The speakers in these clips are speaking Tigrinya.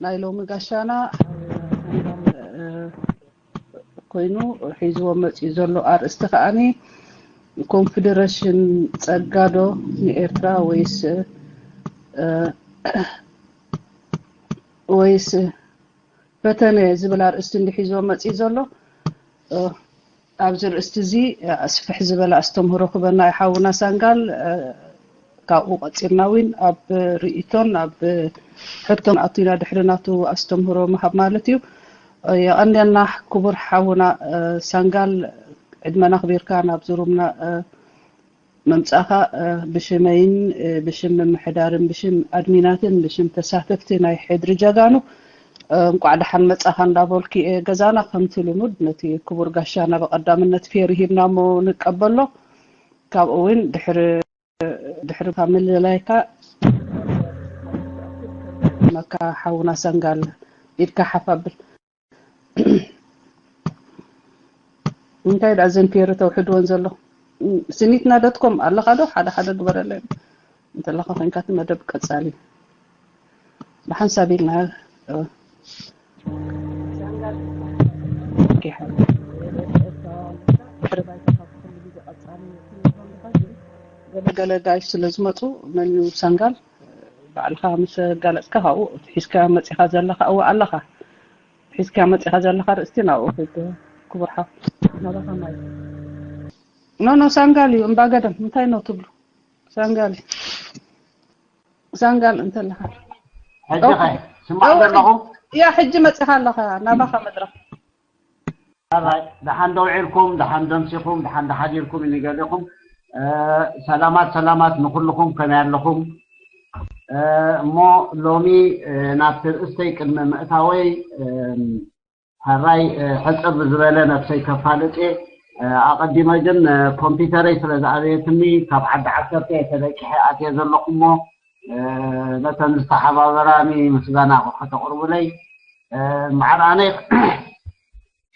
ናይ ሎሚ ጋሻና ኮይኑ ሒዝዎ መፅኡ ዘሎ ኣርእስቲ ከዓኒ ኮንፌደሬሽን ጸጋዶ ንኤርትራ ወይስ ወይስ ፈተነ ዝብል ኣርእስቲ እንዲሒዝዎ መፅኡ ዘሎ። ኣብዚ ርእስቲ እዚ ኣስፍሕ ዝበለ ኣስተምህሮ ክበና ይሓውና ሳንጋል። ካብኡ ቀፂልና እውን ኣብ ርእይቶን ኣብ ሕቶን ኣቱና ድሕሪ ናቱ ኣስተምህሮ ምሃብ ማለት እዩ። የቐንየልና ክቡር ሓውና ሳንጋል፣ ዕድመና ኣኽቢርካ ናብዚ ሩምና ምምጻእኻ ብሽመይን ብሽም ምምሕዳርን ብሽም ኣድሚናትን ብሽም ተሳተፍቲ ናይ ሕድሪ ጀጋኑ እንቋዕ ደሓን መጻኻ እንዳበልኩ እየ። ገዛና ከምቲ ልሙድ ነቲ ክቡር ጋሻና ብቐዳምነት ፌር ሂብና እሞ ንቀበሎ። ካብኡ እውን ድሕሪ ድሕሪ ካብ ምልላይካ መካ ሓውና ሰንጋል ኢድካ ሓፍ ኣብል። እንታይ ደኣ ዘን ፌር ተውሕድወን ዘሎ ስኒትና ዶትኮም ኣለኻ ዶ? ሓደ ሓደ ግበረለይ እንተለኻ ኮንካ እቲ መደብ ቀጻሊ ብሓንሳብ ኢልና ገለ ጋይሽ ስለ ዝመፁ መን እዩ ሰንጋል ባዕልካ ምስ ኣጋለፅካ ካብኡ ሒዝካ መፂኻ ዘለኻ እወ ኣለኻ ሒዝካ መፂኻ ዘለኻ ርእስቲ ናብኡ ክድ ክቡር ሓው ናባኻ ማይ ኖ ኖ ሳንጋል እዩ እምባገደም እንታይ ነው ትብሉ ሳንጋል ሳንጋል እንተለኻ ሕጂ ኸ ስማዕ ዘለኹ ያ ሕጂ መፂኻ ኣለኻ ናባኻ መድረኽ ደሓን ደውዒልኩም ደሓን ደምሲኹም ደሓን ደሓዲርኩም ይንገሊኹም ሰላማት ሰላማት ንኩልኹም ከመይ ኣለኹም እሞ ሎሚ ናብቲ ርእስተይ ቅድሚ ምእታወይ ሕራይ ሕፅር ዝበለ ነብሰይ ከፋልጥ እየ ኣቐዲመ ግን ኮምፒተረይ ስለ ዝኣበየትኒ ካብ ዓዲ ዓሰርተ ተለቂሐ ኣትየ ዘለኹ እሞ ነተን ዝተሓባበራኒ ምስጋና ከተቕርቡለይ መዓር ኣነ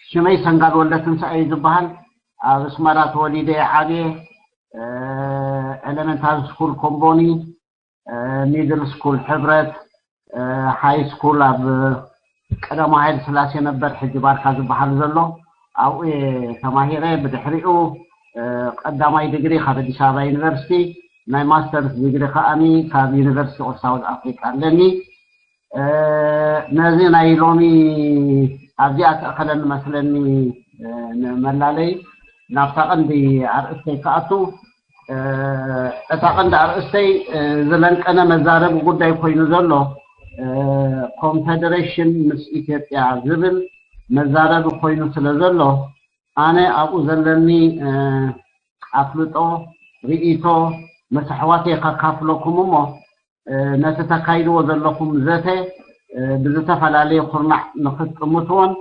ሽመይ ሰንጋል ወልደ ትንሳኤ እዩ ዝበሃል ኣብ ኣስመራ ተወሊደ ዓብየ ኤለመንታሪ ስኩል ኮምቦኒ ሚድል ስኩል ሕብረት ሃይ ስኩል ኣብ ቀዳማዊ ሃይለ ስላሴ ነበር ሕጂ ባርካ ዝበሃል ዘሎ ኣብኡ ተማሂረ ብድሕሪኡ ቀዳማይ ዲግሪ ካብ ኣዲስ ኣበባ ዩኒቨርሲቲ ናይ ማስተርስ ዲግሪ ከዓኒ ካብ ዩኒቨርሲቲ ኦፍ ሳውዝ ኣፍሪካ ኣለኒ ነዚ ናይ ሎሚ ኣብዚኣ ተእኸለኒ መስለኒ ንመላለይ ናብታ ቀንዲ ኣርእስተይ ክኣቱ እታ ቀንዲ ኣርእስተይ ዝለንቀነ መዛረቢ ጉዳይ ኮይኑ ዘሎ ኮንፌደሬሽን ምስ ኢትዮጵያ ዝብል መዛረቢ ኮይኑ ስለ ዘሎ ኣነ ኣብኡ ዘለኒ ኣፍልጦ ርእይቶ ምስ ኣሕዋተይ ከካፍለኩም እሞ ነቲ ተካይድዎ ዘለኹም ዘተ ብዝተፈላለየ ኩርናዕ ንክትጥምትዎን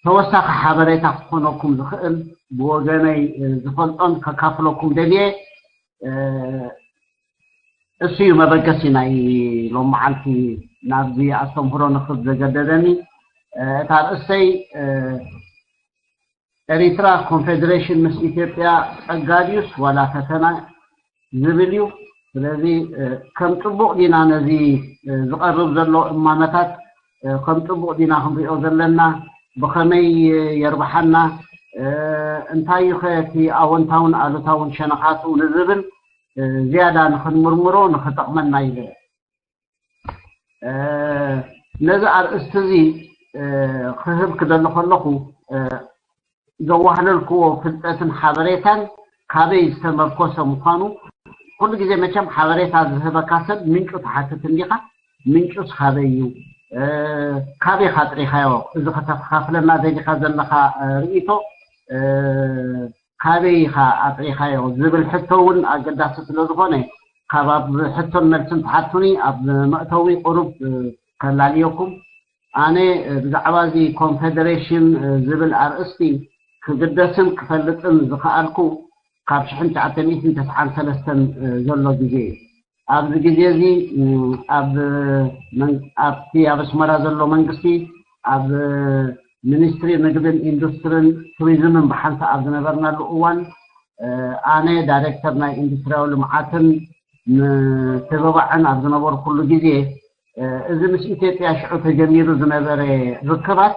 ተወሳኺ ሓበሬታ ክኾነኩም ዝኽእል ብወገነይ ዝፈልጦን ከካፍለኩም ደልየ እሱ እዩ መበገሲ ናይ ሎም መዓልቲ ናብዚ ኣስተምህሮ ንክብ ዘገደደኒ እታ ርእሰይ ኤሪትራ ኮንፌዴሬሽን ምስ ኢትዮጵያ ጸጋ ድዩስ ዋላ ፈተና ዝብል እዩ። ስለዚ ከም ጽቡቕ ዲና ነዚ ዝቐርብ ዘሎ እማመታት ከም ጽቡቕ ዲና ክንሪኦ ዘለና፣ ብኸመይ የርብሓና፣ እንታይ እዩ ኸ እቲ ኣወንታውን ኣሉታውን ሸነኻቱ ንዝብል ዝያዳ ንኽንምርምሮ ንኽጠቕመና ኢለ ነዚ ኣርእስቲ እዚ ክህብ ክደሊ ከለኹ ዘዋህለልክዎ ፍልጠትን ሓበሬታን ካበይ ዝተመርኮሰ ምዃኑ ኩሉ ግዜ መቸም ሓበሬታ ዝህበካ ሰብ ምንጩ ትሓትት እንዲኻ ምንጩስ ካበይ እዩ ካበይ ኻጥሪኻዮ እዚ ከተካፍለና ደሊኻ ዘለኻ ርእቶ ካበይ ኢኻ ኣጥሪኻዮ ዝብል ሕቶ እውን ኣገዳሲ ስለ ዝኾነ ካብ ኣብ ሕቶን መልስን ትሓቱኒ ኣብ መእተዊ ቁሩብ ከላልየኩም ኣነ ብዛዕባ እዚ ኮንፌደሬሽን ዝብል ኣርእስቲ ክግደስን ክፈልጥን ዝኸኣልኩ ካብ ሽሕን ትሽዓተ ሚእትን ተስዓን ሰለስተን ዘሎ ግዜ እዩ ኣብዚ ግዜ እዚ ኣብ ኣብቲ ኣብ ኣስመራ ዘሎ መንግስቲ ኣብ ሚኒስትሪ ንግድን ኢንዱስትርን ቱሪዝምን ብሓንሳእ ኣብ ዝነበርናሉ እዋን ኣነ ዳይሬክተር ናይ ኢንዱስትሪያዊ ልምዓትን ምትብባዕን ኣብ ዝነበርኩሉ ግዜ እዚ ምስ ኢትዮጵያ ሽዑ ተጀሚሩ ዝነበረ ርክባት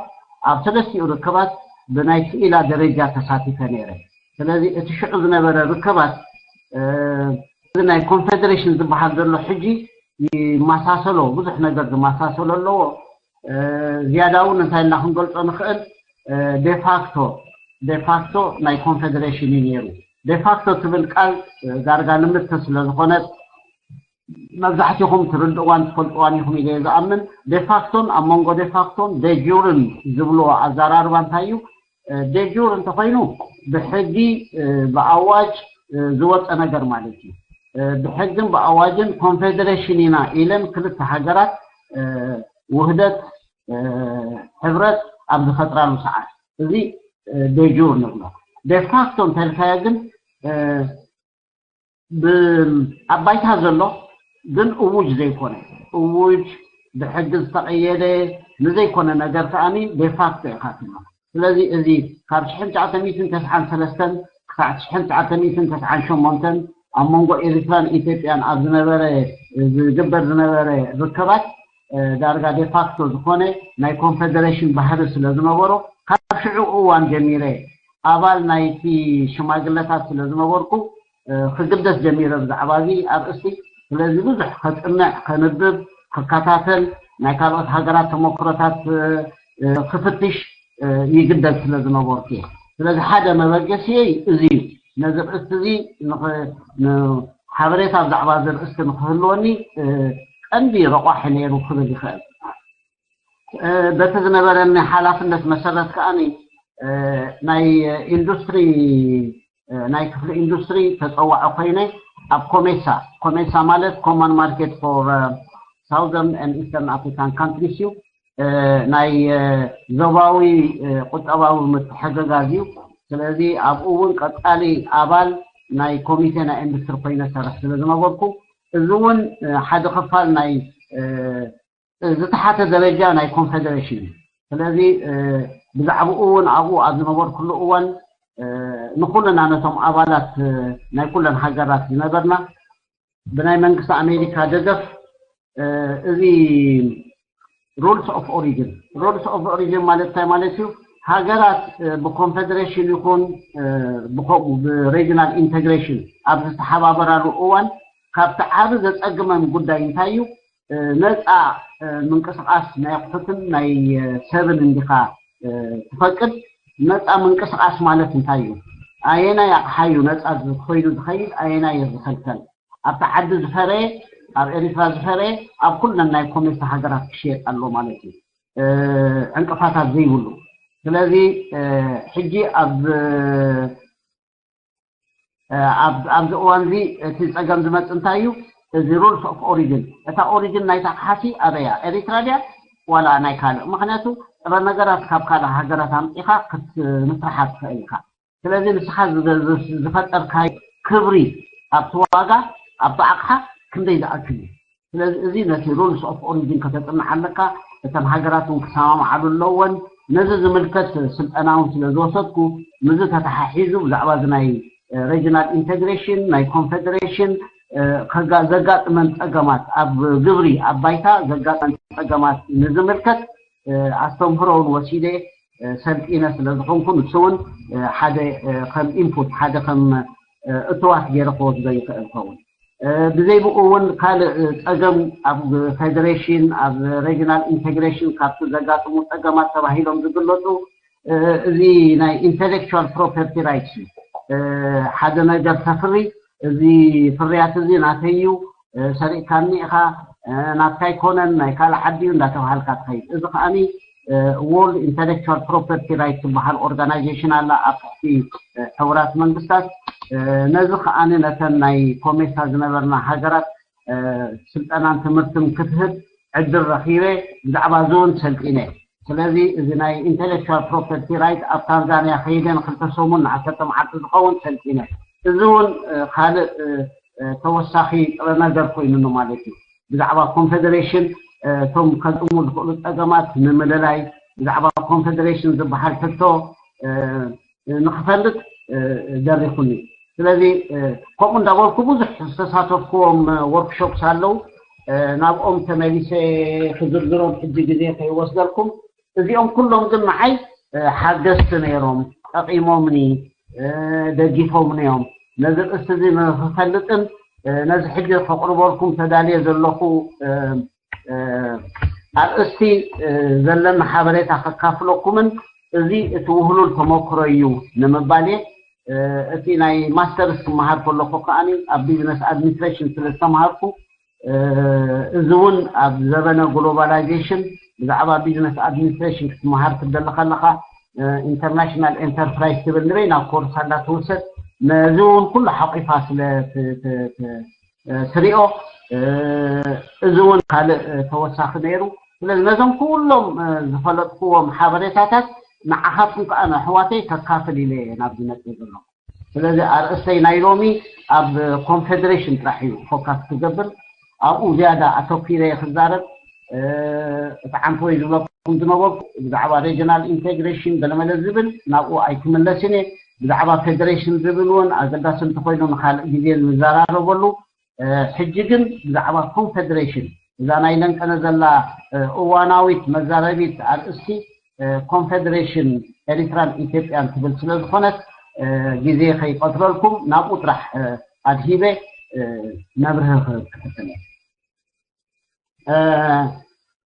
ኣብ ሰለስቲኡ ርክባት ብናይ ክኢላ ደረጃ ተሳቲፈ ነይረ። ስለዚ እቲ ሽዑ ዝነበረ ርክባት እዚ ናይ ኮንፌደሬሽን ዝበሃል ዘሎ ሕጂ ይመሳሰሎ፣ ብዙሕ ነገር ዝመሳሰሎ ኣለዎ። ዝያዳ እውን እንታይ ኢልና ክንገልጾ ንኽእል፣ ዴፋክቶ ዴፋክቶ ናይ ኮንፌደሬሽን እዩ ነይሩ። ዴፋክቶ ትብል ቃል ዳርጋ ልምድቲ ስለ ዝኾነት መብዛሕትኹም ትርድእዋን ትፈልጥዋን ኢኹም ኢለ ዝኣምን። ዴፋክቶን ኣብ መንጎ ዴፋክቶን ደጁርን ዝብልዎ ኣዘራርባ እንታይ እዩ? ደጁር እንተኾይኑ ብሕጊ ብኣዋጅ ዝወፀ ነገር ማለት እዩ። ብሕግን ብኣዋጅን ኮንፌዴሬሽን ኢና ኢለን ክልተ ሃገራት ውህደት፣ ሕብረት ኣብ ዝፈጥራሉ ሰዓት፣ እዚ ደጁር ንብሎ። ዴፋክቶ እንተልካዮ ግን ኣብ ባይታ ዘሎ ግን እውጅ ዘይኮነ፣ እውጅ ብሕጊ ዝተቐየደ ንዘይኮነ ነገር ከኣ ዴፋክቶ ኢኻ ትብሎ። ስለዚ እዚ ካብ ሽሕን ትሽዓተ ሚእትን ተስዓን ሰለስተን ክሳዕ ሽሕን ትሽዓተ ሚእትን ተስዓን ሸሞንተን ኣብ መንጎ ኤርትራን ኢትዮጵያን ኣብ ዝነበረ ዝግበር ዝነበረ ርክባት ዳርጋ ዴፋክቶ ዝኾነ ናይ ኮንፌደሬሽን ባህሪ ስለ ዝነበሮ ካብ ሽዑ እዋን ጀሚረ ኣባል ናይቲ ሽማግለታት ስለ ዝነበርኩ ክግደስ ጀሚረ ብዛዕባ እዚ ኣርእስቲ። ስለዚ ብዙሕ ከጽንዕ፣ ከንብብ፣ ክከታተል፣ ናይ ካልኦት ሃገራት ተመክሮታት ክፍትሽ ይግደድ ስለ ዝነበርኩ እየ። ስለዚ ሓደ መበገሲየይ እዚ እዩ። ነዚ ርእስቲ እዚ ንሓበሬታ ብዛዕባ እዚ ርእስቲ ንክህልወኒ ቀንዲ ረቋሒ ነይሩ ክብል ይኽእል። በቲ ዝነበረኒ ሓላፍነት መሰረት ከኣ ናይ ኢንዱስትሪ ናይ ክፍሊ ኢንዱስትሪ ተፀዋዒ ኮይነ ኣብ ኮሜሳ፣ ኮሜሳ ማለት Common Market for Southern and Eastern African Countries እዩ። ናይ ዞባዊ ቁጠባዊ ምትሕግጋዝ እዩ። ስለዚ ኣብኡ እውን ቀፃሊ ኣባል ናይ ኮሚቴ ናይ ኢንዱስትሪ ኮይነ ሰርሕ ስለ ዝነበርኩ፣ እዚ እውን ሓደ ክፋል ናይ ዝተሓተ ደረጃ ናይ ኮንፌደሬሽን እዩ። ስለዚ ብዛዕባኡ እውን ኣብኡ ኣብ ዝነበርኩሉ እዋን ንኩልና ነቶም ኣባላት ናይ ኩለን ሃገራት ዝነበርና ብናይ መንግስቲ ኣሜሪካ ደገፍ እዚ rules of origin፣ rules of origin ማለት እንታይ ማለት እዩ? ሃገራት ብኮንፌደሬሽን ይኹን ብከምኡ ብሬጅናል ኢንቴግሬሽን ኣብ ዝተሓባበራሉ እዋን ካብቲ ዓቢ ዘጸግመም ጉዳይ እንታይ እዩ? ነፃ ምንቅስቃስ ናይ ኣቑሑትን ናይ ሰብን እንዲኻ ትፈቅድ። ነፃ ምንቅስቃስ ማለት እንታይ እዩ? ኣየናይ ኣቕሓ እዩ ነፃ ኮይኑ ዝኸይድ፣ ኣየናይ እዩ ዝኸልከል? ኣብቲ ዓዲ ዝፈረየ፣ ኣብ ኤሪትራ ዝፈረየ ኣብ ኩለን ናይ ኮሜሳ ሃገራት ክሽየጥ ኣሎ ማለት እዩ፣ ዕንቅፋታት ዘይብሉ። ስለዚ ሕጂ ኣብ ኣብዚ እዋን እዚ እቲ ፀገም ዝመፅ እንታይ እዩ? እዚ rules of origin፣ እታ ኦሪጅን ናይታ ኣቕሓሲ ኣበያ? ኤሪትራ ድያ ዋላ ናይ ካልእ? ምክንያቱ ጥረ ነገራት ካብ ካልእ ሃገራት ኣምፂኻ ክትምስርሓ ትኽእል ኢኻ። ስለዚ ንስኻ ዝፈጠርካዮ ክብሪ ኣብቲ ዋጋ ኣብቲ ኣቕሓ ክንደይ ዝኣክል እዩ? ስለዚ እዚ ነቲ rules of origin ከተፅንዕ ኣለካ። እተን ሃገራት እውን ክሰማምዓሉ ኣለወን። ነዚ ዝምልከት ስልጠና እውን ስለ ዝወሰድኩ፣ ምስዚ ተተሓሒዙ ብዛዕባ እዚ ናይ regional integration፣ ናይ ኮንፌደሬሽን ዘጋጥመን ፀገማት፣ ኣብ ግብሪ ኣብ ባይታ ዘጋጥመን ፀገማት ንዝምልከት ኣስተምህሮ እውን ወሲደ ሰልጢነ ስለ ዝኾንኩ፣ ንሱ እውን ሓደ ከም ኢንፑት፣ ሓደ ከም እትዋት ገይረ ክወስዶ ይኽእል ኸውን። ብዘይ ብኡ እውን ካልእ ፀገም ኣብ ፌደሬሽን፣ ኣብ ሬጅናል ኢንቴግሬሽን ካብቲ ዘጋጥሙ ፀገማት ተባሂሎም ዝግለፁ እዚ ናይ ኢንቴሌክቹዋል ፕሮፐርቲ ራይትስ እዩ። ሓደ ነገር ተፍሪ፣ እዚ ፍርያት እዚ ናተይ እዩ፣ ሰሪቕካኒ ኢኻ፣ ናትካ ኣይኮነን፣ ናይ ካልእ ዓዲ እዩ እንዳተባሃልካ ትኸይድ። እዚ ከዓኒ ወርልድ ኢንተሌክቹዋል ፕሮፐርቲ ራይት ትበሃል ኦርጋናይዜሽን ኣላ ኣብ ትሕቲ ሕቡራት መንግስታት። ነዚ ከዓኒ ነተን ናይ ኮሜሳ ዝነበርና ሃገራት ስልጠናን ትምህርትን ክትህብ ዕድል ረኺበ፣ ብዛዕባ እዚ እውን ሰልጢነ። ስለዚ እዚ ናይ ኢንተሌክቹዋል ፕሮፐርቲ ራይት ኣብ ታንዛንያ ከይደ ንክልተ ሰሙን ንዓሰርተ መዓልቲ ዝኸውን ሰልጢነ። እዚ እውን ካልእ ተወሳኺ ጥረ ነገር ኮይኑኒ ማለት እዩ። ብዛዕባ ኮንፌደሬሽን እቶም ከጥሙ ዝኽእሉ ፀገማት ንምልላይ፣ ብዛዕባ ኮንፌደሬሽን ዝበሃል ሕቶ ንክፈልጥ ደሪኹኒ። ስለዚ ከምኡ እንዳበልኩ ብዙሕ ዝተሳተፍኩዎም ወርክሾፕስ ኣለዉ። ናብኦም ተመሊሰ ክዝርዝሮም ሕጂ ግዜ ከይወስደልኩም። እዚኦም ኩሎም ግን ንዓይ ሓገዝቲ ነይሮም፣ ጠቒሞምኒ፣ ደጊፎምኒ እዮም። ነዚ ርእስቲ እዚ ንክፈልጥን ነዚ ሕጂ ከቕርበልኩም ተዳልየ ዘለኹ ኣርእስቲ ዘለኒ ሓበሬታ ከካፍለኩምን፣ እዚ እቲ ውህሉል ተመክሮ እዩ ንምባል እየ። እቲ ናይ ማስተርስ ክመሃር ከለኹ ከኣ ኣብ ቢዝነስ ኣድሚኒስትሬሽን ስለ ዝተምሃርኩ፣ እዚ እውን ኣብ ዘበነ ግሎባላይዜሽን ብዛዕባ ቢዝነስ ኣድሚኒስትሬሽን ክትመሃር ክትደሊ ከለኻ፣ ኢንተርናሽናል ኤንተርፕራይዝ ትብል ንበይና ኮርስ ኣላ ትውሰድ። ነዚ እውን ኩሉ ሓቂፋ ስለ ትሪኦ፣ እዚ እውን ካልእ ተወሳኺ ነይሩ። ስለዚ ነዞም ኩሎም ዝፈለጥኩዎም ሓበሬታታት ንዓኻትኩም ከዓ ንኣሕዋተይ ከካፍል ኢለ እየ ናብዚ መፅእ ዘለኹ። ስለዚ ኣርእስተይ ናይ ሎሚ ኣብ ኮንፌደሬሽን ጥራሕ እዩ ፎካስ ክገብር። ኣብኡ ዝያዳ ኣተኪረ እየ ክዛረብ። እቲ ዓንተወይ ዝብለኩም ዝነበርኩ ብዛዕባ ሬጅናል ኢንቴግሬሽን ገለመለ ዝብል ናብኡ ኣይክምለስን እየ። ብዛዕባ ፌደሬሽን ዝብል እውን ኣገዳሲ እንተኮይኑ ንካልእ ግዜ ንዘራረበሉ። ሕጂ ግን ብዛዕባ ኮንፌደሬሽን እዛ ናይ ለንቀነ ዘላ እዋናዊት መዛረቢት ኣርእስቲ ኮንፌደሬሽን ኤሪትራን ኢትዮጵያን ትብል ስለ ዝኾነት ግዜ ከይቀትለልኩም ናብኡ ጥራሕ ኣድሂበ መብርሂ ክፍትን እየ።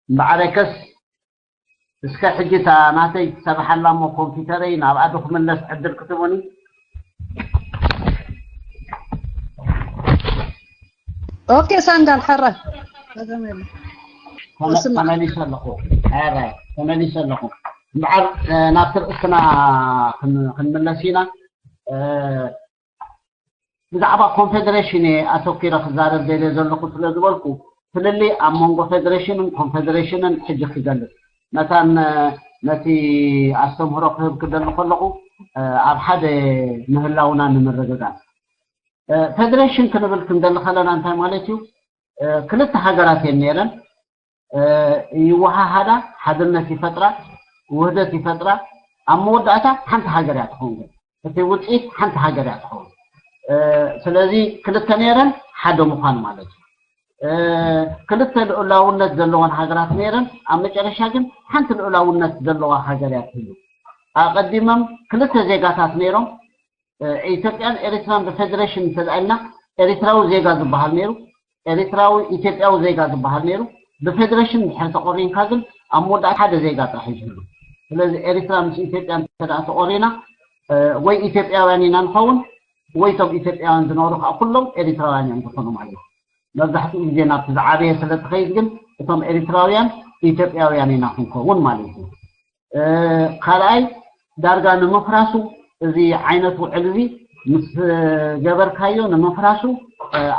እምበዓረከስ እስከ ሕጂ እታ ናተይ ትሰርሓላ እሞ ኮምፒተረይ ናብኣ ዶ ክምለስ ዕድል ክትህቡኒ? ኦኬ ሳንዳል ሕረ ተመሊሰ ኣለኹ። ሕረ ተመሊሰ ኣለኹ። እምበዓር ናብቲ ርእስና ክንምለስ ኢና። ብዛዕባ ኮንፌደሬሽን እየ ኣተኪረ ክዛረብ ደልየ ዘለኹ ስለ ዝበልኩ፣ ፍልልይ ኣብ መንጎ ፌደሬሽንን ኮንፌደሬሽንን ሕጂ ክገልጽ መታን ነቲ ኣስተምህሮ ክህብ ክደሊ ከለኹ ኣብ ሓደ ምህላውና ንምርግጋጽ። ፌደሬሽን ክንብል ክንደሊ ከለና እንታይ ማለት እዩ? ክልተ ሃገራት እየን ነይረን። ይወሃሃዳ፣ ሓድነት ይፈጥራ፣ ውህደት ይፈጥራ። ኣብ መወዳእታ ሓንቲ ሃገር እያ ትኸውን። ግን እቲ ውፅኢት ሓንቲ ሃገር እያ ትኸውን። ስለዚ ክልተ ነይረን ሓደ ምዃን ማለት እዩ። ክልተ ልኡላውነት ዘለወን ሃገራት ነይረን፣ ኣብ መጨረሻ ግን ሓንቲ ልኡላውነት ዘለዋ ሃገር እያ ትህሉ። ኣቐዲሞም ክልተ ዜጋታት ነይሮም፣ ኢትዮጵያን ኤሪትራን ብፌደሬሽን እንተደኣ ኢልና ኤሪትራዊ ዜጋ ዝበሃል ነይሩ፣ ኤሪትራዊ ኢትዮጵያዊ ዜጋ ዝበሃል ነይሩ። ብፌደሬሽን እንድሕር ተቆሪንካ ግን ኣብ መወዳእታ ሓደ ዜጋ ጥራሕ እዩ ዝህሉ። ስለዚ ኤሪትራ ምስ ኢትዮጵያ እንተደኣ ተቆሪና ወይ ኢትዮጵያውያን ኢና ንኸውን ወይ እቶም ኢትዮጵያውያን ዝነብሩ ከዓ ኩሎም ኤሪትራውያን እዮም ዝኾኑ ማለት እዩ። መብዛሕትኡ ግዜ ናብቲ ዝዓበየ ስለ ትኸይድ ግን እቶም ኤሪትራውያን ኢትዮጵያውያን ኢና ክንከውን ማለት እዩ። ካልኣይ ዳርጋ ንምፍራሱ እዚ ዓይነት ውዕል እዚ ምስ ገበርካዮ ንምፍራሱ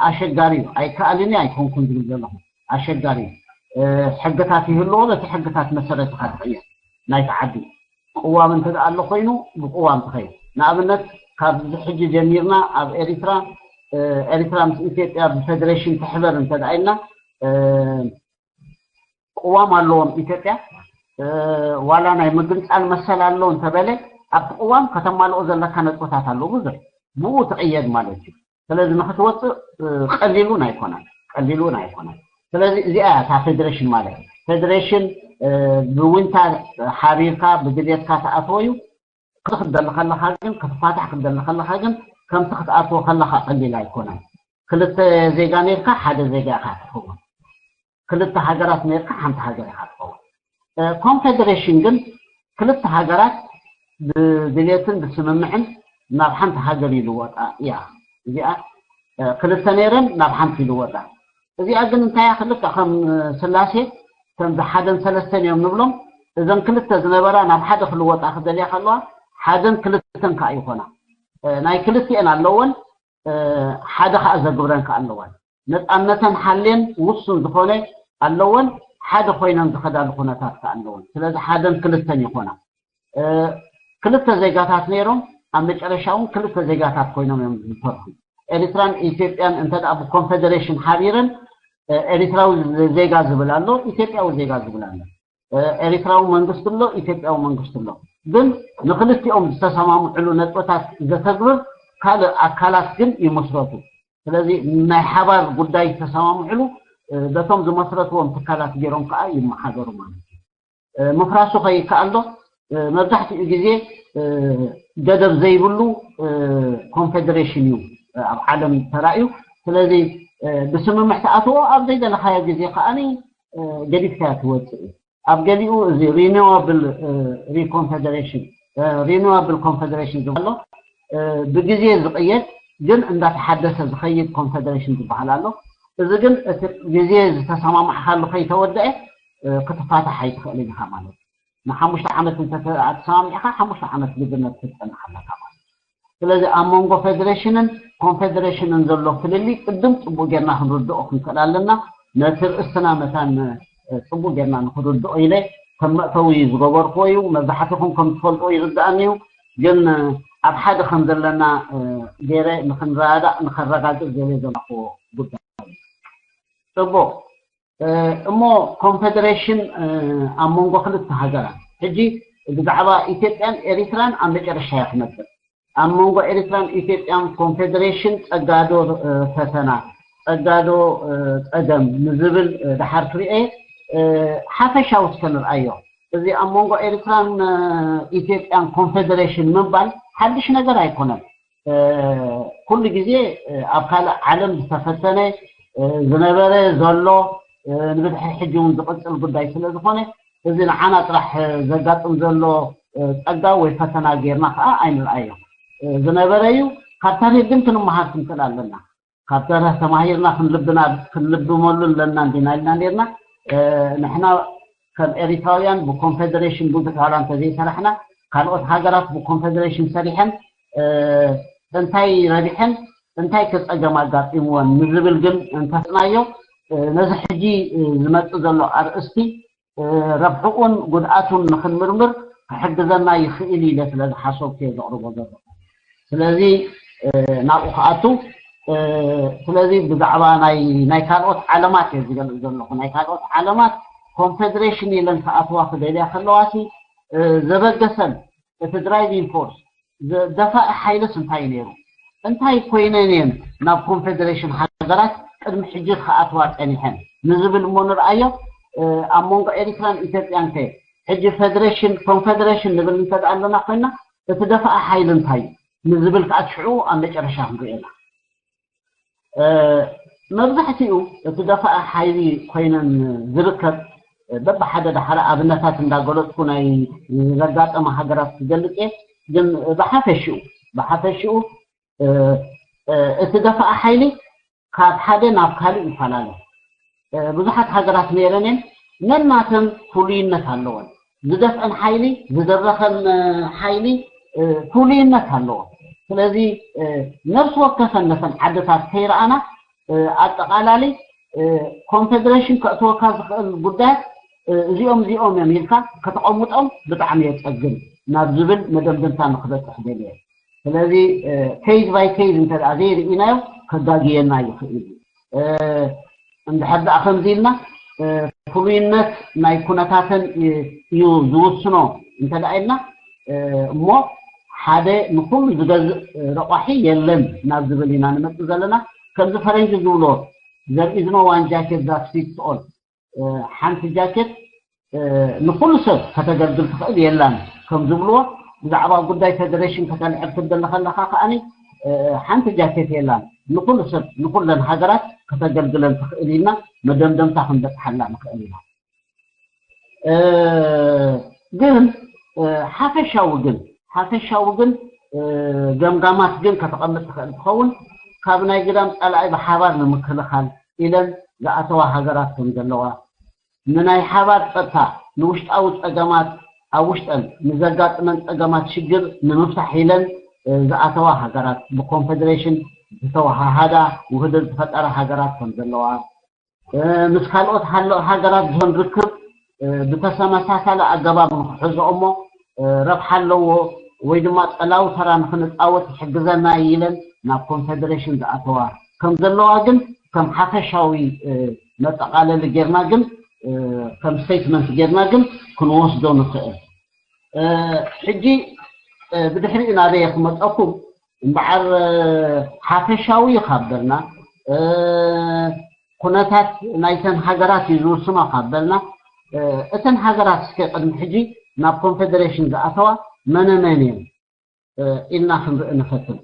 ኣሸጋሪ እዩ። ኣይከኣልን እዩ ኣይኮንኩን ዝብል ዘለኹ ኣሸጋሪ እዩ። ሕግታት ይህልዎ፣ በቲ ሕግታት መሰረት ኢኻ ትቕየር ናይቲ ዓዲ። ቅዋም እንተ ኣሎ ኮይኑ ብቅዋም ትኸይድ። ንኣብነት ካብዚ ሕጂ ጀሚርና ኣብ ኤሪትራ ኤሪትራ ምስ ኢትዮጵያ ብፌደሬሽን ትሕበር እንተ ኢልና ቅዋም ኣለዎም ኢትዮጵያ ዋላ ናይ ምግንፃል መሰል ኣሎ እንተበለ ኣብቲ ቅዋም ከተማልኦ ዘለካ ነጥብታት ኣለዉ ብዙሕ ብኡ ትቕየድ ማለት እዩ። ስለዚ ንክትወፅእ ቀሊል እውን ኣይኮነን ቀሊል እውን ኣይኮነን። ስለዚ እዚኣ እያ እታ ፌደሬሽን ማለት። ፌደሬሽን ብዊንታ ሓቢርካ ብድሌትካ ትኣትዎ እዩ። ክትደሊ ከለካ ግን ክትፋታሕ ክትደሊ ከለካ ግን ከምቲ ክትኣትዎ ከለካ ቀሊል ኣይኮነን። ክልተ ዜጋ ነርካ ሓደ ዜጋ ኢካ ትኸውን። ክልተ ሃገራት ነርካ ሓንቲ ሃገር ኢካ ትኸውን። ኮንፌደሬሽን ግን ክልተ ሃገራት ብድሌትን ብስምምዕን ናብ ሓንቲ ሃገር ይልወጣ እያ። እዚኣ ክልተ ነይረን ናብ ሓንቲ ይልወጣ። እዚኣ ግን እንታይ እያ ክልተ ከም ስላሴ ከም ሓደን ሰለስተን እዮም ንብሎም። እዘን ክልተ ዝነበራ ናብ ሓደ ክልወጣ ክደልያ ከለዋ ሓደን ክልተን ከዓ ይኾና። ናይ ክልቲኤን ኣለወን ሓደ ከዓ ዘግብረን ከዓ ኣለወን። ነፃነተን ሓልየን ውሱን ዝኾነ ኣለወን ሓደ ኮይነን ዝኸዳሉ ኩነታት ከዓ ኣለወን። ስለዚ ሓደን ክልተን ይኾና። ክልተ ዜጋታት ነይሮም ኣብ መጨረሻ እውን ክልተ ዜጋታት ኮይኖም እዮም ዝተርፉ። ኤሪትራን ኢትዮጵያን እንተ ብኮንፌደሬሽን ሓቢረን ኤሪትራዊ ዜጋ ዝብል ኣሎ፣ ኢትዮጵያዊ ዜጋ ዝብል ኣሎ። ኤሪትራዊ መንግስቲ ኣሎ፣ ኢትዮጵያዊ መንግስቲ ኣሎ። ግን ንክልቲኦም ዝተሰማምዕሉ ነጥብታት ዘተግብር ካልእ ኣካላት ግን ይመስረቱ። ስለዚ ናይ ሓባር ጉዳይ ዝተሰማምዕሉ በቶም ዝመስረትዎም ትካላት ገይሮም ከዓ ይመሓደሩ ማለት እዩ። ምፍራሱ ከይከኣል ዶ? መብዛሕትኡ ግዜ ገደብ ዘይብሉ ኮንፌደሬሽን እዩ ኣብ ዓለም ተራእዩ። ስለዚ ብስምምዕ ትኣትዎ፣ ኣብ ዘይደለኻዮ ግዜ ከዓኒ ገዲፍካዮ ትወፅእ እዩ። ኣብ ገሊኡ እዚ ሪኒዋብል ሪኮንፌደሬሽን ሪኒዋብል ኮንፌደሬሽን ዝበሎ ብግዜ ዝቕየድ ግን እንዳተሓደሰ ዝኸይድ ኮንፌደሬሽን ዝበሃል ኣሎ። እዚ ግን እቲ ግዜ ዝተሰማማዕካሉ ከይተወደአ ክትፋታሕ ኣይትኽእልን ኢኻ ማለት እዩ። ንሓሙሽተ ዓመት እንተተሰማሚዕካ ሓሙሽተ ዓመት ልብነት ክትፀንሕ ኣለካ ማለት እዩ። ስለዚ ኣብ መንጎ ፌደሬሽንን ኮንፌደሬሽንን ዘሎ ፍልልይ ቅድም ፅቡቅ ጌርና ክንርድኦ ክንክእል ኣለና። ነቲ ርእስና መታን ፅቡቅ ጌርና ንክርድኦ ኢለ ከም መእተዊ ዝገበርክዎ እዩ። መብዛሕትኹም ከም ትፈልጥዎ ይርድኣኒ እዩ። ግን ኣብ ሓደ ከም ዘለና ገይረ ንክንረዳእ ንከረጋግፅ ገለ ዘለኹዎ ጉዳይ። ፅቡቅ። እሞ ኮንፌደሬሽን ኣብ መንጎ ክልተ ሃገራት ሕጂ ብዛዕባ ኢትዮጵያን ኤሪትራን ኣብ መጨረሻ እያ ክመፅእ። ኣብ መንጎ ኤሪትራን ኢትዮጵያን ኮንፌደሬሽን ፀጋዶ ፈተና፣ ፀጋዶ ፀገም ንዝብል ድሓር ክሪኤ ሓፈሻዊ እስከ ንርኣዮ። እዚ ኣብ መንጎ ኤሪትራን ኢትዮጵያን ኮንፌደሬሽን ምባል ሓድሽ ነገር ኣይኮነን። ኩሉ ግዜ ኣብ ካልእ ዓለም ዝተፈተነ ዝነበረ ዘሎ ንብድሒ ሕጂ እውን ዝቕፅል ጉዳይ ስለ ዝኾነ እዚ ንዓና ጥራሕ ዘጋጥም ዘሎ ፀጋ ወይ ፈተና ጌርና ከዓ ኣይንርኣዮ። ዝነበረ እዩ። ካብ ታሪክ ግን ክንመሃር ክንክእል ኣለና። ካብ ታሪክ ተማሂርና ክንልብና ክንልብመሉ ኣለና እንዲና ኢልና ኔርና። ንሕና ከም ኤሪትራውያን ብኮንፌደሬሽን ብዙሕ ዋላ እንተዘይሰራሕና ካልኦት ሃገራት ብኮንፌደሬሽን ሰሪሐን እንታይ ረቢሐን እንታይ ከፀገም ኣጋጢምወን ንዝብል ግን እንተስናዮ ነዚ ሕጂ ዝመፅእ ዘሎ ኣርእስቲ ረብሕኡን ጉድኣቱን ንክንምርምር ክሕግዘና ይኽእል ኢለ ስለ ዝሓሰብኩ እየ ዘቕርቦ ዘለኹ። ስለዚ ናብኡ ክኣቱ ስለዚ ብዛዕባ ናይ ናይ ካልኦት ዓለማት እየ ዝገልፅ ዘለኹ። ናይ ካልኦት ዓለማት ኮንፌደሬሽን ኢለን ክኣትዋ ክደልያ ከለዋሲ ዘበገሰን እቲ ድራይቪንግ ፎርስ ዘደፋኢ ሓይልስ እንታይ ነይሩ? እንታይ ኮይነን እየን ናብ ኮንፌደሬሽን ሃገራት ቅድሚ ሕጂ ክኣትዋ ፀኒሐን ንዝብል እሞ ንርኣዮ። ኣብ መንጎ ኤሪትራን ኢትዮጵያን ከ ሕጂ ፌደሬሽን ኮንፌደሬሽን ንብል እንተ ኣለና ኮይና እቲ ደፋኢ ሓይሊ እንታይ እዩ ንዝብል ከዓ ሽዑ ኣብ መጨረሻ ክንሪኦ ኢና። መብዛሕትኡ እቲ ደፋኢ ሓይሊ ኮይነን ዝርከብ በብሓደ ዳሕረ ኣብነታት እንዳገለፅኩ ናይ ዘጋጠመ ሃገራት ክገልፅ እየ። ግን ብሓፈሽኡ ብሓፈሽኡ እቲ ደፋኢ ሓይሊ ካብ ሓደ ናብ ካልእ ይፈላለ። ብዙሓት ሃገራት ነይረን እየን ነናተን ፍሉይነት ኣለወን። ዝደፍአን ሓይሊ ዝደረኸን ሓይሊ ፍሉይነት ኣለዎ። ስለዚ ነፍሲ ወከፈን ነተን ዓድታት ከይረኣና ኣጠቓላሊ ኮንፌደሬሽን ከእትወካ ዝኽእል ጉዳያት እዚኦም እዚኦም እዮም ኢልካ ከተቐምጦም ብጣዕሚ የፀግም ናብ ዝብል መደምደምታ ንክበፅሕ ደልየ። ስለዚ ኬዝ ባይ ኬዝ እንተ ዘይርኢናዮ ከጋግየና ይኽእል እዩ። እንድሕር ደኣ ከምዚ ኢልና ፍሉይነት ናይ ኩነታተን እዩ ዝውስኖ እንተ ደኣ ኢልና እሞ ሓደ ንኩሉ ዝገዝእ ረቋሒ የለን ናብ ዝብል ኢና ንመፅእ ዘለና። ከምዚ ፈረንጂ ዝብሎ there is no one jacket that fits all። ሓንቲ ጃኬት ንኩሉ ሰብ ከተገልግል ትኽእል የላን ከም ዝብልዎ ብዛዕባ ጉዳይ ፌደሬሽን ከተልዕል ክትደሊ ከለካ ከዓኒ ሓንቲ ጃኬት የላን ንኩሉ ሰብ ንኩለን ሃገራት ከተገልግለን ትኽእል ኢልና መደምደምታ ክንበፅሓላ ንኽእል ኢና። ግን ሓፈሻዊ ግን ሓፈሻዊ ግን ገምጋማት ግን ከተቐምጥ ትኽእል ትኸውን ካብ ናይ ግዳም ፀላኢ ብሓባር ንምክልኻል ኢለን ዝኣተዋ ሃገራት ከም ዘለዋ ንናይ ሓባር ፀጥታ ንውሽጣዊ ፀገማት ኣብ ውሽጠን ንዘጋጥመን ፀገማት ሽግር ንምፍታሕ ኢለን ዝኣተዋ ሃገራት ብኮንፌደሬሽን ዝተወሃሃዳ ውህደት ዝፈጠራ ሃገራት ከም ዘለዋ ምስ ካልኦት ሃገራት ዝን ርክብ ብተመሳሳሊ ኣገባብ ንክሕዞ እሞ ረብሓ ኣለዎ ወይ ድማ ፀላዊ ተራ ንክንፃወት ይሕግዘና ኢለን ናብ ኮንፌደሬሽን ዝኣተዋ ከም ዘለዋ ግን ከም ሓፈሻዊ መጠቓለሊ ጌርና ግን ከም ስቴትመንት ጌርና ግን ክንወስዶ ንኽእል። ሕጂ ብድሕሪኡ ናበየ ክመፀኩም እምበዓር ሓፈሻዊ እዩ ካብ በልና ኩነታት ናይተን ሃገራት እዩ ዝውስኖ ካብ በልና፣ እተን ሃገራት እስከ ቅድሚ ሕጂ ናብ ኮንፌደሬሽን ዝኣተዋ መነ መን እየን ኢልና ክንርኢ ንፈትን።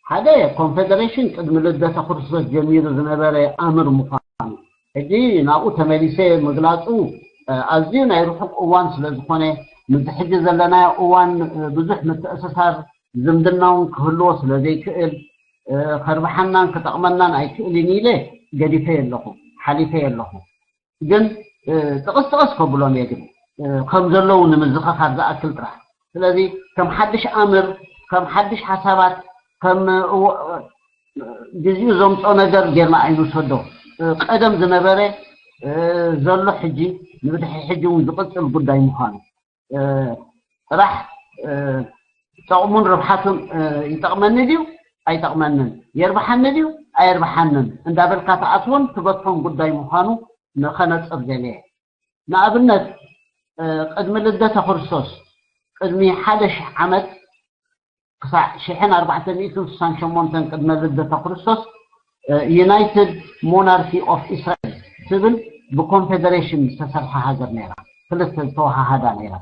ሓደ፣ ኮንፌደሬሽን ቅድሚ ልደተ ክርስቶስ ጀሚሩ ዝነበረ ኣምር ምዃኑ፣ ሕጂ ናብኡ ተመሊሰ ምግላፁ ኣዝዩ ናይ ርሑቕ እዋን ስለ ዝኾነ፣ ምዚ ሕጂ ዘለናዮ እዋን ብዙሕ ምትእስሳር ዝምድና እውን ክህልዎ ስለ ዘይክእል፣ ከርብሓናን ክጠቕመናን ኣይክእልን ኢለ ገዲፈ ኣለኹ፣ ሓሊፈ ኣለኹ። ግን ጥቕስ ጥቕስ ከብሎም እየ፣ ግን ከም ዘለዉ ንምዝኸኻር ዝኣክል ጥራሕ። ስለዚ ከም ሓድሽ ኣምር፣ ከም ሓድሽ ሓሳባት፣ ከም ግዜኡ ዘምጾ ነገር ጌርና ኣይንውሰዶ። ቀደም ዝነበረ ዘሎ ሕጂ ንብድሒ ሕጂ እውን ዝቕጽል ጉዳይ ምዃኑ ጥራሕ፣ ጠቕሙን ርብሓቱን ይጠቕመኒ ድዩ ኣይጠቕመንን፣ የርብሓኒ ድዩ ኣየርብሓንን እንዳበልካ ትኣትዎን ትገትፎን ጉዳይ ምዃኑ ንኸነጽር ደልየ። ንኣብነት ቅድሚ ልደተ ክርስቶስ፣ ቅድሚ ሓደ ሽሕ ዓመት፣ ክሳዕ ሽሕን ኣርባዕተ ሚእትን ስሳን ሸሞንተን ቅድመ ልደተ ክርስቶስ፣ ዩናይትድ ሞናርኪ ኦፍ እስራኤል ትብል ብኮንፌደሬሽን ዝተሰርሐ ሃገር ነይራ። ክልተ ዝተወሃሃዳ ነይራ።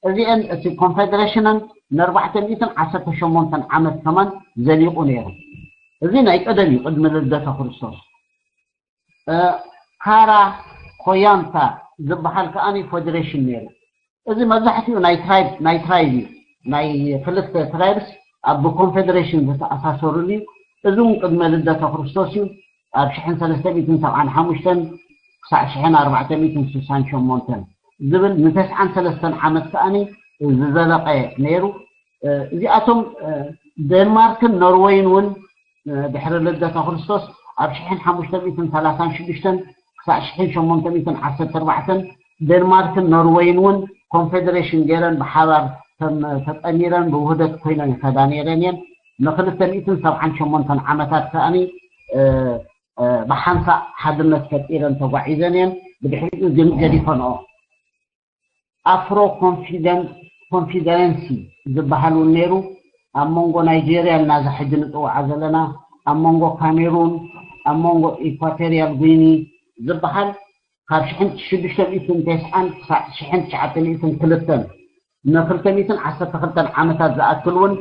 እዚአን፣ እቲ ኮንፌደሬሽንን ንኣርባዕተ ሚእትን ዓሰርተ ሸሞንተን ዓመት ከማን ዘሊቑ ነይሩ። እዚ ናይ ቀደም እዩ፣ ቅድሚ ልደተ ክርስቶስ። ካራ ኮያንታ ዝበሃል ከኣ ፌደሬሽን ነይሩ። እዚ መብዛሕትኡ ናይ ትራይብ፣ ናይ ትራይብ እዩ። ናይ ክልተ ትራይብስ ኣብ ኮንፌደሬሽን ዝተኣሳሰሩሉ እዩ። እዚ እውን ቅድመ ልደተ ክርስቶስ እዩ። ኣብ ሽሕን ሰለስተ ሚእትን ሰብዓን ሓሙሽተን ክሳዕ ሽሕን ኣርባዕተ ሚእትን ስሳን ሸሞንተን ዝብል ንተስዓን ሰለስተን ዓመት ከኣ ዝዘለቐ ነይሩ። እዚኣቶም ደንማርክን ኖርወይን እውን ድሕሪ ልደተ ክርስቶስ ኣብ ሽሕን ሓሙሽተ ሚእትን ሰላሳን ሽዱሽተን ክሳዕ ሽሕን ሸሞንተ ሚእትን ዓሰርተ ኣርባዕተን ደንማርክን ኖርወይን እውን ኮንፌደሬሽን ገይረን ብሓባር ከም ተጠሚረን ብውህደት ኮይነን ይኸዳ ነይረን እየን። ንክልተ ሚእትን ሰብዓን ሸሞንተን ዓመታት ከኣኒ ብሓንሳእ ሓድነት ፈጢረን ተጓዒዘን እየን። ብድሕሪኡ ግን ገዲፈንኦ። ኣፍሮ ኮንፊደረንሲ ዝበሃል እውን ነይሩ። ኣብ መንጎ ናይጄርያ እና እዛ ሕጂ ንፅውዓ ዘለና፣ ኣብ መንጎ ካሜሩን፣ ኣብ መንጎ ኢኳቶሪያል ጉይኒ ዝበሃል ካብ ሽሕን ሽዱሽተ ሚእትን ተስዓን ክሳዕ ሽሕን ትሽዓተ ሚእትን ክልተን ንክልተ ሚእትን ዓሰርተ ክልተን ዓመታት ዝኣክል እውን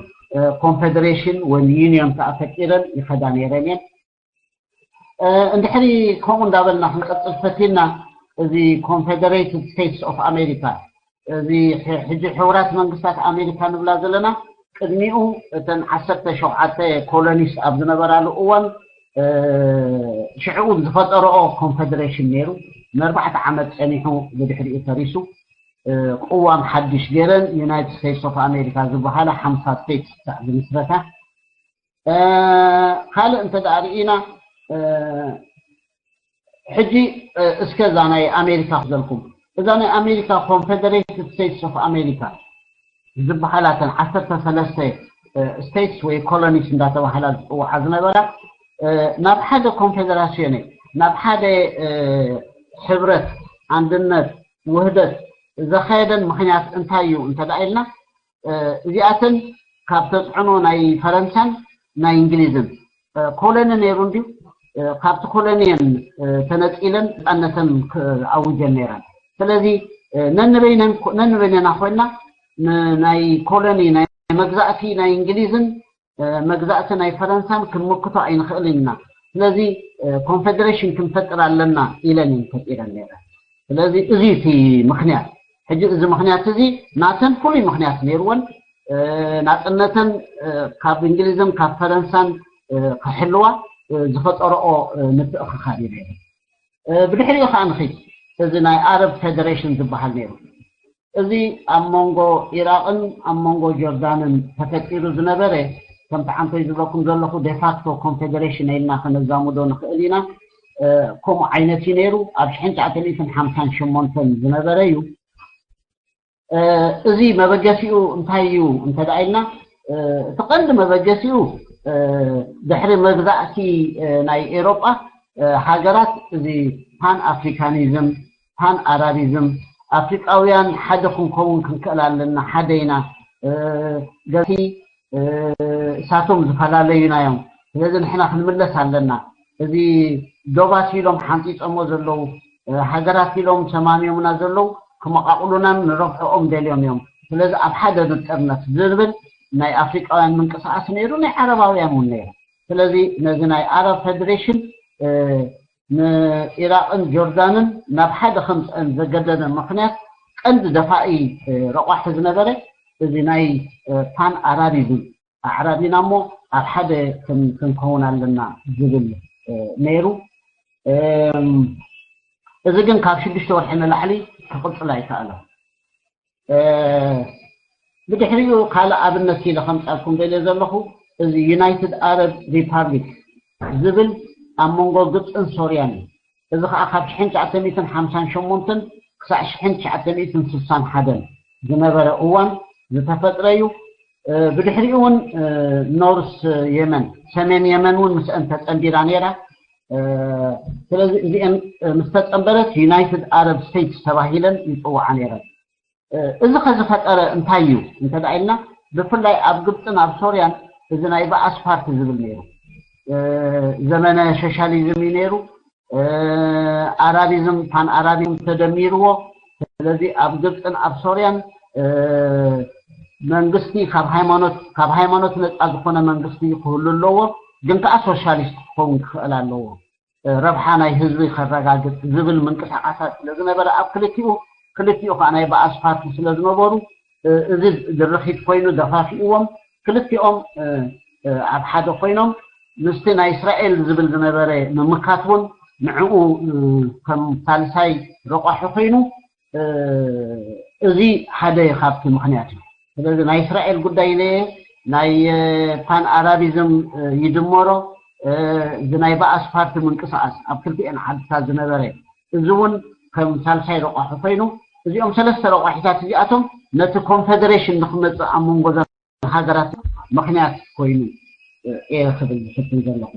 ኮንፌደሬሽን ወይ ዩኒዮን ከዓ ፈጢረን ይኸዳ ነይረን እየን። እንድሕሪ ከምኡ እንዳበልና ክንቀፅል ፈቲና፣ እዚ ኮንፌደሬትድ ስቴትስ ኦፍ ኣሜሪካ፣ እዚ ሕጂ ሕቡራት መንግስታት ኣሜሪካ ንብላ ዘለና፣ ቅድሚኡ እተን ዓሰርተ ሸውዓተ ኮሎኒስ ኣብ ዝነበራሉ እዋን ሽዕኡ ዝፈጠረኦ ኮንፌደሬሽን ነይሩ። ንኣርባዕተ ዓመት ፀኒሑ ብድሕሪኡ ፈሪሱ። ቅዋም ሓድሽ ገይረን ዩናይትድ ስቴትስ ኦፍ ኣሜሪካ ዝበሃላ ሓምሳ ስቴትስ ክሳዕ ዝምስረታ። ካልእ እንተ ደኣ ርኢና፣ ሕጂ እስከ እዛ ናይ ኣሜሪካ ክዘልኩም። እዛ ናይ ኣሜሪካ ኮንፌደሬትድ ስቴትስ ኦፍ ኣሜሪካ ዝበሃላ፣ እተን ዓሰርተ ሰለስተ ስቴትስ ወይ ኮሎኒስ እንዳተባሃላ ዝፅውዓ ዝነበራ፣ ናብ ሓደ ኮንፌደራሲዮን፣ ናብ ሓደ ሕብረት፣ ኣንድነት፣ ውህደት ዘኸየደን ምኽንያት እንታይ እዩ እንተ ደኣ ኢልና፣ እዚኣተን ካብ ተፅዕኖ ናይ ፈረንሳን ናይ እንግሊዝን፣ ኮሎኒ ነይሩ እንድዩ፣ ካብቲ ኮሎኒየን ተነፂለን ነፃነተን ኣውጀን ነይረን። ስለዚ ነንበይነና ኮይንና ናይ ኮሎኒ፣ ናይ መግዛእቲ ናይ እንግሊዝን መግዛእቲ ናይ ፈረንሳን ክንምክቶ ኣይንኽእልን ኢና። ስለዚ ኮንፌደሬሽን ክንፈጥር ኣለና ኢለን እየን ፈጢረን ነይረን። ስለዚ እዚ እቲ ምኽንያት፣ ሕጂ እዚ ምኽንያት እዚ ናተን ፍሉይ ምኽንያት ነይርወን፣ ናፅነተን ካብ እንግሊዝን ካብ ፈረንሳን ክሕልዋ ዝፈጠረኦ ምትእኽኻብ እዩ ነይሩ። ብድሕሪኡ ከዓ ንኺድ፣ እዚ ናይ ኣረብ ፌደሬሽን ዝበሃል ነይሩ። እዚ ኣብ መንጎ ኢራቕን ኣብ መንጎ ጆርዳንን ተፈጢሩ ዝነበረ፣ ከምቲ ዓንቶይ ዝብለኩም ዘለኹ ዴፋክቶ ኮንፌደሬሽን ኢልና ከነዛምዶ ንኽእል ኢና። ከምኡ ዓይነት እዩ ነይሩ። ኣብ ሽሕን ትሽዓተ ሚእትን ሓምሳን ሸሞንተን ዝነበረ እዩ። እዚ መበገሲኡ እንታይ እዩ እንተ ደኣ ኢልና፣ እቲ ቀንዲ መበገሲኡ ድሕሪ መግዛእቲ ናይ ኤውሮጳ ሃገራት፣ እዚ ፓን ኣፍሪካኒዝም፣ ፓን ኣራቢዝም፣ ኣፍሪቃውያን ሓደ ክንከውን ክንክእል ኣለና፣ ሓደ ኢና፣ ገቲ እሳቶም ዝፈላለዩና እዮም። ስለዚ ንሕና ክንምለስ ኣለና። እዚ ዶባት ኢሎም ሓንፂፆሞ ዘለዉ ሃገራት ኢሎም ሰማሚዮምና ዘለዉ ክመቓቕሉናን ንረብሕኦም ደልዮም እዮም። ስለዚ ኣብ ሓደ ንጠርነፍ ዝብል ናይ ኣፍሪቃውያን ምንቅስቃስ ነይሩ፣ ናይ ዓረባውያን እውን ነይሩ። ስለዚ ነዚ ናይ ኣረብ ፌደሬሽን ንኢራቅን ጆርዳንን ናብ ሓደ ከምፀን ዘገደደ ምክንያት ቀንዲ ደፋኢ ረቋሒ ዝነበረ እዚ ናይ ፓን ኣራቢዝም ኣዕራቢና እሞ ኣብ ሓደ ክንከውን ኣለና ዝብል ነይሩ። እዚ ግን ካብ ሽዱሽተ ወርሒ ንላዕሊ ክቕፅል ኣይከኣለን። ብድሕሪኡ ካልእ ኣብነት ኢለ ከምፃልኩም ደልየ ዘለኹ እዚ ዩናይትድ ኣረብ ሪፓብሊክ ዝብል ኣብ መንጎ ግብፅን ሶርያን እዩ። እዚ ከዓ ካብ ሽሕን ትሽዓተ ሚእትን ሓምሳን ሸሞንተን ክሳዕ ሽሕን ትሽዓተ ሚእትን ስሳን ሓደን ዝነበረ እዋን ዝተፈጥረ እዩ። ብድሕሪኡ እውን ኖርስ የመን ሰሜን የመን እውን ምስአን ተፀንቢራ ነይራ። ስለዚ እዚአን ምስ ተፀንበረት ዩናይትድ ኣረብ ስቴትስ ተባሂለን ይፅዋዓ ነይረን። እዚ ከዝፈጠረ እንታይ እዩ እንተ ኢልና ብፍላይ ኣብ ግብፅን ኣብ ሶርያን እዚ ናይ በኣስ ፓርቲ ዝብል ነይሩ። ዘመነ ሶሻሊዝም እዩ ነይሩ። ኣራቢዝም ፓን ኣራቢዝም ተደሚርዎ። ስለዚ ኣብ ግብፅን ኣብ ሶርያን መንግስቲ ካብ ሃይማኖት ካብ ሃይማኖት ነፃ ዝኾነ መንግስቲ ክህሉ ኣለዎ፣ ግን ከዓ ሶሻሊስት ክኸውን ክኽእል ኣለዎ። ረብሓ ናይ ህዝቢ ከረጋግፅ ዝብል ምንቅስቃሳት ስለ ዝነበረ ኣብ ክልቲኡ ክልቲኡ ከዓ ናይ በኣስ ፓርቲ ስለ ዝነበሩ እዚ ድርኺት ኮይኑ ደፋፊእዎም ክልቲኦም ኣብ ሓደ ኮይኖም ምስቲ ናይ እስራኤል ዝብል ዝነበረ ምምካት እውን ንዕኡ ከም ሳልሳይ ረቋሒ ኮይኑ እዚ ሓደ ካብቲ ምክንያት እዩ። ስለዚ ናይ እስራኤል ጉዳይ ኢለ ናይ ፓን ኣራቢዝም ይድመሮ እዚ ናይ በኣስ ፓርቲ ምንቅስቃስ ኣብ ክልቲኤን ዓድታት ዝነበረ እዚ እውን ከም ሳልሳይ ረቋሒ ኮይኑ እዚኦም ሰለስተ ረቋሒታት እዚኣቶም ነቲ ኮንፌደሬሽን ንክመፅእ ኣብ መንጎ ሃገራት ምክንያት ኮይኑ እየ ክብል ዝፍትን ዘለኹ።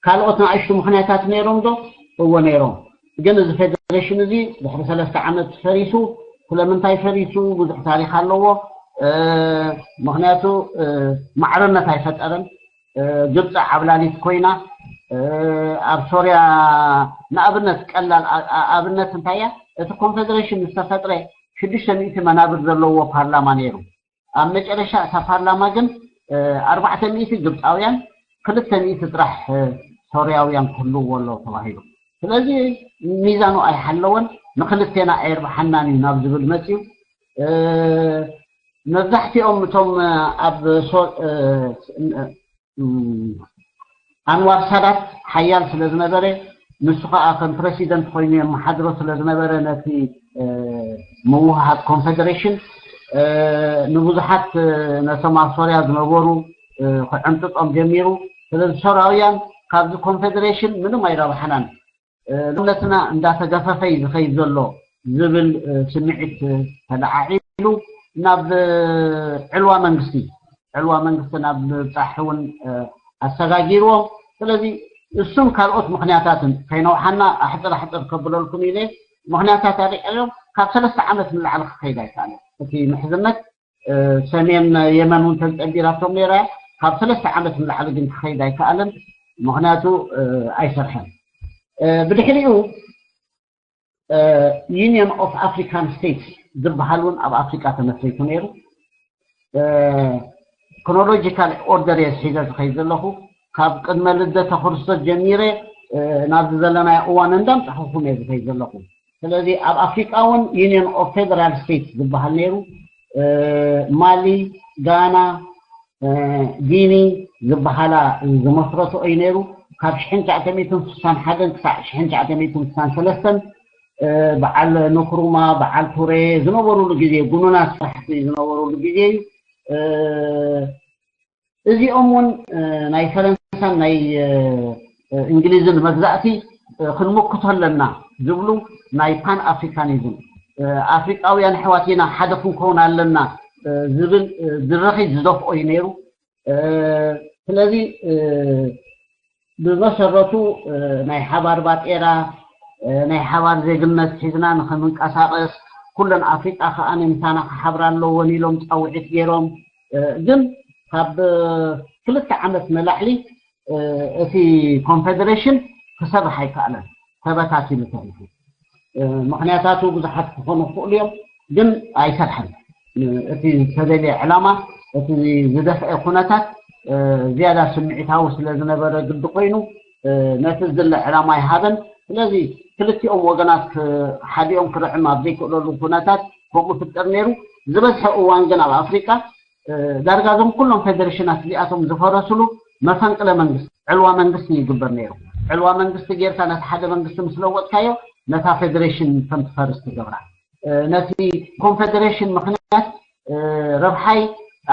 ካልኦት ንኣሽቱ ምክንያታት ነይሮም ዶ? እዎ ነይሮም። ግን እዚ ፌደሬሽን እዚ ድሕሪ ሰለስተ ዓመት ፈሪሱ። ስለምንታይ ፈሪሱ? ብዙሕ ታሪክ ኣለዎ። ምክንያቱ ማዕርነት ኣይፈጠረን። ግብፂ ዓብላሊት ኮይና ኣብ ሶርያ ንኣብነት ቀላል ኣብነት እንታይ እያ? እቲ ኮንፌደሬሽን ዝተፈጥረ ሽዱሽተ ሚእቲ መናብር ዘለዎ ፓርላማ ነይሩ። ኣብ መጨረሻ እታ ፓርላማ ግን ኣርባዕተ ሚእቲ ግብፃውያን ክልተ ሚእቲ ጥራሕ ሶርያውያን ክህልውዎ ኣሎ ተባሂሉ። ስለዚ ሚዛኑ ኣይሓለወን፣ ንክልቴና ኣየርብሓናን እዩ ናብ ዝብል መፅዩ። መብዛሕትኦም እቶም ኣብ ኣንዋር ሳዳት ሓያል ስለ ዝነበረ ንሱ ከዓ ከም ፕረሲደንት ኮይኑ የመሓድሮ ስለ ዝነበረ ነቲ ምውሃሃድ ኮንፌደሬሽን ንብዙሓት ነቶም ኣብ ሶርያ ዝነበሩ ክዕምጥጦም ጀሚሩ። ስለዚ ሶርያውያን ካብዚ ኮንፌደሬሽን ምንም ኣይረብሓናን፣ ልምነትና እንዳተገፈፈ እዩ ዝኸይድ ዘሎ ዝብል ስምዒት ተለዓዒሉ ናብ ዕልዋ መንግስቲ ዕልዋ መንግስቲ ናብ ምብፃሕ እውን ኣሰጋጊርዎም። ስለዚ እሱን ካልኦት ምክንያታትን ከይነውሓና ኣሕፅር ኣሕፅር ከብለልኩም ኢለ ምክንያታት ኣሪቀዮም ካብ ሰለስተ ዓመት ንላዕሊ ክኸይድ ኣይከኣለን። እቲ ምሕዝነት ሰሜን የመን እውን ተንፀቢራቶም ነይራ። ካብ ሰለስተ ዓመት ንላዕሊ ግን ክኸይድ ኣይከኣለን፣ ምክንያቱ ኣይሰርሐን። ብድሕሪኡ ዩኒየን ኦፍ ኣፍሪካን ስቴትስ ዝበሃል እውን ኣብ ኣፍሪካ ተመስሪቱ ነይሩ። ክሮኖሎጂካል ኦርደር እየ ሒዘ ዝኸይድ ዘለኹ። ካብ ቅድመ ልደተ ክርስቶስ ጀሚረ ናብዚ ዘለናዮ እዋን እንዳምፃኹኹም እየ ዝኸይድ ዘለኹ። ስለዚ ኣብ ኣፍሪቃ እውን ዩኒየን ኦፍ ፌደራል ስቴትስ ዝበሃል ነይሩ። ማሊ፣ ጋና፣ ጊኒ ዝበሃላ ዝመስረትኦ እዩ ነይሩ። ካብ ሽሕን ትሽዓተ ሚእትን ስሳን ሓደን ክሳዕ ሽሕን ትሽዓተ ሚእትን ስሳን ሰለስተን በዓል ንክሩማ፣ በዓል ቱሬ ዝነበሩሉ ግዜ፣ ጉኑናት ስራሕቲ ዝነበሩሉ ግዜ እዩ። እዚኦም እውን ናይ ፈረንሳን ናይ እንግሊዝን መግዛእቲ ክንምክቶ ኣለና ዝብሉ ናይ ፓን ኣፍሪካኒዝም ኣፍሪቃውያን ኣሕዋት ኢና ሓደ ክንከውን ኣለና ዝብል ድርኺት ዝደፍኦ እዩ ነይሩ። ስለዚ ብመሰረቱ ናይ ሓባር ባጤራ ናይ ሓባር ዜግነት ሒዝና ንክንንቀሳቀስ ኩለን ኣፍሪቃ ከዓ ንምሳና ክሓብራ ኣለወን ኢሎም ፃውዒት ገይሮም። ግን ካብ ክልተ ዓመት ንላዕሊ እቲ ኮንፌደሬሽን ክሰርሕ ኣይከኣለን፣ ተበታቲኑ ተሪፉ። ምክንያታቱ ብዙሓት ክኾኑ ክኽእሉ እዮም፣ ግን ኣይሰርሐን። እቲ ዝተደልየ ዕላማ፣ እቲ ዝደፍአ ኩነታት ዝያዳ ስምዒታዊ ስለ ዝነበረ ግዲ ኮይኑ፣ ነቲ ዝድለ ዕላማ ይሃበን። ስለዚ ክልቲኦም ወገናት ሓዲኦም ክርዕም ኣብ ዘይክእለሉ ኩነታት ከምኡ ፍጠር ነይሩ። ዝበዝሐ እዋን ግን ኣብ ኣፍሪቃ ዳርጋ እዞም ኩሎም ፌደሬሽናት እዚኣቶም ዝፈረስሉ መፈንቅለ መንግስቲ፣ ዕልዋ መንግስቲ ይግበር ነይሩ። ዕልዋ መንግስቲ ጌርካ ነቲ ሓደ መንግስቲ ምስ ለወጥካዮ፣ ነታ ፌደሬሽን ከም ትፈርስ ትገብራ። ነቲ ኮንፌደሬሽን ምክንያት ረብሓይ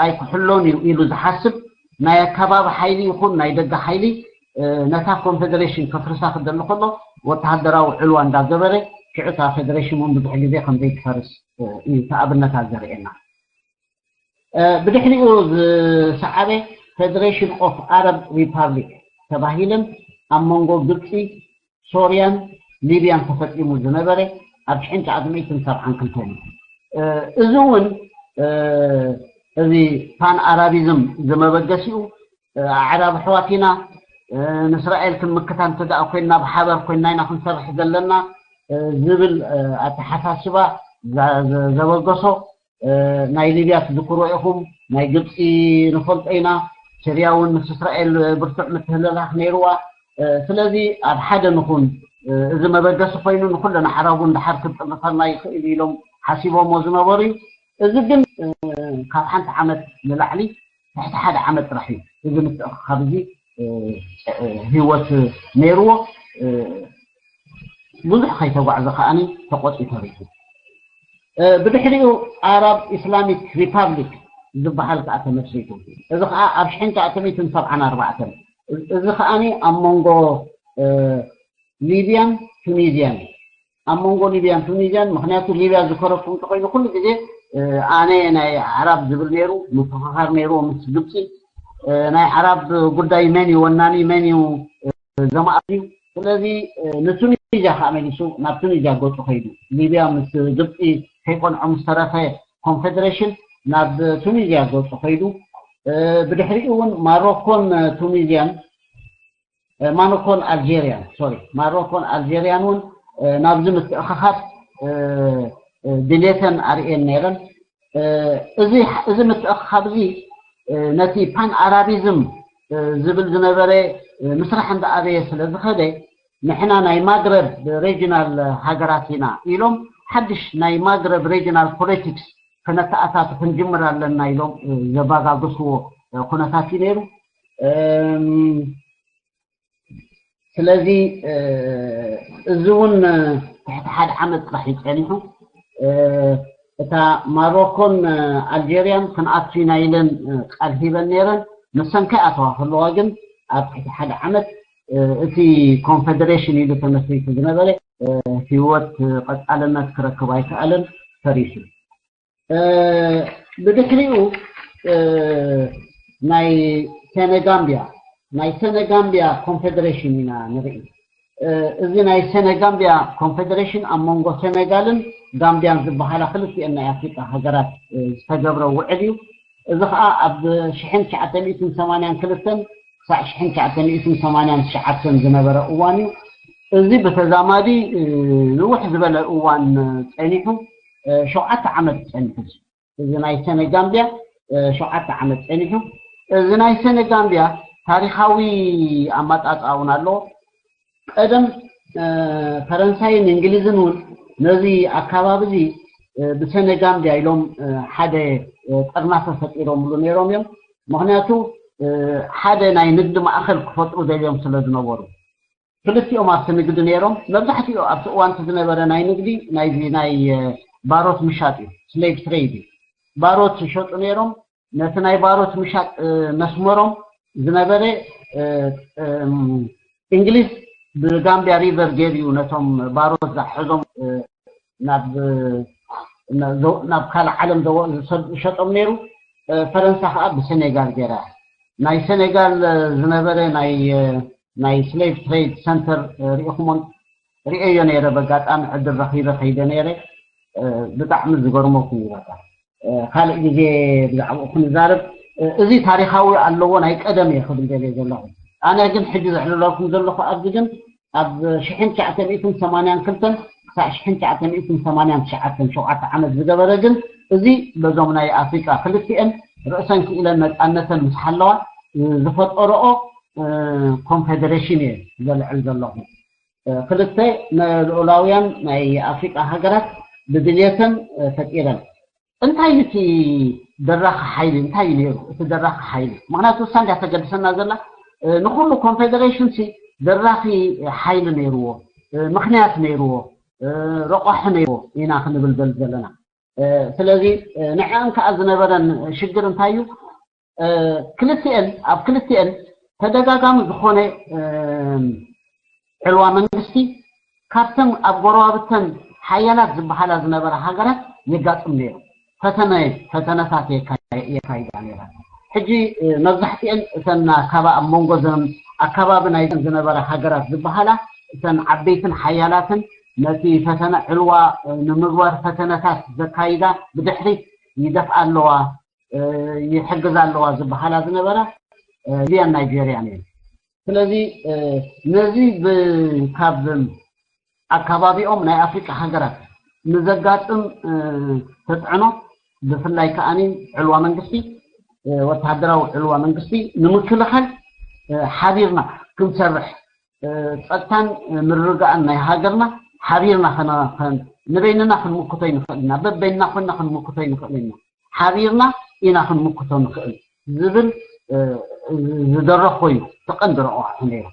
ኣይክሕሎን እዩ ኢሉ ዝሓስብ ናይ ኣከባቢ ሓይሊ ይኹን ናይ ደገ ሓይሊ ነታ ኮንፌደሬሽን ከፍርሳ ክደሊ ከሎ፣ ወተሃደራዊ ዕልዋ እንዳገበረ፣ ሽዑ እታ ፌደሬሽን እውን ብዙሕ ግዜ ከም ዘይትፈርስ እዩ እቲ ኣብነታት ዘርእየና። ብድሕሪኡ ዝሰዓበ ፌደሬሽን ኦፍ ኣረብ ሪፓብሊክ ተባሂለን ኣብ መንጎ ግብፂ፣ ሶርያን ሊብያን ተፈፂሙ ዝነበረ ኣብ ሽሕን ትሽዓተ ሚእትን ሰብዓን ክልተን እዩ። እዚ እውን እዚ ፓን ኣራቢዝም ዝመበገሲኡ ኣዕራብ ኣሕዋት ኢና፣ ንእስራኤል ክንምክታ እንተ ደኣ ኮይንና ብሓበር ኮይንና ኢና ክንሰርሕ ዘለና ዝብል ኣተሓሳስባ ዘበገሶ። ናይ ሊብያ ትዝክሮ ኢኹም፣ ናይ ግብፂ ንፈልጦ ኢና። ሲርያ እውን ምስ እስራኤል ብርቱዕ ምትህልላኽ ነይርዋ። ስለዚ ኣብ ሓደ ንኹን፣ እዚ መበገሲ ኮይኑ ንኩለን ኣዕራብ እውን ድሓር ክጥርፈና ይኽእል ኢሎም ሓሲቦሞ ዝነበሩ እዩ። እዚ ግን ካብ ሓንቲ ዓመት ንላዕሊ ትሕቲ ሓደ ዓመት ጥራሕ እዩ እዚ ምትእኽኻብ እዚ ህይወት ነይርዎ። ብዙሕ ከይተጓዕዘ ከዓኒ ተቆፂ ተሪፉ። ብድሕሪኡ ኣራብ ኢስላሚክ ሪፓብሊክ ዝበሃል ከዓ ተመስሪቱ። እዚ ከዓ ኣብ ሽሕን ትሽዓተ ሚእትን ሰብዓን ኣርባዕተን። እዚ ከዓኒ ኣብ መንጎ ሊብያን ቱኒዝያን እዩ። ኣብ መንጎ ሊብያን ቱኒዝያን፣ ምክንያቱ ሊብያ ዝከረኩም እንተኮይኑ ኩሉ ግዜ ኣነ ናይ ኣዕራብ ዝብል ነይሩ፣ ምፍኽኻር ነይሩ ምስ ግብፂ። ናይ ኣዕራብ ጉዳይ መን እዩ ወናኒ፣ መን እዩ ዘማእት እዩ። ስለዚ ንቱኒዝያ ከዓ መሊሱ ናብ ቱኒዝያ ገፁ ከይዱ። ሊብያ ምስ ግብፂ ከይቆንዖ ምስ ተረፈ ኮንፌደሬሽን ናብ ቱኒዝያ ገፁ ከይዱ። ብድሕሪኡ እውን ማሮኮን ቱኒዝያን ማሮኮን ኣልጀርያን፣ ሶሪ፣ ማሮኮን ኣልጀርያን እውን ናብዚ ምትእኽኻብ ድሌተን ኣርእየን ነይረን። እዚ እዚ ምትእኽኻብ እዚ ነቲ ፓን ኣራቢዝም ዝብል ዝነበረ ምስራሕ እንዳኣበየ ስለ ዝኸደ፣ ንሕና ናይ ማግረብ ሬጅናል ሃገራት ኢና ኢሎም ሓድሽ ናይ ማግረብ ሬጅናል ፖለቲክስ ከነተኣታቱ ክንጅምር ኣለና ኢሎም ዘባጋገስዎ ኩነታት እዩ ነይሩ። ስለዚ እዚ እውን ትሕቲ ሓደ ዓመት ጥራሕ እዩ ፀኒሑ። እታ ማሮኮን ኣልጀርያን ክንኣቱ ኢና ኢለን ቃል ሂበን ነይረን። ንሰን ከይኣተዋ ከለዋ ግን ኣብ ትሕቲ ሓደ ዓመት እቲ ኮንፌደሬሽን ኢሉ ተመስሪቱ ዝነበረ ህይወት ቀፃልነት ክረክብ ኣይከኣለን፣ ፈሪሱ። ብድሕሪኡ ናይ ሴነጋምቢያ፣ ናይ ሴነጋምቢያ ኮንፌደሬሽን ኢና ንርኢ። እዚ ናይ ሴነጋምቢያ ኮንፌደሬሽን ኣብ መንጎ ሴኔጋልን ጋምቢያን ዝበሃላ ክልቲኤን ናይ ኣፍሪቃ ሃገራት ዝተገብረ ውዕል እዩ። እዚ ከዓ ኣብ ሽሕን ትሽዓተ ሚእትን ሰማንያን ክልተን ክሳዕ ሽሕን ትሽዓተ ሚእትን ሰማንያን ትሽዓተን ዝነበረ እዋን እዩ። እዚ ብተዛማዲ ንውሕ ዝበለ እዋን ፀኒሑ፣ ሸውዓተ ዓመት ፀኒሑ። እዚ ናይ ሴኔጋምቢያ ሸውዓተ ዓመት ፀኒሑ። እዚ ናይ ሴኔጋምቢያ ታሪኻዊ ኣመፃፅኣ እውን ኣለዎ። ቀደም ፈረንሳይን እንግሊዝን እውን ነዚ ኣካባቢ እዚ ብሰነ ጋምቢያ ኢሎም ሓደ ጠርናፈ ፈጢሮምሉ ነይሮም እዮም። ምክንያቱ ሓደ ናይ ንግዲ ማእኸል ክፈጥሩ ደልዮም ስለ ዝነበሩ፣ ክልቲኦም ኣብቲ ንግዲ ነይሮም። መብዛሕትኡ ኣብቲ እዋንቲ ዝነበረ ናይ ንግዲ ናይ ናይ ባሮት ምሻጥ እዩ፣ ስሌቭ ትሬድ እዩ። ባሮት ይሸጡ ነይሮም። ነቲ ናይ ባሮት ምሻጥ መስመሮም ዝነበረ እንግሊዝ ብጋምቢያ ሪቨር ገይሩ እዩ ነቶም ባሮት ዝሓዞም ናብ ናብ ካልእ ዓለም ዝሸጦም ነይሩ። ፈረንሳ ከዓ ብሴኔጋል ገይራ። ናይ ሴኔጋል ዝነበረ ናይ ናይ ስሌቭ ትሬድ ሰንተር ሪኢኹሞን ሪኤዮ ነይረ። በጋጣሚ ዕድል ረኺበ ከይደ ነይረ። ብጣዕሚ ዝገርመኩም እዩ። በቃ ካልእ ግዜ ብዛዕባኡ ክንዛረብ። እዚ ታሪኻዊ ኣለዎ ናይ ቀደም እየ ክብል ደልየ ዘለኹ። ኣነ ግን ሕጂ ዘዕልለኩም ዘለኹ ኣብዚ ግን ኣብ ሽሕን ትሽዓተ ሚእትን ሰማንያን ክልተን ክሳዕ ሽሕን ትሽዓተ ሚእትን ሰማንያን ትሽዓተን ሸውዓተ ዓመት ዝገበረ ግን እዚ በዞም ናይ ኣፍሪቃ ክልቲኤን ርእሰን ክኢለን ነፃነተን ምስ ሓለዋ ዝፈጠረኦ ኮንፌደሬሽን እየ ዘልዕል ዘለኹ። ክልተ ልኡላውያን ናይ ኣፍሪቃ ሃገራት ብድልየተን ፈጢረን። እንታይ እዩ እቲ ደራኺ ሓይሊ እንታይ እዩ ነይሩ? እቲ ደራኺ ሓይሊ ምክንያቱ እሳ እንዲያ ተገድሰና ዘላ ንኩሉ ኮንፌደሬሽን ሲ ደራኺ ሓይሊ ነይርዎ፣ ምክንያት ነይርዎ፣ ረቋሒ ነይርዎ ኢና ክንብል ዘል ዘለና። ስለዚ ንዕን ከዓ ዝነበረን ሽግር እንታይ እዩ? ክልቲኤን ኣብ ክልቲኤን ተደጋጋሚ ዝኾነ ዕልዋ መንግስቲ ካብተን ኣብ ጎረባብተን ሓያላት ዝበሃላ ዝነበራ ሃገራት የጋጥም ነይሩ። ፈተነ ፈተነታት የካይዳ ነይራ። ሕጂ መብዛሕትኤን እተን ኣካባ ኣብ መንጎ ዘን ኣካባቢ ናይ ዝነበራ ሃገራት ዝበሃላ እተን ዓበይትን ሓያላትን ነቲ ፈተነ ዕልዋ ንምግባር ፈተነታት ዘካይዳ ብድሕሪት ይደፍኣ ኣለዋ፣ ይሕግዛ ኣለዋ ዝበሃላ ዝነበራ ሊብያን ናይጄርያን እየን። ስለዚ ነዚ ካብ ኣካባቢኦም ናይ ኣፍሪቃ ሃገራት ንዘጋጥም ተፅዕኖ ብፍላይ ከዓኒ ዕልዋ መንግስቲ ወታደራዊ ዕልዋ መንግስቲ ንምክልኻል ሓቢርና ክንሰርሕ ፀጥታን ምርግጋእን ናይ ሃገርና ሓቢርና ንበይንና ክንምክቶ ይንኽእል ኢና። በበይንና ኮይና ክንምክቶ ይንኽእል ኢና። ሓቢርና ኢና ክንምክቶ ንኽእል ዝብል ዝደረኾ እዩ። ተቐንዲ ረቑሑ ነይሩ።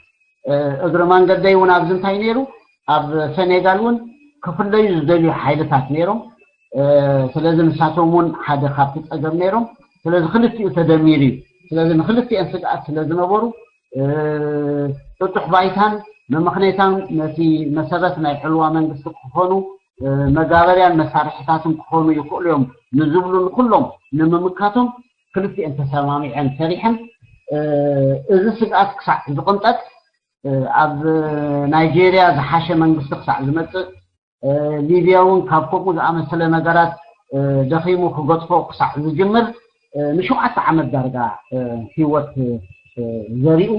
እግሪ መንገደይ እውን ኣብዚ እንታይ ነይሩ ኣብ ሰኔጋል እውን ክፍለዩ ዝደልዩ ሓይልታት ነይሮም። ስለዚ ንሳቶም እውን ሓደ ካብቲ ፀገም ነይሮም። ስለዚ ክልቲኡ ተደሚሩ እዩ። ስለዚ ንክልቲኤን ስግኣት ስለ ዝነበሩ ጥጡሕ ባይታን መመኽነይታን ነቲ መሰረት ናይ ዕልዋ መንግስቲ ክኾኑ መጋበርያን መሳርሕታትን ክኾኑ ይኽእሉ እዮም ንዝብሉ ንኩሎም ንምምካቶም ክልቲኤን ተሰማሚዐን ሰሪሐን። እዚ ስግኣት ክሳዕ ዝቕንጠጥ ኣብ ናይጄርያ ዝሓሸ መንግስቲ ክሳዕ ዝመፅእ ሊብያ እውን ካብ ከምኡ ዝኣመሰለ ነገራት ደኺሙ ክገጥፎ ክሳዕ ዝጅምር ንሸውዓተ ዓመት ዳርጋ ህይወት ዘሪኡ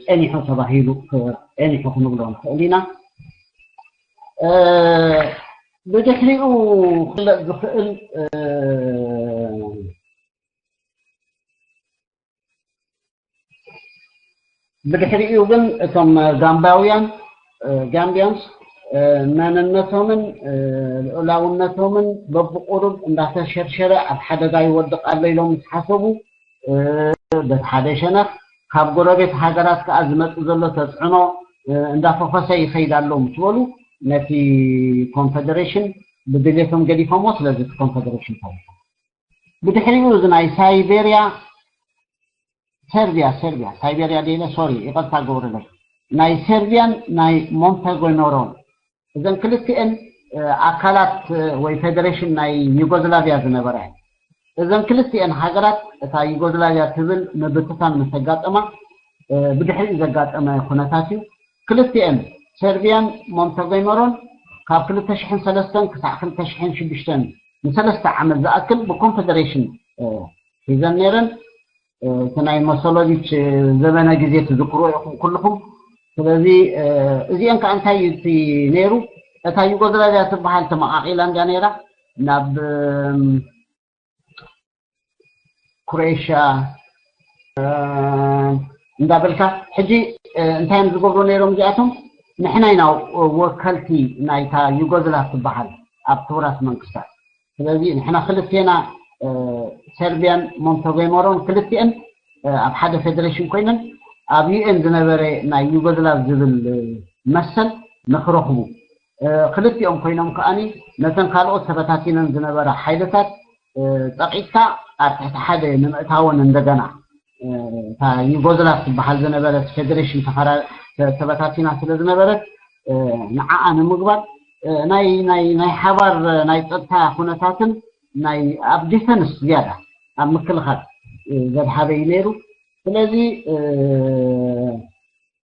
ፀኒሑ ተባሂሉ ፀኒሑ ክንብሎ ንኽእል ኢና። ብድሕሪኡ ክፍለጥ ዝኽእል ብድሕሪኡ ግን እቶም ጋምባውያን ጋምቢያንስ መንነቶምን ልኡላውነቶምን በብቁሩብ እንዳተሸርሸረ ኣብ ሓደጋ ይወድቕ ኣሎ ኢሎም ምስ ሓሰቡ በቲ ሓደ ሸነኽ ካብ ጎረቤት ሃገራት ከዓ ዝመፅእ ዘሎ ተፅዕኖ እንዳፈኾሰ ይኸይድ ኣሎ ምስ በሉ ነቲ ኮንፈደሬሽን ብድሌቶም ገዲፎሞ። ስለዚ እቲ ኮንፈደሬሽን ተሪፉ። ብድሕሪኡ እዚ ናይ ሳይቤርያ ሰርቢያ ሰርቢያ ሳይቤርያ ደለ ሶሪ ይቐርታ ገብረለይ ናይ ሰርቢያን ናይ ሞንተጎኖሮን እዘን ክልቲኤን ኣካላት ወይ ፌደሬሽን ናይ ዩጎዝላቪያ ዝነበረ እዘን ክልቲኤን ሃገራት እታ ዩጎዝላቪያ ትብል ምብትታን ምስ ኣጋጠማ ብድሕሪኡ ዘጋጠመ ኩነታት እዩ። ክልቲኤን ሰርቢያን ሞንተጎመሮን ካብ ክልተ ሽሕን ሰለስተን ክሳዕ ክልተ ሽሕን ሽዱሽተን ንሰለስተ ዓመት ዝኣክል ብኮንፈደሬሽን ሒዘን ነይረን። እቲ ናይ መሶሎቪች ዘበነ ግዜ ትዝክሮ ኢኹም ኩልኹም። ስለዚ እዚአን ከዓ እንታይ እዩ እቲ ነይሩ? እታ ዩጎዝላቪያ ትበሃል ተመቃቂላ እንዳ ነይራ ናብ ክሮኤሽያ እንዳበልካ ሕጂ እንታይ እዮም ዝገብሩ ነይሮም እዚኣቶም? ንሕና ኢና ወከልቲ ናይታ ዩጎዝላቭ ትበሃል ኣብ ክቡራት መንግስታት። ስለዚ ንሕና ክልቴና ሰርቢያን ሞንተጎመሮን ክልቲኤን ኣብ ሓደ ፌደሬሽን ኮይነን ኣብ ዩኤን ዝነበረ ናይ ዩጎዝላቭ ዝብል መሰል ንክረኽቡ ክልቲኦም ኮይኖም ከዓኒ ነተን ካልኦት ተበታቲነን ዝነበራ ሓይልታት ፀቂጥካ ኣብ ትሕቲ ሓደ ንምእታወን እንደገና እታ ዩጎዝላቭ ትበሃል ዝነበረት ፌደሬሽን ተበታቲና ስለ ዝነበረት ንዓኣ ንምግባር ናይ ናይ ናይ ሓባር ናይ ፀጥታ ኩነታትን ናይ ኣብ ዲፈንስ ዝያዳ ኣብ ምክልኻል ዘድሃበ እዩ ነይሩ። ስለዚ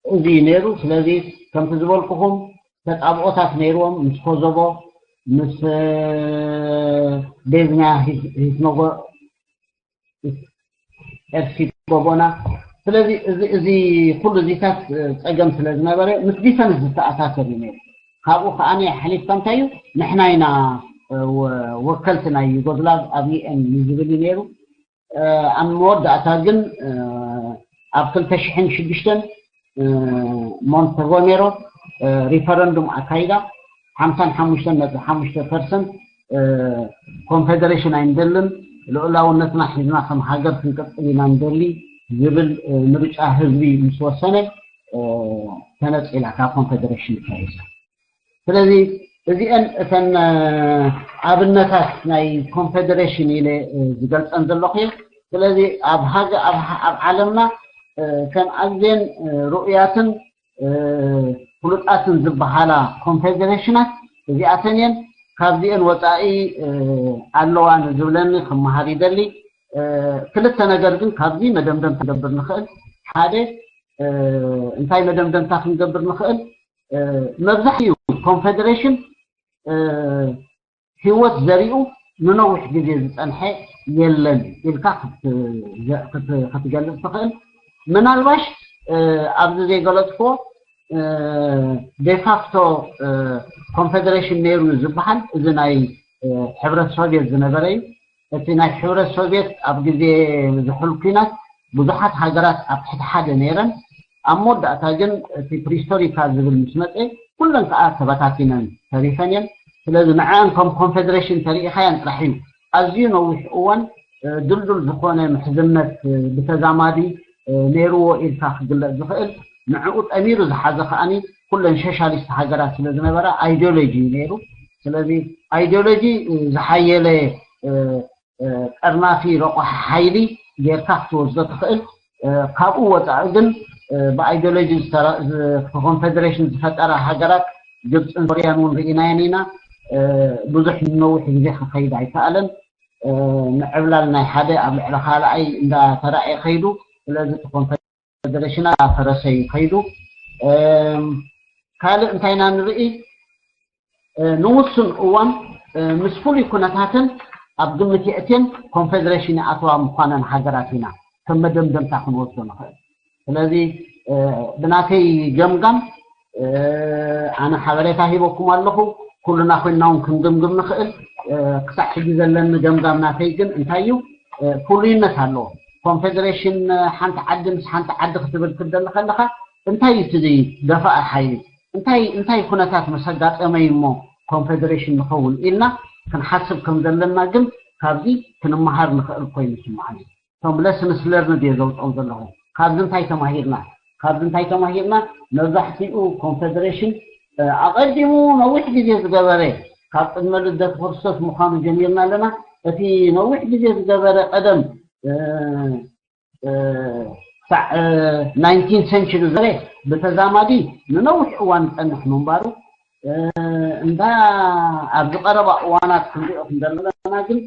እዚ ነይሩ። ስለዚ ከምቲ ዝበልኩኹም ተጣብኦታት ነይርዎም ምስ ኮዞቮ ምስ ቤዝኛ ሂስኖጎ ኤርሲጎቦና ስለዚ እዚ ኩሉ እዚታት ፀገም ስለ ዝነበረ ምስ ዲፈንስ ዝተኣሳሰር እዩ ነይሩ። ካብኡ ከዓ ሓሊፍካ እንታይ እዩ ንሕና ኢና ወከልቲ ናይ ዩጎዝላቭ ኣብ ዩኤን ንዝብል እዩ ነይሩ። ኣብ መወዳእታ ግን ኣብ ክልተ ሽሕን ሽዱሽተን ሞንተ ሮሜሮ ሪፈረንዱም ኣካይዳ ሓምሳን ሓሙሽተን ነጥቢ ሓሙሽተ ፐርሰንት ኮንፌደሬሽን ኣይንደልን፣ ልኡላውነትና ሒዝና ከም ሃገር ክንቅፅል ኢና ንደሊ ዝብል ምርጫ ህዝቢ ምስ ወሰነ ተነፂላ ካብ ኮንፌደሬሽን ተይዛ። ስለዚ እዚአን እተን ኣብነታት ናይ ኮንፌደሬሽን ኢለ ዝገልፀን ዘለኹ እየ። ስለዚ ኣብ ሃገ ኣብ ዓለምና ከም ኣዝየን ርኡያትን ፍሉጣትን ዝበሃላ ኮንፌደሬሽናት እዚኣተን እየን። ካብዚአን ወፃኢ ኣለዋ ንዝብለኒ ክመሃር ይደሊ። ክልተ ነገር ግን ካብዚ መደምደም ክንገብር ንኽእል። ሓደ እንታይ መደምደምታ ክንገብር ንኽእል? መብዛሕትኡ ኮንፌደሬሽን ህይወት ዘሪኡ ንነዊሕ ግዜ ዝፀንሐ የለን ኢልካ ክትገልፅ ትኽእል። ምናልባሽ ኣብዚ ዘይገለፅክዎ ዴፋክቶ ኮንፌደሬሽን ነይሩ ዝበሃል እዚ ናይ ሕብረት ሶቪየት ዝነበረ እዩ። እቲ ናይ ሕብረት ሶቪየት ኣብ ግዜ ዝሑል ኲናት ብዙሓት ሃገራት ኣብ ትሕቲ ሓደ ነይረን። ኣብ መወዳእታ ግን እቲ ፕሪስቶሪካ ዝብል ምስ መፀ ኩለን ከዓ ተበታቲነን ተሪፈን እየን። ስለዚ ንዕአን ከም ኮንፌደሬሽን ተሪኢኻየን ጥራሕ እዩ ኣዝዩ ነዊሕ እዋን ድልዱል ዝኾነ ምሕዝነት ብተዛማዲ ነይርዎ ኢልካ ክግለፅ ዝኽእል። ንዕኡ ጠሚሩ ዝሓዘ ከዓኒ ኩለን ሶሻሊስት ሃገራት ስለ ዝነበራ ኣይዲዮሎጂ እዩ ነይሩ። ስለዚ ኣይዲዮሎጂ ዝሓየለ ጠርናፊ ረቋሒ ሓይሊ ጌርካ ክትወስዶ ትኽእል። ካብኡ ወፃኢ ግን ብኣይዲዮሎጂ ኮንፌደሬሽን ዝፈጠራ ሃገራት ግብፅን ሶርያን እውን ርኢናየን ኢና። ብዙሕ ንነዊሕ ግዜ ክኸይድ ኣይከኣለን። ምዕብላል ናይ ሓደ ኣብ ልዕሊ ካልኣይ እንዳተራእየ ከይዱ። ስለዚ እቲ ኮንፌደሬሽን እንዳፈረሰ እዩ ከይዱ። ካልእ እንታይ ኢና ንርኢ? ንውሱን እዋን ምስ ፍሉይ ኩነታተን ኣብ ግምት የእትየን ኮንፌደሬሽን ይኣተዋ ምዃነን ሃገራት ኢና ከም መደምደምታ ክንወስዶ ንኽእል። ስለዚ ብናተይ ገምጋም ኣነ ሓበሬታ ሂበኩም ኣለኹ። ኩሉና ኮይንና እውን ክንግምግም ንኽእል። ክሳዕ ሕጂ ዘለኒ ገምጋም ናተይ ግን እንታይ እዩ? ፍሉይነት ኣለዎ። ኮንፌደሬሽን ሓንቲ ዓዲ ምስ ሓንቲ ዓዲ ክትብል ክትደሊ ከለኻ እንታይ እዩ እቲ ደፋኢ ሓይሊ? እንታይ እንታይ ኩነታት ምስ ኣጋጠመ እዩ እሞ ኮንፌደሬሽን ንኸውን ኢልና ክንሓስብ ከም ዘለና ግን ካብዚ ክንመሃር ንኽእል ኮይኑ ይስምዓኒ። እቶም ለስንስ ለርንድ እየ ዘውፅኦም ዘለኹ። ካብዚ እንታይ ተማሂርና? ካብዚ እንታይ ተማሂርና? መብዛሕትኡ ኮንፌደሬሽን ኣቐዲሙ ነዊሕ ግዜ ዝገበረ ካብ ቅድመ ልደት ክርስቶስ ምዃኑ ጀሚርና ኣለና። እቲ ነዊሕ ግዜ ዝገበረ ቀደም ክሳዕ ናይንቲን ሴንቹሪ ዘረ ብተዛማዲ ንነዊሕ እዋን ዝፀንሕ ምንባሩ እንዳ ኣብዚ ቀረባ እዋናት ክንሪኦ ክንደለና ግን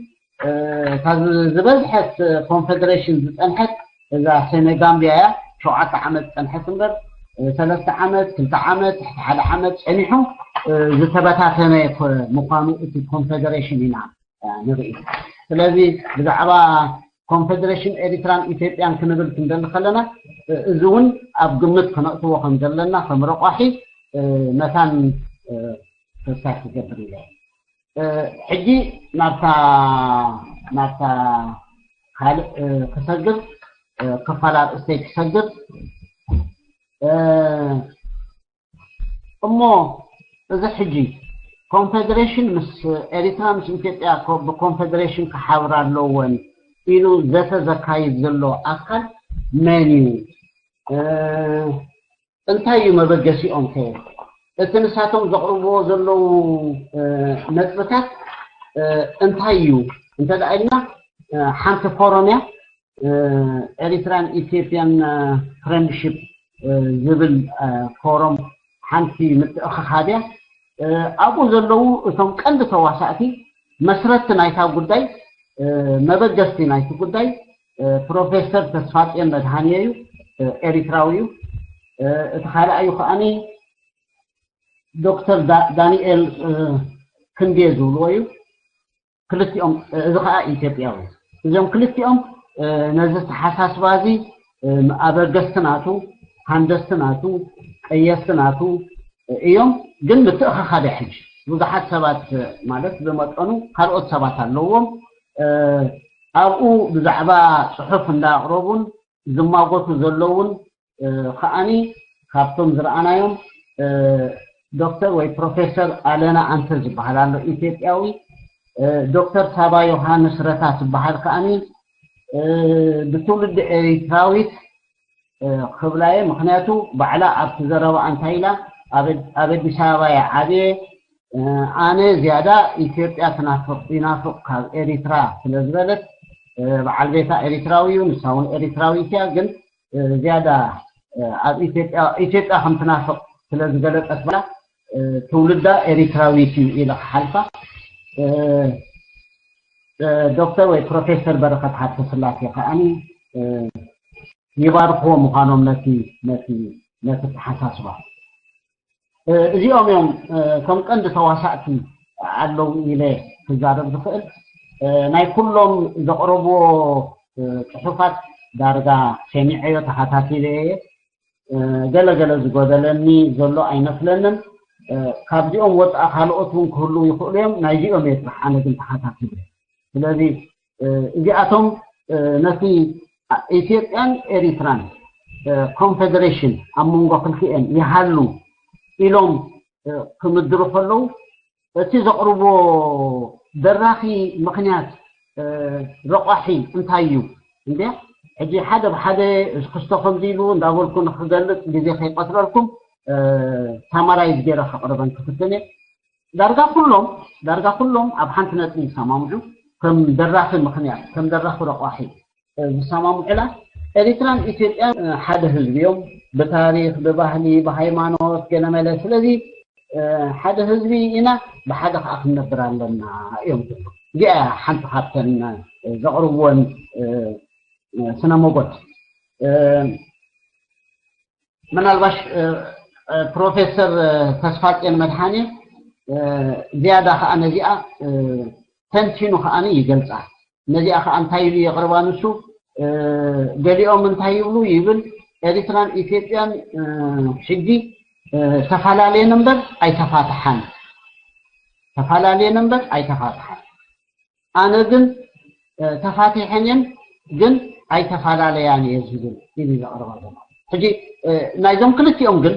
እታ ዝበዝሐት ኮንፌደሬሽን ዝፀንሐት እዛ ሴኔጋምቢያ እያ። ሸውዓተ ዓመት ፀንሐት እምበር ሰለስተ ዓመት፣ ክልተ ዓመት፣ ትሕቲ ሓደ ዓመት ፀኒሑ ዝተበታተነ ምዃኑ እቲ ኮንፌደሬሽን ኢና ንርኢ። ስለዚ ብዛዕባ ኮንፌደሬሽን ኤሪትራን ኢትዮጵያን ክንብል ክንደሊ ከለና እዚ እውን ኣብ ግምት ክነእትዎ ከም ዘለና ከም ረቋሒ መታን ተስፋ ክገብር ኢለ። ሕጂ ናብታ ናብታ ካልእ ክሰግር ክፋል ኣርእስተይ ክሰግር እሞ እዚ ሕጂ ኮንፌደሬሽን ምስ ኤሪትራ ምስ ኢትዮጵያ ብኮንፌደሬሽን ክሓብራ ኣለወን ኢሉ ዘተ ዘካይድ ዘሎ ኣካል መን እዩ? እንታይ እዩ መበገሲኦም ከ? እቲ ንሳቶም ዘቕርብዎ ዘለዉ ነጥብታት እንታይ እዩ እንተ ደኣ ኢልና ሓንቲ ፎረም እያ። ኤሪትራን ኢትዮጵያን ፍሬንድሺፕ ዝብል ፎረም ሓንቲ ምትእኽኻብ እያ። ኣብኡ ዘለዉ እቶም ቀንዲ ተዋሳእቲ መስረትቲ ናይታ ጉዳይ መበገስቲ ናይቲ ጉዳይ ፕሮፌሰር ተስፋጽዮን መድሃንየ እዩ። ኤሪትራዊ እዩ። እቲ ካልኣዩ ከዓኒ ዶክተር ዳንኤል ክንዴ ዝብልዎ እዩ። ክልቲኦም እዚ ከዓ ኢትዮጵያዊ እዚኦም ክልቲኦም ነዚ ተሓሳስባ እዚ ኣበገስቲ ናቱ፣ ሃንደስቲ ናቱ፣ ቀየስቲ ናቱ እዮም። ግን ምትእኻኻብ ሕጂ ብዙሓት ሰባት ማለት ብመጠኑ ካልኦት ሰባት ኣለዎም። ኣብኡ ብዛዕባ ጽሑፍ እንዳኣቕረቡን ዝማጎቱ ዘለውን ከዓኒ ካብቶም ዝረኣናዮም ዶክተር ወይ ፕሮፌሰር ኣለና ኣንተ ዝበሃል ኣሎ ኢትዮጵያዊ። ዶክተር ሳባ ዮሃንስ ረታ ትበሃል ከዓኒ ብትውልዲ ኤሪትራዊት ክብላየ። ምክንያቱ ባዕላ ኣብቲ ዘረባ እንታይ ኢላ፣ ኣብ ኣዲስ ኣበባ እየ ዓብየ። ኣነ ዝያዳ ኢትዮጵያ ትናፍቕ ይናፍቕ ካብ ኤሪትራ ስለ ዝበለት፣ በዓል ቤታ ኤሪትራዊ እዩ፣ ንሳ እውን ኤሪትራዊት እያ። ግን ዝያዳ ኣብ ኢትዮጵያ ከም ትናፍቕ ስለ ዝገለጸት ባዕላ ትውልዳ ኤሪትራዊት እዩ ኢለ ክሓልፋ። ዶክተር ወይ ፕሮፌሰር በረኸት ሃብተስላሴ ከዓኒ ይባርኽዎ ምዃኖም ነቲ ነቲ ነቲ ተሓሳስባ። እዚኦም እዮም ከም ቀንዲ ተዋሳእቲ ኣለዉ ኢለ ክዛረብ ዝኽእል። ናይ ኩሎም ዘቕረብዎ ጽሑፋት ዳርጋ ሰሚዐዮ ተኸታቲለ እየ። ገለ ገለ ዝጎደለኒ ዘሎ ኣይመስለንን። ካብዚኦም ወፃኢ ካልኦት እውን ክህልዉ ይኽእሉ እዮም። ናይዚኦም እየ ጥራሕ ኣነ ግን ተኸታቲለ። ስለዚ እዚኣቶም ነቲ ኢትዮጵያን ኤሪትራን ኮንፌደሬሽን ኣብ መንጎ ክልቲኤን ይሃሉ ኢሎም ክምድሩ ከለዉ እቲ ዘቕርቦ ደራኺ ምኽንያት ረቋሒ እንታይ እዩ? እንዴ ሕጂ ሓደ ብሓደ እዚ ክስቶ ከምዚ ኢሉ እንዳበልኩ ንክገልፅ ግዜ ከይቆጥረልኩም ሳማራይዝ ገይረ ከቕርበን ክፍትን እየ። ዳርጋ ኩሎም ዳርጋ ኩሎም ኣብ ሓንቲ ነጥቢ ይሰማምዑ። ከም ደራኺ ምኽንያት ከም ደራኺ ረቋሒ ዝሰማምዑላ ኤሪትራን ኢትዮጵያን ሓደ ህዝቢ እዮም። ብታሪክ ብባህሊ ብሃይማኖት ገለመለ። ስለዚ ሓደ ህዝቢ ኢና፣ ብሓደ ከዓ ክንነብር ኣለና እዮም ዝብሉ። እዚኣ ሓንቲ ካብተን ዘቕርብወን ስነ መጎት። ምናልባሽ ፕሮፌሰር ተስፋጽዮን መድሓኔ ዝያዳ ከዓ ነዚኣ ተንቲኑ ከዓ ይገልፃ። ነዚኣ ከዓ እንታይ ኢሉ የቕርባ ንሱ? ገሊኦም እንታይ ይብሉ ይብል፣ ኤሪትራን ኢትዮጵያን ሕጂ ተፈላለየን እምበር ኣይተፋትሓን። ተፈላለየን እምበር ኣይተፋትሓን። ኣነ ግን ተፋቲሐን እየን ግን ኣይተፈላለያን እየ ዝብል ኢሉ ዘቕርባ ዘሎ። ሕጂ ናይዞም ክልቲኦም ግን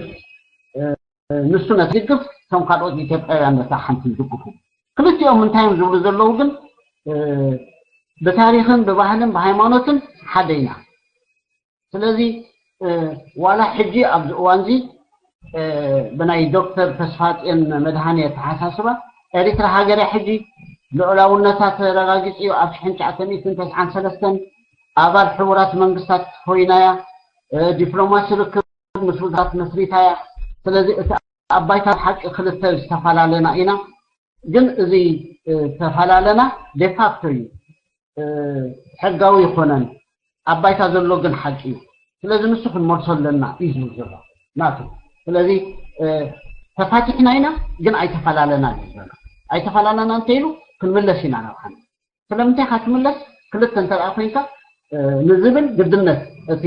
ንሱ ነቲ ይድግፍ፣ እቶም ካልኦት ኢትዮጵያውያን ነታ ሓንቲ ይድግፉ። ክልቲኦም እንታይ እዮም ዝብሉ ዘለዉ ግን ብታሪኽን ብባህልን ብሃይማኖትን ሓደ ኢና። ስለዚ ዋላ ሕጂ ኣብዚ እዋንዚ ብናይ ዶክተር ተስፋጽዮን መድሃኔ ኣተሓሳስባ ኤሪትራ ሃገር እያ ሕጂ፣ ልዑላውነታ ተረጋጊጹ እዩ፣ ኣብ ሽሕን ትሽዓተ ሚእትን ተስዓን ሰለስተን ኣባል ሕቡራት መንግስታት ኮይና እያ፣ ዲፕሎማሲ ርክብ ምስ ውድባት መስሪታ እያ። ስለዚ እቲ ኣብ ባይታ ሓቂ ክልተ ዝተፈላለና ኢና፣ ግን እዚ ተፈላለና ዴፋክቶ እዩ፣ ሕጋዊ ይኮነን። ኣብ ባይታ ዘሎ ግን ሓቂ እዩ። ስለዚ ንሱ ክንመልሶ ኣለና እዩ ዝብል ዘሎ ናቱ። ስለዚ ተፋቲሕና ኢና ግን ኣይተፈላለና እዩ ዘሎ። ኣይተፈላለና እንተይሉ ክንምለስ ኢና ናብ ሓንቲ። ስለምንታይ ኢኻ ትምለስ? ክልተ እንተ ደኣ ኮይንካ ንዝብል ግድነት እቲ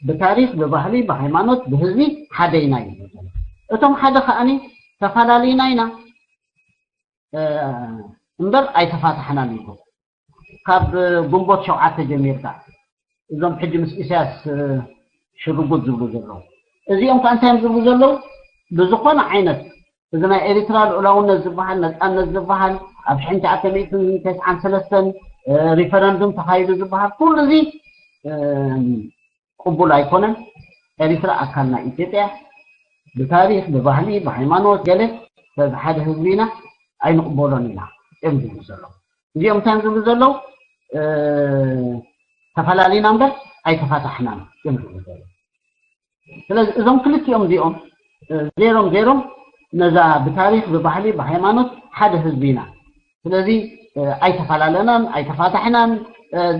ብታሪኽ ብባህሊ ብሃይማኖት ብህዝቢ ሓደ ኢና እዩ ዝብል ዘሎ። እቶም ሓደ ከዓኒ ተፈላለና ኢና እምበር ኣይተፋታሕናን ይብሉ። ካብ ግንቦት ሸውዓተ ጀሚርካ እዞም ሕጂ ምስ ኢሳያስ ሽርጉድ ዝብሉ ዘለዉ እዚኦም ከዓ እንታይ እዮም ዝብሉ ዘለዉ? ብዝኾነ ዓይነት እዚ ናይ ኤሪትራ ልዑላውነት ዝበሃል ነፃነት ዝበሃል ኣብ ሽሕን ትሽዓተ ሚእትን ተስዓን ሰለስተን ሪፈረንዱም ተኻይዱ ዝበሃል ኩሉ እዚ ቅቡል ኣይኮነን። ኤሪትራ ኣካል ናይ ኢትዮጵያ ብታሪኽ ብባህሊ ብሃይማኖት ገለ ስለዚ ሓደ ህዝቢ ኢና ኣይንቕበሎን ኢና እዮም ዝብሉ ዘለዉ። እዚኦም እንታይ እዮም ዝብሉ ዘለዉ? ተፈላለና እምበር ኣይተፋታሕናን እዮም ዝብሉ ዘለዉ። ስለዚ እዞም ክልቲኦም እዚኦም ዜሮም ዜሮም ነዛ ብታሪኽ ብባህሊ ብሃይማኖት ሓደ ህዝቢ ኢና። ስለዚ ኣይተፈላለናን ኣይተፋታሕናን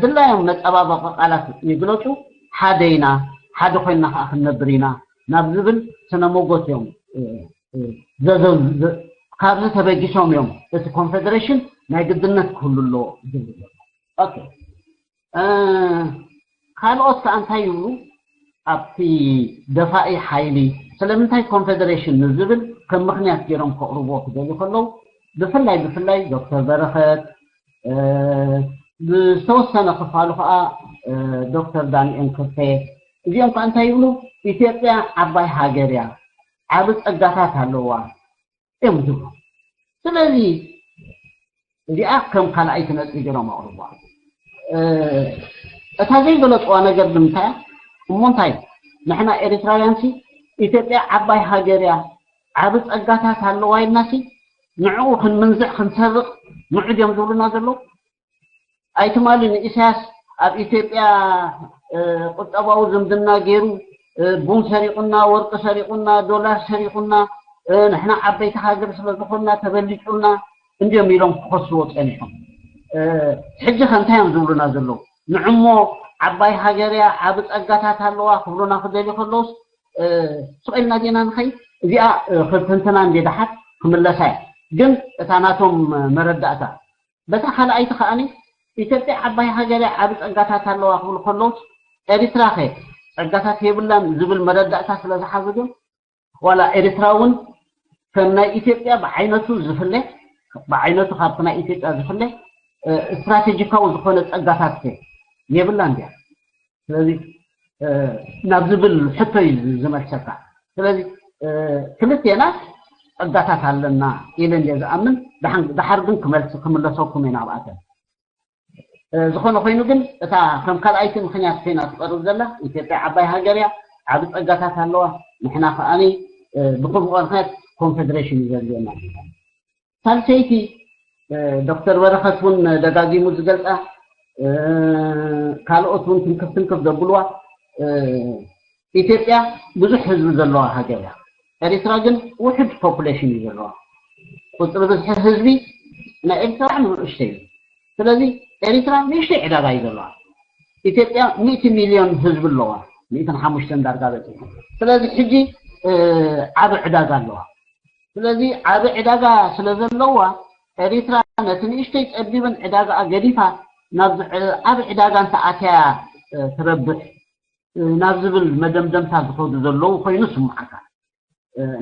ዝላዮም መፀባበቂ ቃላት ይግለፁ። ሓደ ኢና፣ ሓደ ኮይንና ከዓ ክንነብር ኢና ናብ ዝብል ስነ መጎት እዮም ካብዚ ተበጊሶም እዮም እቲ ኮንፌደሬሽን ናይ ግድነት ክህሉ ኣለዎ ዝብል። ካልኦት ከዓ እንታይ ይብሉ? ኣብቲ ደፋኢ ሓይሊ ስለምንታይ ኮንፌደሬሽን ንዝብል ከም ምኽንያት ገይሮም ከቕርብዎ ክደልዩ ከለዉ፣ ብፍላይ ብፍላይ ዶክተር በረኸት፣ ዝተወሰነ ክፋሉ ከዓ ዶክተር ዳንኤል ክፍተ፣ እዚኦም ከዓ እንታይ ይብሉ? ኢትዮጵያ ዓባይ ሃገር እያ፣ ዓቢ ጸጋታት ኣለዋ እዮም ዝብሉ። ስለዚ እዚኣ ከም ካልኣይቲ ነጥቢ ገይሮም ኣቕርብዋ። እታ ዘይገለፅዋ ነገር ንምንታይ? እሞ እንታይ? ንሕና ኤርትራውያን ሲ ኢትዮጵያ ዓባይ ሃገር እያ፣ ዓቢ ጸጋታት ኣለዋ ኢልናሲ ንዕኡ ክንምንዝዕ ክንሰርቕ ንዑ ድዮም ዝብሉና ዘለዉ? ኣይትማሊ ንኢሳያስ ኣብ ኢትዮጵያ ቁጠባዊ ዝምድና ገይሩ ቡን ሰሪቑና፣ ወርቂ ሰሪቑና፣ ዶላር ሰሪቑና፣ ንሕና ዓበይቲ ሃገር ስለ ዝኾንና ተበሊጹልና እንዲዮም ኢሎም ክኸስዎ ጸኒሖም። ሕጂ ከ እንታይ እዮም ዝብሉና ዘለዉ? ንዕሞ ዓባይ ሃገር እያ፣ ዓቢ ጸጋታት ኣለዋ ክብሉና ክደልዩ ከለውስ ስቕ ኢልና ዲና ንኸይድ? እዚኣ ክትንትና እንዴ ደሓር ክምለሳ እያ። ግን እታ ናቶም መረዳእታ በታ ካልኣይቲ ከኣኒ ኢትዮጵያ ዓባይ ሃገር እያ፣ ዓቢ ጸጋታት ኣለዋ ክብሉ ከለውስ ኤሪትራ ከ ጸጋታት የብላን ዝብል መረዳእታ ስለ ዝሓዙ ግን ዋላ ኤሪትራ እውን ከም ናይ ኢትዮጵያ ብዓይነቱ ዝፍለ ብዓይነቱ ካብቲ ናይ ኢትዮጵያ ዝፍለ ስትራቴጂካዊ ዝኾነ ጸጋታት ከ የብላን ድያ? ስለዚ ናብ ዝብል ሕቶ እዩ ዝመልሰካ። ስለዚ ክልቴና ጸጋታት ኣለና ኢለ እንደ ዝኣምን ድሓር ግን ክመልስ ክምለሰኩም እየ ናብኣተን። ዝኾነ ኮይኑ ግን እታ ከም ካልኣይቲ ምኽንያት ኮይና ትቐርብ ዘላ ኢትዮጵያ ዓባይ ሃገር እያ፣ ዓቢ ጸጋታት ኣለዋ። ንሕና ከኣኒ ብከምኡ ምኽንያት ኮንፌደሬሽን እዩ ዘድልየና። ሳልሰይቲ ዶክተር በረኸት እውን ደጋጊሙ ዝገልጻ ካልኦት እውን ትንክፍ ትንክፍ ዘብልዋ ኢትዮጵያ ብዙሕ ህዝቢ ዘለዋ ሃገር እያ። ኤሪትራ ግን ውሕድ ፖፑሌሽን እዩ ዘለዋ። ቁፅሪ ብዝሒ ህዝቢ ናይ ኤሪትራ ብጣዕሚ ንእሽተይ እዩ። ስለዚ ኤሪትራ ንእሽተይ ዕዳጋ እዩ ዘለዋ። ኢትዮጵያ ሚእቲ ሚልዮን ህዝቢ ኣለዋ፣ ሚእትን ሓሙሽተን ዳርጋ በፂሑ። ስለዚ ሕጂ ዓቢ ዕዳጋ ኣለዋ። ስለዚ ዓቢ ዕዳጋ ስለ ዘለዋ ኤሪትራ ነቲ ንእሽተይ ጸቢብን ዕዳጋኣ ገዲፋ ናብ ዓቢ ዕዳጋ እንተኣትያ ትረብሕ ናብ ዝብል መደምደምታ ዝኸዱ ዘለዉ ኮይኑ ስምዓካ።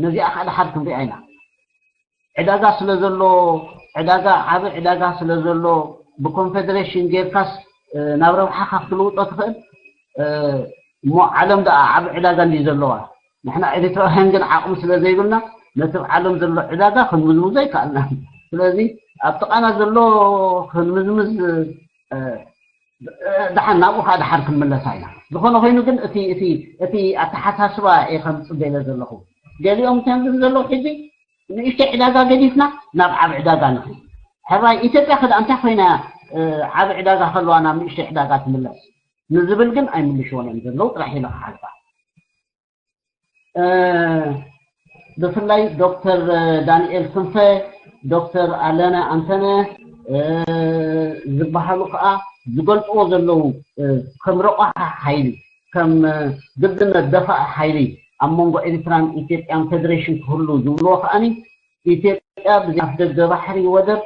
ነዚኣ ከዓ ድሓር ክንሪኣ ኢና። ዕዳጋ ስለ ዘሎ ዕዳጋ ዓቢ ዕዳጋ ስለ ዘሎ ብኮንፌደሬሽን ጌርካስ ናብ ረብሓኻ ክትልውጦ ትኽእል። እሞ ዓለም ደኣ ዓቢ ዕዳጋ እንዲ ዘለዋ ንሕና ኤሪትራውያን ግን ዓቕሚ ስለ ዘይብልና ነቲ ኣብ ዓለም ዘሎ ዕዳጋ ክንምዝምዞ ኣይከኣልናን። ስለዚ ኣብ ጥቓና ዘሎ ክንምዝምዝ ደሓን ናብኡ ከዓ ደሓር ክንምለሳ ኢና። ዝኾነ ኮይኑ ግን እቲ እቲ እቲ ኣተሓሳስባ እየ ከም ፅበ ኢለ ዘለኹ። ገሊኦም እንታይ ዝብሉ ዘለዉ ሕጂ ንእሽተይ ዕዳጋ ገዲፍና ናብ ዓብ ዕዳጋ ንኽእል። ሕራይ ኢትዮጵያ ከ እንታይ ኮይና ዓብ ዕዳጋ ከለዋ ናብ ንእሽተይ ዕዳጋ ትምለስ ንዝብል ግን ኣይምልሽዎን እዮም ዘለዉ ጥራሕ ኢለ ክሓልፋ። ብፍላይ ዶክተር ዳንኤል ክንፈ፣ ዶክተር ኣለነ ኣንተነ ዝበሃሉ ከዓ ዝገልፅዎ ዘለዉ ከም ረቋሒ ሓይሊ ከም ግድነት ደፋኢ ሓይሊ ኣብ መንጎ ኤሪትራን ኢትዮጵያን ፌደሬሽን ክህሉ ዝብልዎ ከዓኒ ኢትዮጵያ ብዘይ ኣፍደገ ባሕሪ ወደብ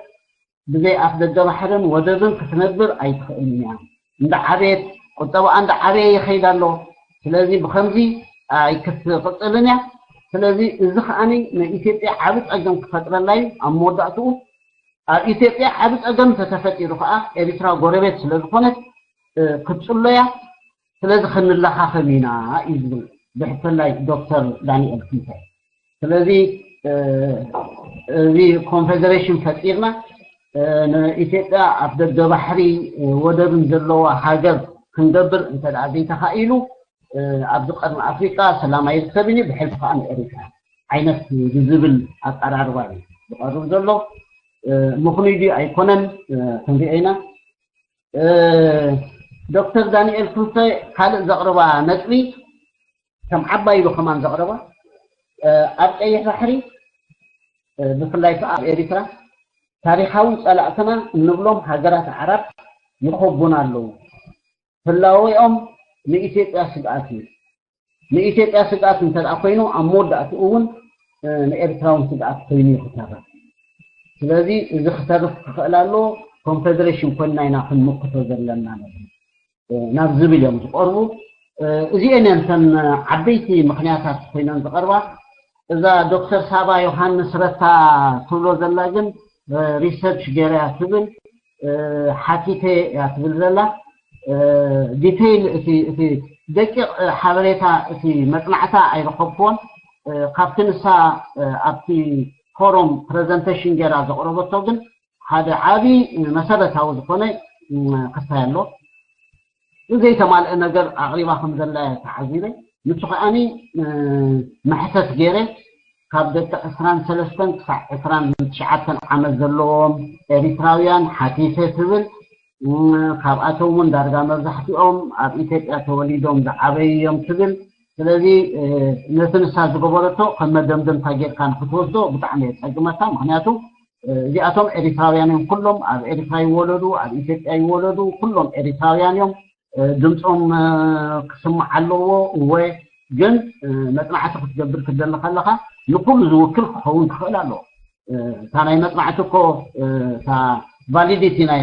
ብዘይ ኣፍደገ ባሕርን ወደብን ክትነብር ኣይትኽእልን እያ። እንዳዓበየት ቁጠባኣ እንዳዓበየ ይኸይድ ኣሎ። ስለዚ ብኸምዚ ኣይክትቕፅልን እያ። ስለዚ እዚ ከዓኒ ንኢትዮጵያ ዓቢ ፀገም ክፈጥረላ እዩ። ኣብ መወዳእትኡ ኣብ ኢትዮጵያ ዓቢ ፀገም እንተተፈጢሩ ከዓ ኤሪትራ ጎረቤት ስለ ዝኾነት ክትፅሎ እያ። ስለዚ ክንለኻኸም ኢና እዩ ዝብል ብሕፈላይ ዶክተር ዳንኤል ክንፈ። ስለዚ እዚ ኮንፌደሬሽን ፈጢርና ንኢትዮጵያ ኣፍ ደገ ባሕሪ ወደብን ዘለዋ ሃገር ክንገብር እንተ ደኣ ዘይተኻኢሉ ኣብዚ ቀርኒ ኣፍሪቃ ሰላም ኣይርከብን እዩ፣ ብሕልፊ ከዓ ንኤሪትራ ዓይነት ዝብል ኣቀራርባ እዩ ዝቐርብ ዘሎ። ምኽኑይ ድዩ ኣይኮነን ክንሪኦ ኢና። ዶክተር ዳንኤል ክንፈ ካልእ ዘቕርባ ነጥቢ ከም ዓባይ ኢሉ ከማን ዘቕረባ ኣብ ቀይሕ ባሕሪ ብፍላይ ከዓ ኣብ ኤሪትራ ታሪኻዊ ፀላእትና እንብሎም ሃገራት ዓራብ ይኸቡና ኣለዉ። ህላወኦም ንኢትዮጵያ ስግኣት እዩ። ንኢትዮጵያ ስግኣት እንተ ደኣ ኮይኑ ኣብ መወዳእትኡ እውን ንኤርትራ እውን ስግኣት ኮይኑ እዩ ክተርፍ። ስለዚ እዚ ክተርፍ ክኽእል ኣለዎ። ኮንፌደሬሽን ኮይንና ኢና ክንምክቶ ዘለና ነዚ ናብ ዝብል እዮም ዝቐርቡ። እዚኤን እተን ዓበይቲ ምኽንያታት ኮይነን ዝቐርባ። እዛ ዶክተር ሳባ ዮሃንስ ረታ ትብሎ ዘላ ግን ሪሰርች ገይራ እያ ትብል፣ ሓቲተ እያ ትብል ዘላ። ዲቴይል እቲ ደቂቕ ሓበሬታ እቲ መፅናዕታ ኣይረኸብኩዎን። ካብቲ ንሳ ኣብቲ ፎረም ፕረዘንቴሽን ገይራ ዘቕረበቶ ግን ሓደ ዓቢ መሰረታዊ ዝኾነ ክስታይ ኣሎ። ዘይተማልአ ነገር ኣቕሪባ ከም ዘላ ተሓዚበ። ንሱ ከዓኒ መሕተት ገይረ ካብ ደቂ ዕስራን ሰለስተን ክሳዕ ዕስራን ትሽዓተን ዓመት ዘለዎም ኤሪትራውያን ሓቲተ ትብል። ካብኣቶም እውን ዳርጋ መብዛሕትኦም ኣብ ኢትዮጵያ ተወሊዶም ዝዓበዩ እዮም ትብል። ስለዚ ነቲ ንሳ ዝገበረቶ ከም መደምደምታ ጌርካ ንክትወስዶ ብጣዕሚ የፀግመካ። ምክንያቱ እዚኣቶም ኤሪትራውያን እዮም ኩሎም፣ ኣብ ኤሪትራ ይወለዱ፣ ኣብ ኢትዮጵያ ይወለዱ፣ ኩሎም ኤሪትራውያን እዮም። ድምፆም ክስማዕ ኣለዎ። እወ፣ ግን መፅናዕቲ ክትገብር ክትደሊ ከለካ ንኩሉ ዝውክል ክኸውን ክኽእል ኣለዎ። እታ ናይ መፅናዕቲ እኮ እታ ቫሊዲቲ ናይ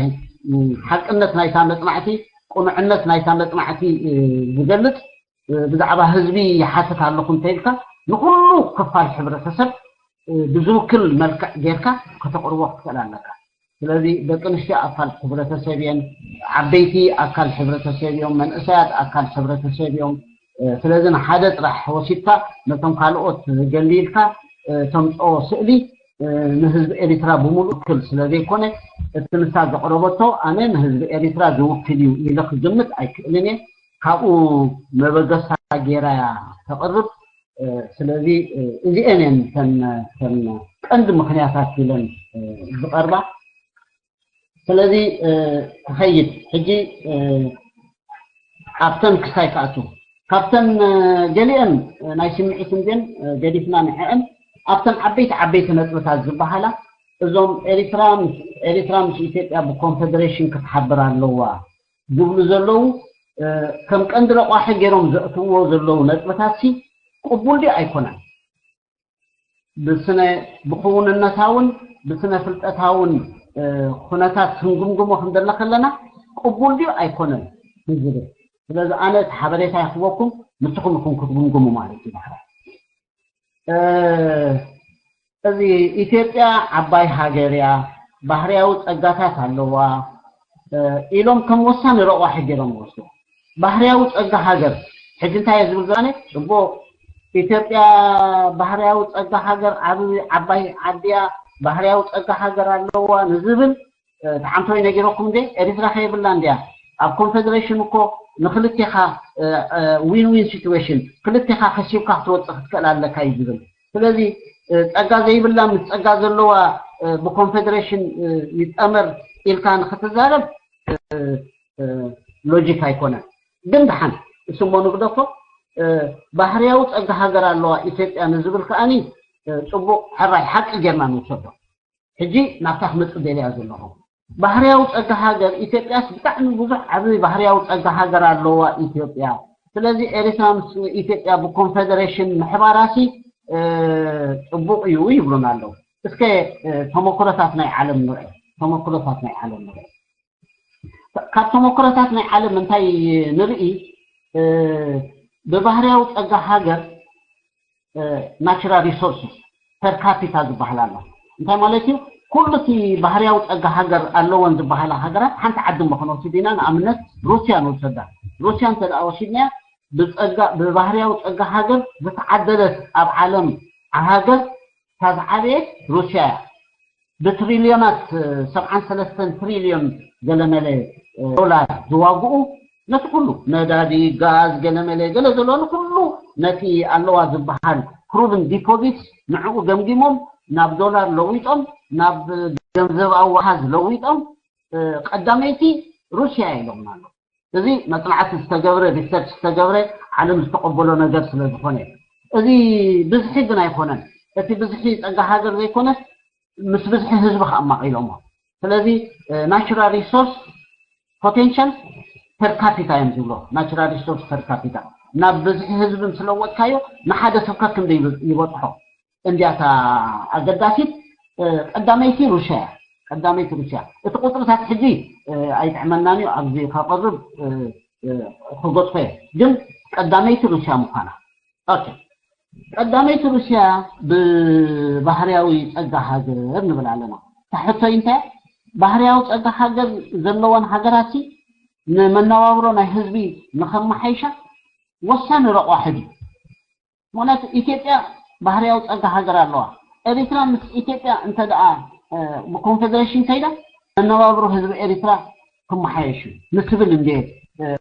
ሓቅነት ናይታ መፅናዕቲ፣ ቅኑዕነት ናይታ መፅናዕቲ ዝገልፅ ብዛዕባ ህዝቢ ይሓትት ኣለኹ እንተኢልካ ንኩሉ ክፋል ሕብረተሰብ ብዝውክል መልክዕ ጌርካ ከተቕርቦ ክትኽእል ኣለካ። ስለዚ ደቂ ኣንስትዮ ኣካል ሕብረተሰብ እየን፣ ዓበይቲ ኣካል ሕብረተሰብ እዮም፣ መንእሰያት ኣካል ሕብረተሰብ እዮም። ስለዚ ንሓደ ጥራሕ ወሲድካ ነቶም ካልኦት ገሊልካ ተምፅኦ ስእሊ ንህዝቢ ኤሪትራ ብምሉእ ክል ስለዘይኮነ እቲ ንሳ ዘቕረበቶ ኣነ ንህዝቢ ኤሪትራ ዝውክል እዩ ኢለ ክግምት ኣይክእልን እየ። ካብኡ መበገሳ ጌራ እያ ተቕርብ። ስለዚ እዚኤን እየን ተን ቀንዲ ምክንያታት ኢለን ዝቐርባ። ስለዚ ክኸይድ ሕጂ ኣብተን ክሳይ ክኣቱ ካብተን ገሊአን ናይ ስምዒት እንድን ገዲፍና ንዕአን ኣብተን ዓበይቲ ዓበይቲ ነጥብታት ዝበሃላ እዞም ኤሪትራ ኤሪትራ ምስ ኢትዮጵያ ብኮንፌደሬሽን ክትሓብር ኣለዋ ዝብሉ ዘለዉ ከም ቀንዲ ረቋሒ ገይሮም ዘእትውዎ ዘለዉ ነጥብታት ሲ ቅቡል ድዩ ኣይኮነን? ብስነ ብክውንነታውን ብስነ ፍልጠታውን ኩነታት ክንግምግሞ ክንደለ ከለና ቅቡል ድዩ ኣይኮነን ዝብል። ስለዚ ኣነ እቲ ሓበሬታ ይክበኩም ንስኹም ኢኹም ክትግምግሙ ማለት እዩ። ዳሕራይ እዚ ኢትዮጵያ ዓባይ ሃገር እያ፣ ባህርያዊ ጸጋታት ኣለዋ ኢሎም ከም ወሳኒ ረቋሒ ገይሮም ይወስዱ። ባህርያዊ ጸጋ ሃገር ሕጂ እንታይ እየ ዝብል ዘነ ጽቡቕ ኢትዮጵያ ባህርያዊ ጸጋ ሃገር ዓቢ ዓባይ ዓዲ እያ፣ ባህርያዊ ጸጋ ሃገር ኣለዋ ንዝብል ተዓምተወይ ነጊረኩም እንዴ ኤሪትራ ከይብላ እንድያ ኣብ ኮንፌደሬሽን እኮ ንክልቴኻ ዊን ዊን ሲትዌሽን ክልቴኻ ከሲብካ ክትወፅእ ክትክእል ኣለካ እዩ ዝብል። ስለዚ ጸጋ ዘይብላ ምስ ጸጋ ዘለዋ ብኮንፌደሬሽን ይጠመር ኢልካ ንክትዛረብ ሎጂክ ኣይኮነን። ግን ደሓን እሱ እሞ ንግደፎ። ባህርያዊ ጸጋ ሃገር ኣለዋ ኢትዮጵያ ንዝብል ከኣኒ ጽቡቕ ሕራይ ሓቂ ጌርና ንውሰዶ። ሕጂ ናብታ ክመጽእ ደልያ ዘለኹ ባህርያዊ ጸጋ ሃገር ኢትዮጵያስ ብጣዕሚ ብዙሕ ዓብዪ ባህርያዊ ጸጋ ሃገር ኣለዋ ኢትዮጵያ። ስለዚ ኤሪትራ ምስ ኢትዮጵያ ብኮንፌደሬሽን ምሕባራሲ ጽቡቕ እዩ ይብሉና ኣለዉ። እስከ ተመክሮታት ናይ ዓለም ንርኢ፣ ተመክሮታት ናይ ዓለም ንርኢ። ካብ ተመክሮታት ናይ ዓለም እንታይ ንርኢ? ብባህርያዊ ጸጋ ሃገር ናቹራል ሪሶርስስ ፐር ካፒታ ዝበሃል ኣሎ። እንታይ ማለት እዩ? ኩሉ እቲ ባህርያዊ ጸጋ ሃገር ኣለወን ዝበሃላ ሃገራት ሓንቲ ዓዲ እሞ ክንወስድ ኢና። ንኣብነት ሩስያ ንወሰዳ። ሩስያ እንተ ደኣ ወሲድናያ ብጸጋ ብባህርያዊ ጸጋ ሃገር ዝተዓደለት ኣብ ዓለም ሃገር እታ ዝዓበየት ሩስያ እያ። ብትሪልዮናት ሰብዓን ሰለስተን ትሪልዮን ገለመለ ዶላር ዝዋግኡ ነቲ ኩሉ ነዳዲ፣ ጋዝ፣ ገለመለ ገለ ዘሎ ንኩሉ ነቲ ኣለዋ ዝበሃል ፕሩቭን ዲፖዚት ንዕኡ ገምጊሞም ናብ ዶላር ለዊጦም ናብ ገንዘብ ኣዋሃዝ ለዊጦም ቀዳመይቲ ሩስያ ኢሎምና ኣለዉ። እዚ መፅናዕቲ ዝተገብረ ሪሰርች ዝተገብረ ዓለም ዝተቐበሎ ነገር ስለ ዝኾነ እዚ ብዝሒ ግን ኣይኮነን። እቲ ብዝሒ ፀጋ ሃገር ዘይኮነስ ምስ ብዝሒ ህዝቢ ከኣማቒሎሞ። ስለዚ ናቹራል ሪሶርስ ፖቴንሻል ፐር ካፒታ እዮም ዝብሎ። ናቹራል ሪሶርስ ፐር ካፒታ ናብ ብዝሒ ህዝቢ ምስ ለወጥካዮ ንሓደ ሰብ ከክንደ ይበፅሖ እንዲያታ ኣገዳሲት ቀዳመይቲ ሩስያ እያ። ቀዳመይቲ ሩስያ እቲ ቁፅርታት ሕጂ ኣይጥዕመናን እዩ ኣብዚ ከቕርብ ክገፅሖ እየ። ግን ቀዳመይቲ ሩስያ ምዃና። ኦኬ፣ ቀዳመይቲ ሩስያ ብባህርያዊ ጸጋ ሃገር ንብል ኣለና። ታሕቶይ እንታይ? ባህርያዊ ጸጋ ሃገር ዘለወን ሃገራት ንመነባብሮ ናይ ህዝቢ ንኸመሓይሻ ወሳኒ ረቋሒ ድዩ? ምክንያቱ ኢትዮጵያ ባህርያዊ ጸጋ ሃገር ኣለዋ። ኤሪትራ ምስ ኢትዮጵያ እንተ ደኣ ብኮንፌደሬሽን ከይዳ መነባብሮ ህዝቢ ኤሪትራ ክመሓየሽ እዩ ንትብል እንደ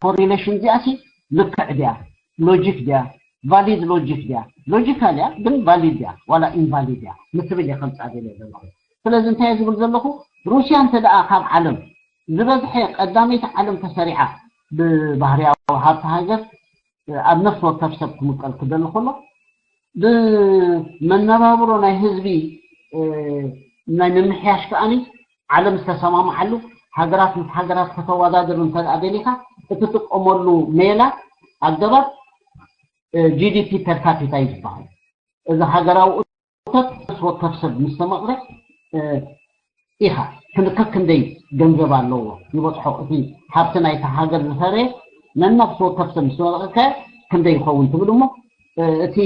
ኮሪሌሽን እዚኣሲ ልክዕ ድያ? ሎጂክ ድያ? ቫሊድ ሎጂክ ድያ? ሎጂካል እያ ግን ቫሊድ ድያ ዋላ ኢንቫሊድ እያ ንትብል እየ ከምጻ ደለ ዘለኹ። ስለዚ እንታይ ዝብል ዘለኹ፣ ሩስያ እንተ ደኣ ካብ ዓለም ዝበዝሐ ቀዳመይቲ ዓለም ተሰሪዓ ብባህርያዊ ሃብቲ ሃገር ኣብ ነፍሲ ወከፍ ሰብ ክምቀል ክደሊ ከሎ ብመነባብሮ ናይ ህዝቢ ናይ ምምሕያሽ ከኣኒ ዓለም ዝተሰማምዓሉ ሃገራት ምስ ሃገራት ከተወዳድር እንተ ደኣ ደሊኻ እትጥቀመሉ ሜላ ኣገባብ ጂዲፒ ፐር ካፒታ እዩ ዝበሃል። እዚ ሃገራዊ እቶት ነፍሲ ወከፍ ሰብ ምስ ተመቕረ ኢኻ ክንከ ክንደይ ገንዘብ ኣለዎ ይበፅሖ እቲ ሃብቲ ናይቲ ሃገር ዝፈረየ ነነፍሲ ወከፍ ሰብ ምስ ተመቕርከ ክንደይ ይኸውን ትብል እሞ እቲ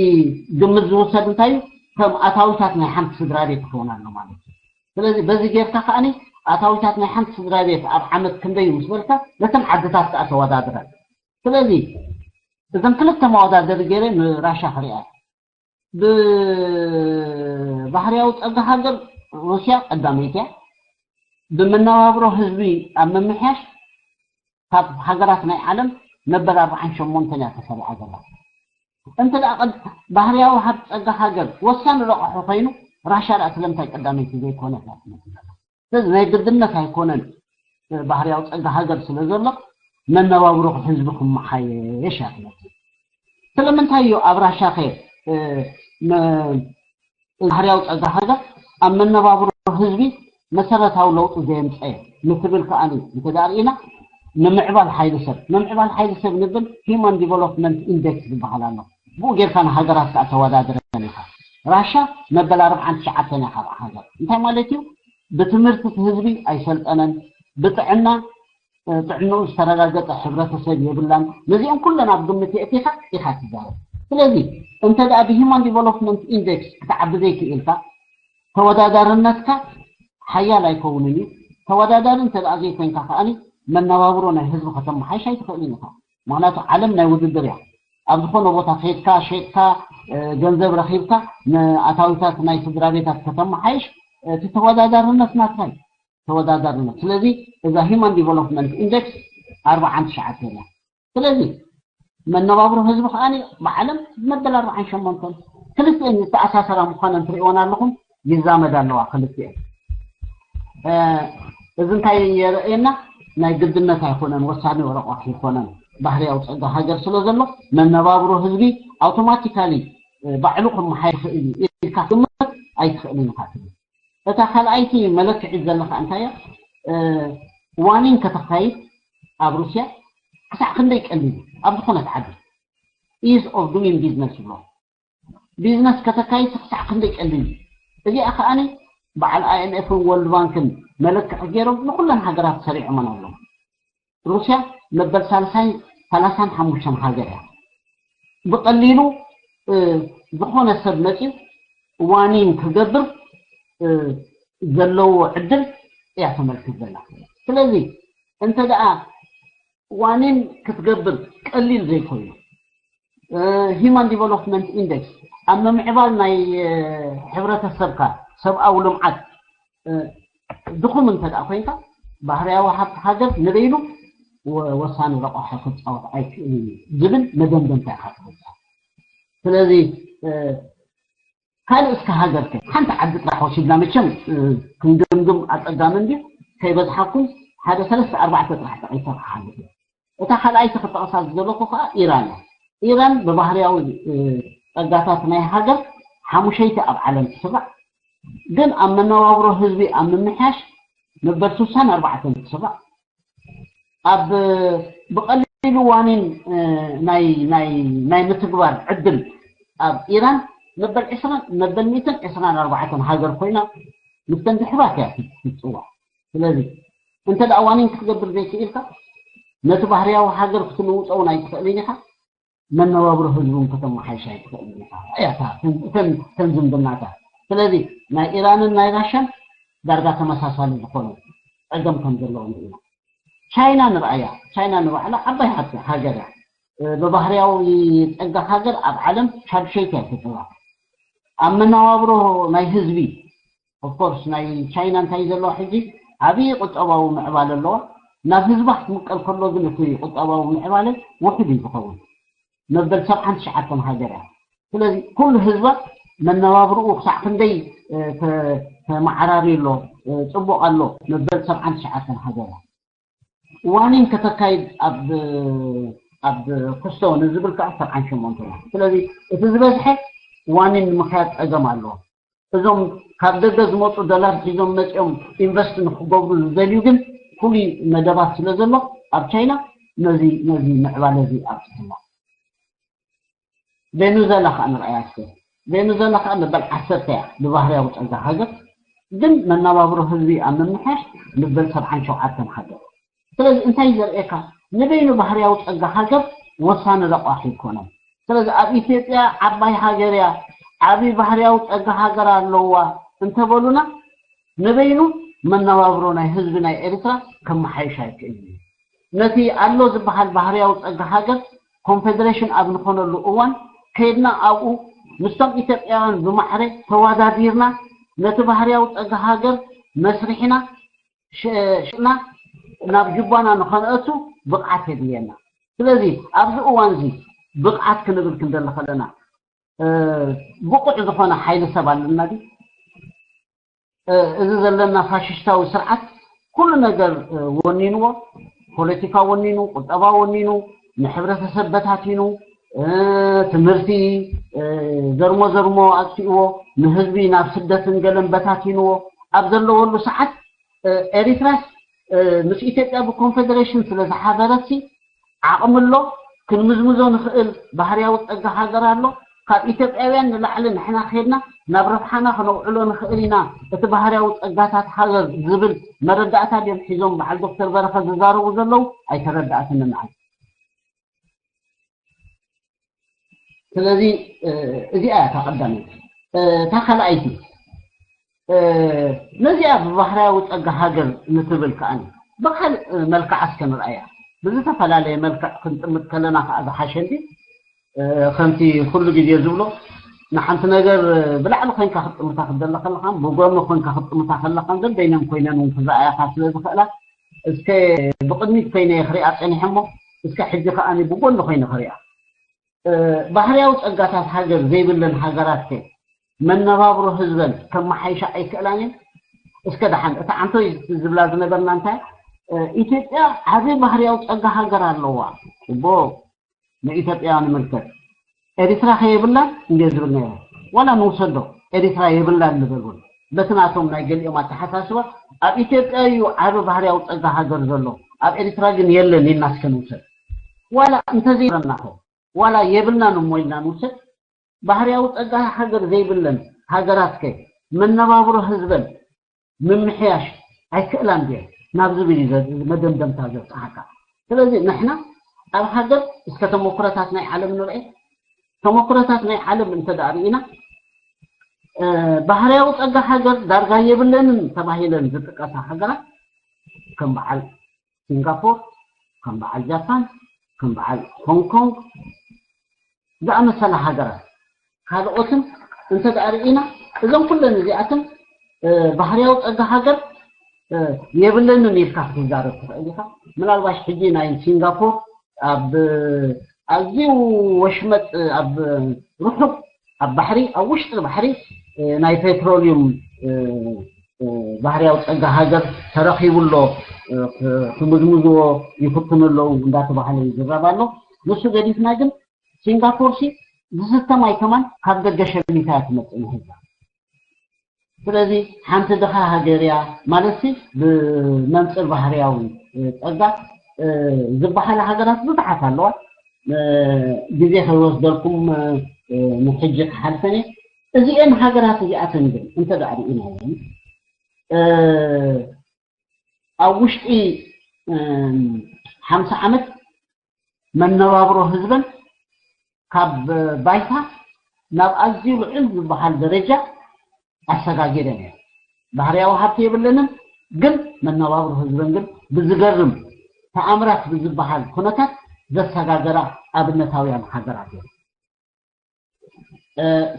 ግምት ዝውሰድ እንታይ እዩ ከም ኣታዊታት ናይ ሓንቲ ስድራ ቤት ይኸውን ኣሎ ማለት እዩ። ስለዚ በዚ ጌርካ ከኣኒ ኣታዊታት ናይ ሓንቲ ስድራ ቤት ኣብ ዓመት ክንደይ እዩ ምስ በልካ ነተን ዓድታት ከዓ ተወዳድረን። ስለዚ እዘን ክልተ መወዳደሪ ገይረ ንራሻ ክሪኣ ብባህርያዊ ጸጋ ሃገር ሩስያ ቀዳመይቲ እያ። ብመነባብሮ ህዝቢ ኣብ ምምሕያሽ ካብ ሃገራት ናይ ዓለም መበል ኣርባዓን ሸሞንተን እያ ተሰሪዓ ዘላ። እንተ ደኣ ባህርያዊ ሃብቲ ጸጋ ሃገር ወሳኒ ረቑሑ ኮይኑ ራሻ ደኣ ስለምንታይ ቀዳመይቲ ዘይኮነት እያ ትመስል ዘላ። ስለዚ ናይ ግድነት ኣይኮነን ባህርያዊ ጸጋ ሃገር ስለ ዘሎ መነባብሮ ህዝቢ ክመሓየሽ እያ ትመስል። ስለምንታይ እዩ ኣብ ራሻኸ ባህርያዊ ጸጋ ሃገር ኣብ መነባብሮ ህዝቢ መሰረታዊ ለውጢ ዘየምፀየ ንትብል ከኣኒ እንተ ርኢና ምምዕባል ሓይሊ ሰብ ምምዕባል ሓይሊ ሰብ ንብል ሂማን ዲቨሎፕመንት ኢንደክስ ዝበሃል ኣሎ። ብኡ ጌርካ ንሃገራት ከዓ ተወዳድረን ኢኻ። ራሻ መበል ኣርብዓን ትሽዓተን እያ ካብ ሃገር እንታይ ማለት እዩ? ብትምህርቲ ህዝቢ ኣይሰልጠነን፣ ብጥዕና ጥዕንኡ ዝተረጋገጠ ሕብረተሰብ የብላን። ነዚኦም ኩለን ኣብ ግምት የእቲኻ ኢኻ ትዛረብ። ስለዚ እንተ ደኣ ብሂማን ዲቨሎፕመንት ኢንደክስ ክትዓቢ ዘይክኢልካ ተወዳዳርነትካ ሓያል ኣይከውንን እዩ። ተወዳዳሪ እንተ ደኣ ዘይኮንካ ከኣኒ መነባብሮ ናይ ህዝቢ ከተመሓይሽ ኣይትኽእልን ኢኻ። ምክንያቱ ዓለም ናይ ውድድር እያ። ኣብ ዝኾነ ቦታ ከይድካ ሸይጥካ ገንዘብ ረኺብካ ንኣታዊታት ናይ ስድራ ቤታት ከተመሓይሽ እቲ ተወዳዳርነት ናትካ እዩ። ተወዳዳርነት ስለዚ እዛ ሂማን ዲቨሎፕመንት ኢንደክስ ኣርባዓን ትሽዓተን እያ። ስለዚ መነባብሮ ህዝቢ ከኣ ብዓለም መበል ኣርባዓን ሸሞንተን ክልቲኤን ዝተኣሳሰራ ምዃነን ትርእይወን ኣለኹም። ይዛመድ ኣለዋ ክልቲኤን። እዚ እንታይ የርእየና? ናይ ግድነት ኣይኮነን ወሳኒ ወረቋት ይኮነን ባህርያዊ ፀጋ ሃገር ስለ ዘሎ መነባብሮ ህዝቢ ኣውቶማቲካሊ ባዕሉ ክመሓየሽ ይኽእል እዩ ኢልካ ክትግምት ኣይትኽእልን ኢኻ ትብል። እታ ካልኣይቲ መለክዒት ዘለካ እንታይ እያ? ዋኒን ከተካይድ ኣብ ሩስያ ክሳዕ ክንደይ ቀሊል ኣብ ዝኾነት ዓዲ ኢዝ ኦፍ ዱዊን ቢዝነስ ይብሎ። ቢዝነስ ከተካይድ ክሳዕ ክንደይ ቀሊል እዩ። እዚኣ ከኣኒ በዓል ኣይኤምኤፍን ወርልድ ባንክን መለክዒ ገይሮም ንኩለን ሃገራት ሰሪዖመን ኣለዉ። ሩስያ መበል ሳልሳይ ሰላሳን ሓሙሽተን ሃገር እያ። ብቐሊሉ ዝኾነ ሰብ መፂኡ ዋኒን ክገብር ዘለዎ ዕድል እያ ተመልክት ዘላ። ስለዚ እንተ ደኣ ዋኒን ክትገብር ቀሊል ዘይኮይኑ ሂማን ዲቨሎፕመንት ኢንደክስ ኣብ ምምዕባል ናይ ሕብረተሰብካ ሰብኣዊ ልምዓት ድኹም እንተ ደኣ ኮይንካ ባህርያዊ ሃብቲ ሃገር ንበይኑ ወሳኒ ረቋሒ ክፃወት ኣይክእልን እዩ ዝብል መደምደምታ ኢኻ ትበፅሕ። ስለዚ ካልእ እስከ ሃገር ከ ሓንቲ ዓዲ ጥራሕ ወሲድና መቸም ክንግምግም ኣፀጋሚ እንድዩ ከይበዝሓኩም ሓደ ሰለስተ ኣርባዕተ ጥራሕ ጠቒሰ ክሓልፍ እየ። እታ ካልኣይቲ ክጠቕሳ ዝደለኹ ከዓ ኢራን እያ። ኢራን ብባህርያዊ ፀጋታት ናይ ሃገር ሓሙሸይቲ ኣብ ዓለም ትስራዕ ግን ኣብ መነባብሮ ህዝቢ ኣብ ምምሕያሽ መበል ስሳን ኣርባዕተን ትስራዕ ኣብ ብቐሊሉ ዋኒን ናይ ናይ ናይ ምትግባር ዕድል ኣብ ኢራን መበል ዕስራን መበል ሚእትን ዕስራን ኣርባዕተን ሃገር ኮይና ምስተን ድሕባት እያ ትፅዋዕ። ስለዚ እንተ ደኣ ዋኒን ክትገብር ዘይክኢልካ ነቲ ባህርያዊ ሃገር ክትልውጦ እውን ኣይትኽእልን ኢኻ። መነባብሮ ህዝቡ ከተመሓይሻ ይትኽእል ኢኻ። እያ እታ፣ እተን፣ እተን ዝምድናታት። ስለዚ ናይ ኢራንን ናይ ራሻን ዳርጋ ተመሳሳሊ ዝኾነ ጸገም ከም ዘለዎ ንርኢ ኢና። ቻይና ንርኣያ። ቻይና ንባዕላ ዓባይ ሃብቲ ሃገር እያ። ብባህርያዊ ጸጋ ሃገር ኣብ ዓለም ሻድሸይቲ እያ ተተባ ኣብ መነባብሮ ናይ ህዝቢ። ኦፍኮርስ ናይ ቻይና እንታይ ዘለዋ ሕጂ ዓብዪ ቁጠባዊ ምዕባለ ኣለዋ። ናብ ህዝባ ክትምቀል ከሎ ግን እቲ ቁጠባዊ ምዕባለ ውሕድ እዩ ዝኸውን። መበል ሰብዓን ትሽዓተን ሃገር እያ። ስለዚ ኩሉ ህዝባ መነባብርኡ ክሳዕ ክንደይ ተመዓራሪ ኣሎ፣ ፅቡቕ ኣሎ። መበል ሰብዓን ትሽዓተን ሃገር እያ። ዋኒን ከተካይድ ኣብ ኣብ ኩስቶ ንዝብል ከዓ ሰብዓን ሸሞንተ እያ። ስለዚ እቲ ዝበዝሐ ዋኒን ንምክያድ ፀገም ኣለዎ። እዞም ካብ ደገ ዝመፁ ዶላር ሒዞም መፂኦም ኢንቨስት ንክገብሩ ዝደልዩ ግን ፍሉይ መደባት ስለ ዘሎ ኣብ ቻይና ነዚ ነዚ ምዕባለ እዚ ኣብፅሕና። ቬኑዘላ ከዓ ንርኣያ እስከ። ቬኑዘላ ከዓ መበል ዓሰርተ እያ ብባህርያዊ ፀጋ ሃገር፣ ግን መነባብሮ ህዝቢ ኣብ ምምሕያሽ መበል ሰብዓን ሸውዓተን ሃገር። ስለዚ እንታይ ዘርእየካ? ንበይኑ ባህርያዊ ፀጋ ሃገር ወሳኒ ረቋሒ ኣይኮነን። ስለዚ ኣብ ኢትዮጵያ ዓባይ ሃገር እያ፣ ዓብዪ ባህርያዊ ፀጋ ሃገር ኣለዋ እንተበሉና ንበይኑ መነባብሮ ናይ ህዝቢ ናይ ኤርትራ ከመሓይሽ ኣይክእል እዩ። ነቲ ኣሎ ዝበሃል ባህርያዊ ፀጋ ሃገር ኮንፌደሬሽን ኣብ ዝኾነሉ እዋን ከይድና ኣብኡ ምስቶም ኢትዮጵያውያን ብማዕረ ተዋዳዲርና ነቲ ባህርያዊ ፀጋ ሃገር መስሪሕና ሽጥና ናብ ጁባና ንኸነእቱ ብቕዓት የድልየና። ስለዚ ኣብዚ እዋን እዚ ብቕዓት ክንብል ክንደሊ ከለና ብቑዕ ዝኾነ ሓይሊ ሰብ ኣለና ድዩ? እዚ ዘለና ፋሽስታዊ ስርዓት ኩሉ ነገር ወኒንዎ፣ ፖለቲካ ወኒኑ፣ ቁጠባ ወኒኑ፣ ንሕብረተሰብ በታቲኑ፣ ትምህርቲ ዘርሞ ዘርሞ ኣጥፊእዎ፣ ንህዝቢ ናብ ስደትን ገለን በታቲንዎ ኣብ ዘለወሉ ሰዓት ኤሪትራስ ምስ ኢትዮጵያ ብኮንፌደሬሽን ስለ ዝሓበረሲ ዓቕሚ ኣሎ፣ ክንምዝምዞ ንኽእል ባህርያዊ ጸጋ ሃገር ኣሎ። ካብ ኢትዮጵያውያን ንላዕሊ ንሕና ከድና ናብ ረብሓና ክነውዕሎ ንኽእል ኢና። እቲ ባህርያዊ ጸጋታት ሃገር ዝብል መረዳእታ ድዮም ሒዞም በዓል ዶክተር በረኸት ዝዛረቡ ዘለዉ? ኣይተረዳእትን ንዓይ። ስለዚ እዚኣ እያ እታ ቀዳመይቲ። እታ ካልኣይቲ ነዚኣ ብባህርያዊ ጸጋ ሃገር ንትብል ከኣ ብኻልእ መልክዓ እስከ ንርኣያ። ብዝተፈላለየ መልክዕ ክንጥምት ከለና ከኣ ዝሓሸ እንዲ ከምቲ ኩሉ ግዜ ዝብሎ ንሓንቲ ነገር ብላዕሊ ኮይንካ ክትጥምታ ክትደሊ ከለኻን ብጎኒ ኮይንካ ክትጥምታ ከለኻን ዘበይነን ኮይነን እውን ክረኣያካ ስለ ዝኽእላ እስከ ብቕድሚት ኮይነ እየ ክሪኣ ጸኒሐ እሞ እስከ ሕጂ ከኣ ብጎኒ ኮይነ ክሪኣ። ባህርያዊ ጸጋታት ሃገር ዘይብለን ሃገራት ከ መነባብሮ ህዝበን ከመሓይሻ ኣይክእላን እየን? እስከ ደሓን እታ ዓንቶይ ዝብላ ዝነበርና እንታይ ኢትዮጵያ ዓቢ ባህርያዊ ጸጋ ሃገር ኣለዋ። ጽቡቕ ንኢትዮጵያ ንምልከት ኤሪትራ ከየብላን እንደ ዝብል ነይሩ ዋላ ንውሰዶ ኤሪትራ የብላን ንበል እውን በቲ ናቶም ናይ ገሊኦም ኣተሓሳስባ ኣብ ኢትዮጵያ እዩ ዓቢ ባህርያዊ ጸጋ ሃገር ዘሎ ኣብ ኤሪትራ ግን የለን ኢልና እስከ ንውሰድ ዋላ እንተዘይረናኸ ዋላ የብልናን እሞ ኢልና ንውሰድ፣ ባህርያዊ ጸጋ ሃገር ዘይብለን ሃገራት ከ መነባብሮ ህዝበን ምምሕያሽ ኣይክእላን ድየን ናብ ዝብል እዩ መደምደምታ ዘብጽሓካ። ስለዚ ንሕና ኣብ ሃገር እስከ ተመኩረታት ናይ ዓለም ንርኢ። ተመኩረታት ናይ ዓለም እንተ ደኣ ርኢና ባህርያዊ ጸጋ ሃገር ዳርጋ የብለንን ተባሂለን ዝጥቀሳ ሃገራት ከም በዓል ሲንጋፖር፣ ከም በዓል ጃፓን፣ ከም በዓል ሆንግ ኮንግ ዝኣመሰላ ሃገራት ካልኦትን እንተ ደኣ ርኢና እዞም ኩለን እዚኣትን ባህርያዊ ጸጋ ሃገር የብለንን ኢልካ ክትዛረብ ትኽእል ኢኻ። ምናልባሽ ሕጂ ናይ ሲንጋፖር ኣብ ኣዝዩ ወሽመጥ ኣብ ርሑቕ ኣብ ባሕሪ ኣብ ውሽጢ ባሕሪ ናይ ፔትሮሊዩም ባህርያዊ ጸጋ ሃገር ተረኺቡ ኣሎ፣ ክምዝምዝዎ ይፍትኑ ኣለዉ እንዳተባሃለ ይዝረብ ኣሎ። ንሱ ገዲፍና ግን ሲንጋፖር ሲ ዝስተ ማይ ከማን ካብ ደገ ሸሚታ እያ ትመጽእ ንህዝባ። ስለዚ ሓንቲ ድኻ ሃገር እያ ማለት ሲ ብመንጽር ባህርያዊ ጸጋ ዝበሃላ ሃገራት ብዙሓት ኣለዋ። ግዜ ከይወስደልኩም ንሕጂ ክሓልፈን እየ። እዚኤን ሃገራት እዚኣተን ግን እንተ ደኣ ርኢናየን ኣብ ውሽጢ ሓምሳ ዓመት መነባብሮ ህዝበን ካብ ባይታ ናብ ኣዝዩ ልዑል ዝበሃል ደረጃ ኣሰጋጊረን እየን። ባህርያዊ ሃብቲ የብለንን፣ ግን መነባብሮ ህዝበን ግን ብዝገርም ተኣምራት ብዝበሃል ኩነታት ዘሰጋገራ ኣብነታውያን ሃገራት እየን።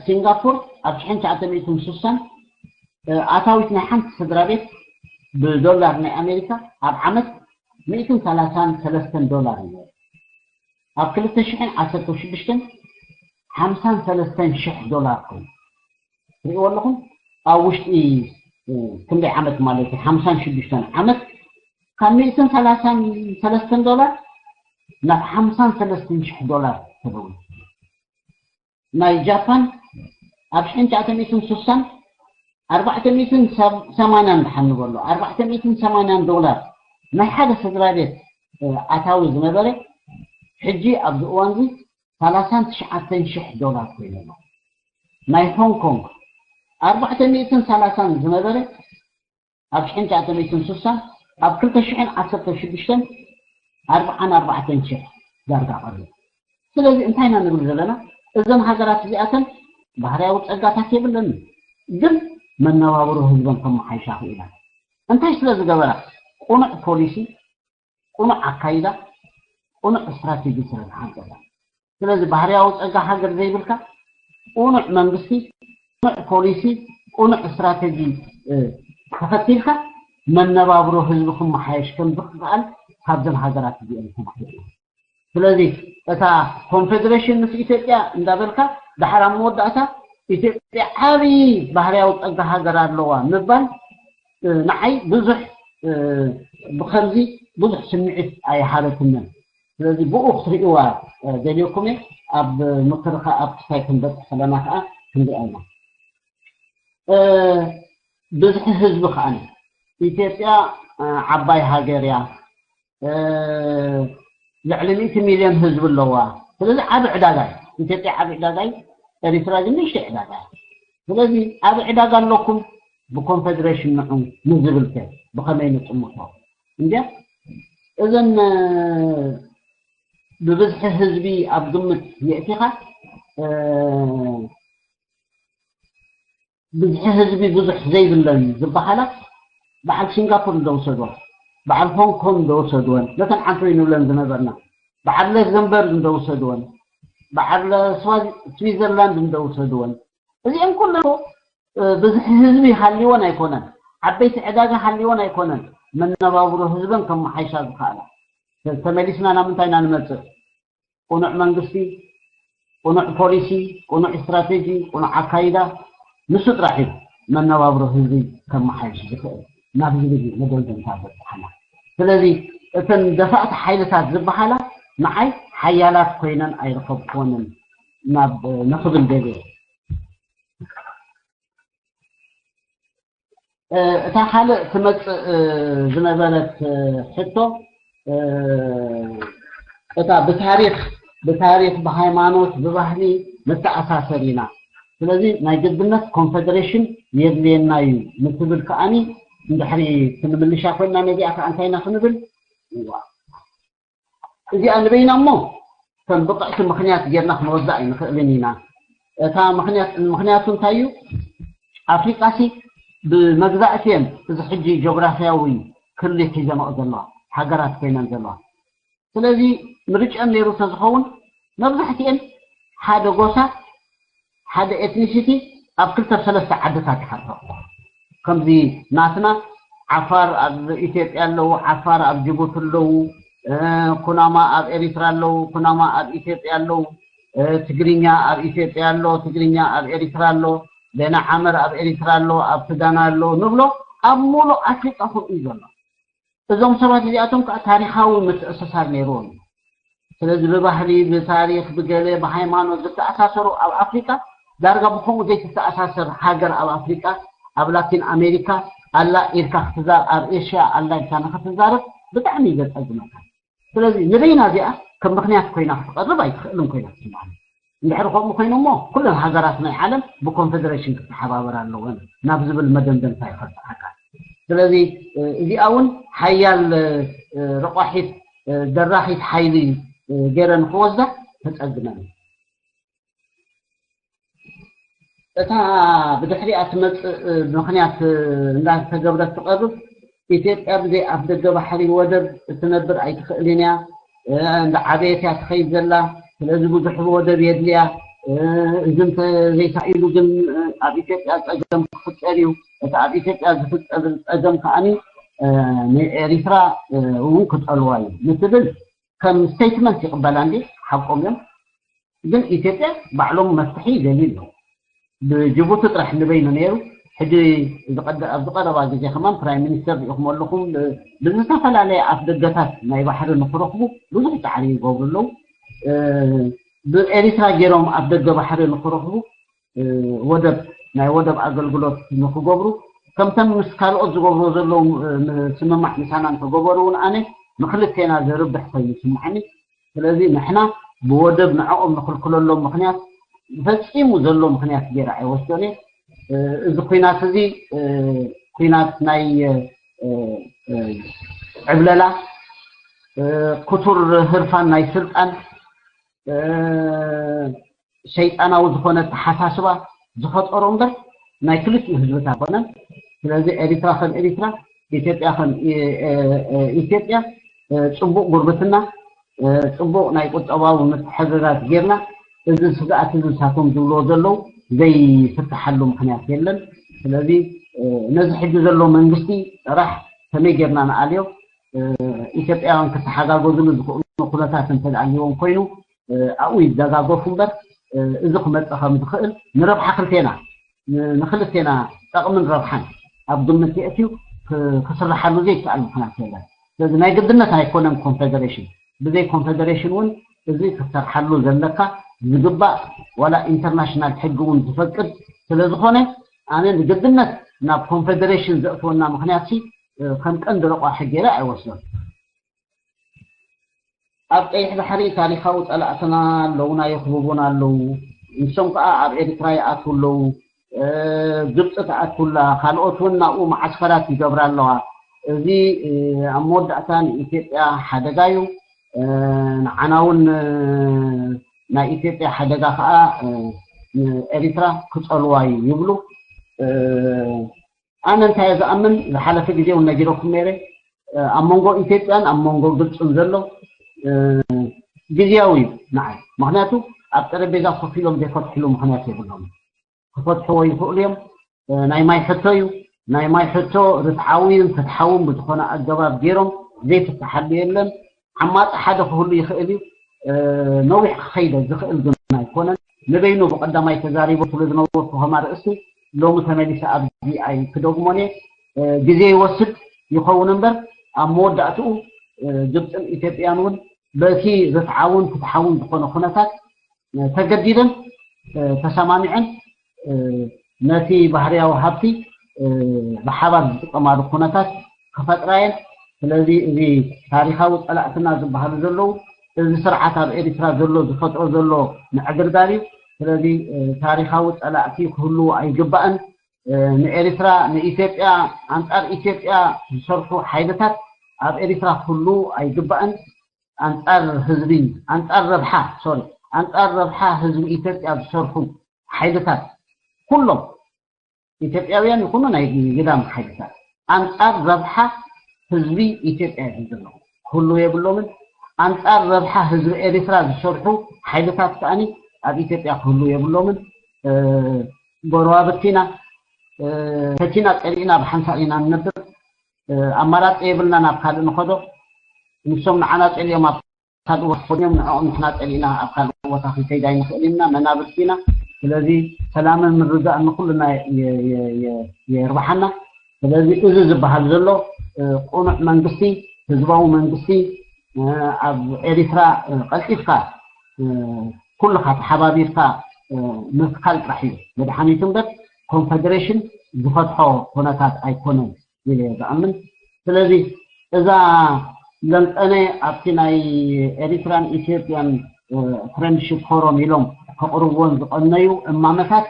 ሲንጋፖር ኣብ ሽሕን ትሽዓተ ሚእትን ስሳን ኣታዊት ናይ ሓንቲ ስድራ ቤት ብዶላር ናይ ኣሜሪካ ኣብ ዓመት ሚእትን ሰላሳን ሰለስተን ዶላር እዩ። ኣብ ክልተ ሽሕን ዓሰርተ ሽዱሽተን ሓምሳን ሰለስተን ሽሕ ዶላር ኮይኑ ትሪእዎ ኣለኹም። ኣብ ውሽጢ ክንደይ ዓመት ማለት እዩ? ሓምሳን ሽዱሽተን ዓመት ካብ ሚእትን ሰላሳን ሰለስተን ዶላር ናብ ሓምሳን ሰለስተን ሽሕ ዶላር ተለዊጡ። ናይ ጃፓን ኣብ ሽሕን ትሽዓተ ሚእትን ስሳን ኣርባዕተ ሚእትን ሰማንያን ድሓን ንበሎ ኣርባዕተ ሚእትን ሰማንያን ዶላር ናይ ሓደ ስድራ ቤት ኣታዊ ዝነበረ ሕጂ ኣብዚ እዋን እዚ ሰላሳን ትሽዓተን ሽሕ ዶላር ኮይኑ ኣሎ። ናይ ሆንግ ኮንግ ኣርባዕተ ሚእትን ሰላሳን ዝነበረ ኣብ ሽሕን ትሽዓተ ሚእትን ስሳን ኣብ ክልተ ሽሕን ዓሰርተ ሽዱሽተን ኣርባዓን ኣርባዕተን ሽሕ ዳርጋ ቀሪቡ። ስለዚ እንታይ ኢና ንብል ዘለና? እዘን ሃገራት እዚኣተን ባህርያዊ ጸጋታት የብለን፣ ግን መነባብሮ ህዝበን ከመሓይሻ ክኢላ። እንታይ ስለ ዝገበራ? ቁኑዕ ፖሊሲ፣ ቁኑዕ ኣካይዳ፣ ቁኑዕ ስትራቴጂ ስለ ዝሓንጸጻ። ስለዚ ባህርያዊ ጸጋ ሃገር ዘይብልካ፣ ቁኑዕ መንግስቲ፣ ቁኑዕ ፖሊሲ፣ ቁኑዕ ስትራቴጂ ተኸቲልካ መነባብሮ ህዝቢ ክመሓየሽ ከም ዝኽኣል ካብዘን ሃገራት እዚአን ተማሂሩ። ስለዚ እታ ኮንፌደሬሽን ምስ ኢትዮጵያ እንዳበልካ ድሓር ኣብ መወዳእታ ኢትዮጵያ ዓብዪ ባህርያዊ ጸጋ ሃገር ኣለዋ ምባል ንዓይ ብዙሕ ብኸምዚ ብዙሕ ስምዒት ኣይሃበትንን። ስለዚ ብኡ ክትርእይዋ ደልየኩም እየ። ኣብ ምክርኻ ኣብ ክሳይ ክንበፅሕ ከለና ከዓ ክንሪኣ ኢና። ብዝሒ ህዝቢ ከዓ ኢትዮጵያ ዓባይ ሃገር እያ። ልዕሊ ሚእቲ ሚልዮን ህዝቢ ኣለዋ። ስለዚ ዓቢ ዕዳጋ እዩ። ኢትዮጵያ ዓቢ ዕዳጋ እዩ። ኤሪትራ ግን ንእሽተይ ዕዳጋ እዩ። ስለዚ ዓቢ ዕዳጋ ኣለኩም ብኮንፌደሬሽን ንዑ ንዝብል ከ ብኸመይ ንጥምቶ? እንድያ እዘን ብብዝሒ ህዝቢ ኣብ ግምት የእቲኻ ብዝሒ ህዝቢ ብዙሕ ዘይብለን ዝበሃላ በዓል ሲንጋፖር እንደወሰድወን፣ በዓል ሆንግ ኮንግ እንደወሰድወን፣ ነተን ዓንቶይ ንብለን ዝነበርና በዓል ለግዘምበርግ እንደወሰድወን፣ በዓል ስዊዘርላንድ እንደወሰድወን፣ እዚአን ኩለን ብዝሒ ህዝቢ ሃልይወን ኣይኮነን፣ ዓበይቲ ዕዳጋ ሃልይወን ኣይኮነን፣ መነባብሮ ህዝበን ከመሓይሻ ዝኸኣላ። ተመሊስና ናብ ምንታይ ኢና ንመፅእ? ቁኑዕ መንግስቲ፣ ቁኑዕ ፖሊሲ፣ ቁኑዕ ስትራቴጂ፣ ቁኑዕ ኣካይዳ፣ ንሱ ጥራሕ እዩ መነባብሮ ህዝቢ ከመሓይሽ ዝኽእል። ናብ ዝብል እዩ መደምደምታ በፅሓና። ስለዚ እተን ደፋእቲ ሓይልታት ዝበሃላ ንዓይ ሓያላት ኮይነን ኣይረኸብክወንን ናብ ንኽብል ደልየ። እታ ካልእ ትመፅእ ዝነበረት ሕቶ እታ ብታሪክ ብታሪክ ብሃይማኖት ብባህሊ ንተኣሳሰር ኢና። ስለዚ ናይ ግድነት ኮንፌደሬሽን የድልየና እዩ ንትብል ከዓኒ እንድሕሪ ክንምልሻ ኮይና ነዚኣ ከዓ እንታይ ኢና ክንብል? እዋ እዚኣ ንበይና እሞ ከም ብቕዕቲ ምኽንያት ጌርና ክንወስዳ ኣይንኽእልን ኢና። እታ ምኽንያት ምኽንያቱ እንታይ እዩ? ኣፍሪቃሲ ብመግዛእቲ እየን እዚ ሕጂ ጂኦግራፊያዊ ክሊ ሒዘንኦ ዘለዋ ሃገራት ኮይነን ዘለዋ። ስለዚ ምርጭአን ነይሩ ተዝኸውን መብዛሕትኤን ሓደ ጎሳ ሓደ ኤትኒሲቲ ኣብ ክልተ ሰለስተ ዓድታት ይሓልፈ። ከምዚ ናትና ዓፋር ኣብ ኢትዮጵያ ኣለዉ፣ ዓፋር ኣብ ጅቡቲ ኣለዉ፣ ኩናማ ኣብ ኤሪትራ ኣለዉ፣ ኩናማ ኣብ ኢትዮጵያ ኣለዉ፣ ትግርኛ ኣብ ኢትዮጵያ ኣሎ፣ ትግርኛ ኣብ ኤሪትራ ኣሎ፣ ቤና ዓመር ኣብ ኤሪትራ ኣሎ፣ ኣብ ሱዳን ኣሎ ንብሎ ኣብ ሙሉእ ኣፍሪቃ ከምኡ እዩ ዘሎ። እዞም ሰባት እዚኣቶም ከዓ ታሪኻዊ ምትእስሳር ነይርዎም እዩ። ስለዚ ብባህሊ ብታሪክ ብገለ ብሃይማኖት ዝተኣሳሰሩ ኣብ ኣፍሪቃ ዳርጋ ብከምኡ ዘይትተኣሳሰር ሃገር ኣብ ኣፍሪቃ ኣብ ላቲን ኣሜሪካ ኣላ ኢልካ ክትዛር ኣብ ኤሽያ ኣላ ኢልካ ንክትዛረብ ብጣዕሚ እዩ ዘፀግመካ። ስለዚ ንበይና እዚኣ ከም ምክንያት ኮይና ክትቀርብ ኣይትኽእልን ኮይና ትስምዓኒ። እንድሕሪ ከምኡ ኮይኑ እሞ ኩለን ሃገራት ናይ ዓለም ብኮንፌደሬሽን ክተሓባበራ ኣለወን ናብ ዝብል መደምደምታ ይኸብፀሓካ። ስለዚ እዚኣ እውን ሓያል ረቋሒት ደራኺት ሓይሊ ገይረ ንክወስዳ ተፀግመን። እታ ብድሕሪኣ ትመፅእ ምኽንያት እንዳተገብረት ትቐርብ፣ ኢትዮጵያ ብዘይ ኣፍ ደገ ባሕሪ ወደብ ክትነብር ኣይትኽእልን እያ። እንዳዓበየት እያ ትኸይድ ዘላ። ስለዚ ብዙሕ ወደብ የድልያ። እዚ እንተዘይሳኢሉ ግን ኣብ ኢትዮጵያ ፀገም ክፍጠር እዩ። እቲ ኣብ ኢትዮጵያ ዝፍጠር ፀገም ከዓኒ ንኤሪትራ እውን ክጠልዋ እዩ ንትብል ከም ስቴትመንት ይቕበላ እንዲ ሓቆም እዮም። ግን ኢትዮጵያ ባዕሎም መፍትሒ ይደልዩ ኣለዉ። ብጅቡቲ ጥራሕ ንበይኑ ነይሩ። ሕጂ ኣብዚ ቀረባ ግዜ ከማን ፕራይም ሚኒስተር ሪኢኹም ኣለኹም። ብዝተፈላለየ ኣፍ ደገታት ናይ ባሕሪ ንክረኽቡ ብዙሕ ፃዕሪ ይገብሩ ኣለዉ። ብኤሪትራ ገይሮም ኣፍ ደገ ባሕሪ ንክረኽቡ ወደብ ናይ ወደብ ኣገልግሎት ንክገብሩ ከምተን ምስ ካልኦት ዝገብርዎ ዘለዉ ስምማዕ ምሳና እንተገበሩ እውን ኣነ ንክልቴና ዘርብሕ ኮይኑ ይስምዓኒ። ስለዚ ንሕና ብወደብ ንዕኦም ንክልክለሎም ምኽንያት ፈፂሙ ዘሎ ምኽንያት ገይረ ኣይወስዶን እየ። እዚ ኩናት እዚ ኩናት ናይ ዕብለላ፣ ክቱር ህርፋን ናይ ስልጣን፣ ሸይጣናዊ ዝኾነ ኣተሓሳስባ ዝፈጠሮ እምበር ናይ ክልቲኡ ህዝብታት ኣይኮነን። ስለዚ ኤሪትራ ከም ኤሪትራ፣ ኢትዮጵያ ከም ኢትዮጵያ ፅቡቕ ጉርብትና፣ ፅቡቕ ናይ ቁጠባዊ ምትሕግጋዝ ጌርና እዚ ስግኣት እዚ ንሳቶም ዝብልዎ ዘለዉ ዘይፍትሓሉ ምኽንያት የለን። ስለዚ ነዚ ሕጂ ዘሎ መንግስቲ ጥራሕ ከመይ ጌርና ንኣልዮ፣ ኢትዮጵያውያን ክተሓጋገዙሉ ዝኽእሉ ኩነታት እንተደልይዎም ኮይኑ ኣብኡ ይደጋገፉ እምበር እዚ ክመፅእ ከም ዝኽእል ንረብሓ ክልቴና ንክልቴና ጠቕምን ረብሓን ኣብ ግምት የእትዩ ክስርሓሉ ዘይከኣል ምኽንያት የለን። ስለዚ ናይ ግድነት ኣይኮነን ኮንፌደሬሽን። ብዘይ ኮንፌደሬሽን እውን እዚ ክሰርሓሉ ዘለካ ዝግባእ ዋላ ኢንተርናሽናል ሕጊ እውን ዝፈቅድ ስለዝኾነ ኣነ ንግድነት ናብ ኮንፌደሬሽን ዘእትወና ምኽንያት ሲ ከም ቀንዲ ረቋሒ ገይረ ኣይወስዶን። ኣብ ቀይሕ ባሕሪ ታሪኻዊ ጸላእትና ኣለውና፣ የኽብቡና ኣለዉ። ንሶም ከኣ ኣብ ኤርትራ ይኣትዉ ኣለዉ። ግብጺ ትኣትውላ፣ ካልኦት እውን ናብኡ መዓስከራት ይገብራ ኣለዋ። እዚ ኣብ መወዳእታ ንኢትዮጵያ ሓደጋ እዩ። ንዓና እውን ናይ ኢትዮጵያ ሓደጋ ከኣ ንኤርትራ ክጸልዋ እዩ ይብሉ። ኣነ እንታይ እየ ዝኣምን፣ ዝሓለፈ ግዜ እውን ነጊረኩም ነይረ፣ ኣብ መንጎ ኢትዮጵያን ኣብ መንጎ ግብፅን ዘሎ ግዝያዊ እዩ ንዓይ። ምክንያቱ ኣብ ጠረጴዛ ኮፍ ኢሎም ዘይፈትሕሉ ምክንያት የብሎም። ክፈትሕዎ ይኽእሉ እዮም። ናይ ማይ ሕቶ እዩ። ናይ ማይ ሕቶ ርትዓዊን ፍትሓውን ብዝኾነ ኣገባብ ገይሮም ዘይፍትሓሉ የለን። ዓማፂ ሓደ ክህሉ ይኽእል እዩ። ነዊሕ ክኸይደ ዝኽእል ግን ኣይኮነን። ንበይኑ ብቐዳማይ ተዛሪቦ ስለ ዝነበርኩ ከማ ርእሲ ሎሚ ተመሊሰ ኣብዚ ኣይክደግሞን እየ። ግዜ ይወስድ ይኸውን እምበር ኣብ መወዳእትኡ ግብፅን ኢትዮጵያን እውን በቲ ርትዓውን ፍትሓውን ዝኾነ ኩነታት ተገዲደን ተሰማሚዐን ነቲ ባህርያዊ ሃብቲ ብሓባር ዝጥቀማሉ ኩነታት ክፈጥራ እየን። ስለዚ እዚ ታሪኻዊ ፀላእትና ዝበሃሉ ዘለዉ እዚ ስርዓት ኣብ ኤርትራ ዘሎ ዝፈጥሮ ዘሎ ምዕግርጋር እዩ። ስለዚ ታሪኻዊ ፀላእቲ ክህልዉ ኣይግባእን። ንኤርትራ ንኢትዮጵያ ኣንፃር ኢትዮጵያ ዝሰርሑ ሓይልታት ኣብ ኤርትራ ክህልዉ ኣይግባእን። ኣንፃር ህዝቢ ኣንፃር ረብሓ ሶሪ ኣንፃር ረብሓ ህዝቢ ኢትዮጵያ ዝሰርሑ ሓይልታት ኩሎም ኢትዮጵያውያን ይኹኑ ናይ ግዳም ሓይልታት ኣንፃር ረብሓ ህዝቢ ኢትዮጵያ እዩ ዘለዉ ክህልዉ የብሎምን። ኣንፃር ረብሓ ህዝቢ ኤርትራ ዝሰርሑ ሓይልታት ከኣኒ ኣብ ኢትዮጵያ ክህልዉ የብሎምን። ጎረባብቲና ፈቲና ፀሊእና ብሓንሳእ ኢና ንነብር። ኣማራፂ የብልና ናብ ካልእ ንኸዶ። ንሶም ንዓና ፀሊኦም ኣብ ካልእ ወርሕ ኮይኖም ንዕኦም ንሕና ፀሊእና ኣብ ካልእ ቦታ ክንከይድ ኣይንኽእል ኢና መናብርቲ ኢና። ስለዚ ሰላምን ምርዳእን ንኩልና የርብሓና። ስለዚ እዚ ዝበሃል ዘሎ ቁኑዕ መንግስቲ ህዝባዊ መንግስቲ ኣብ ኤሪትራ ቀልጢፍካ ኩልኻ ተሓባቢርካ ምትካል ጥራሕ እዩ መድሓኒቱ እምበር ኮንፈደሬሽን ዝፈትሖ ኩነታት ኣይኮነን ኢለ እየ ዝኣምን። ስለዚ እዛ ለንጠነ ኣብቲ ናይ ኤሪትራን ኢትዮጵያን ፍሬንድሽፕ ፎረም ኢሎም ከቕርብዎን ዝቐነዩ እማመታት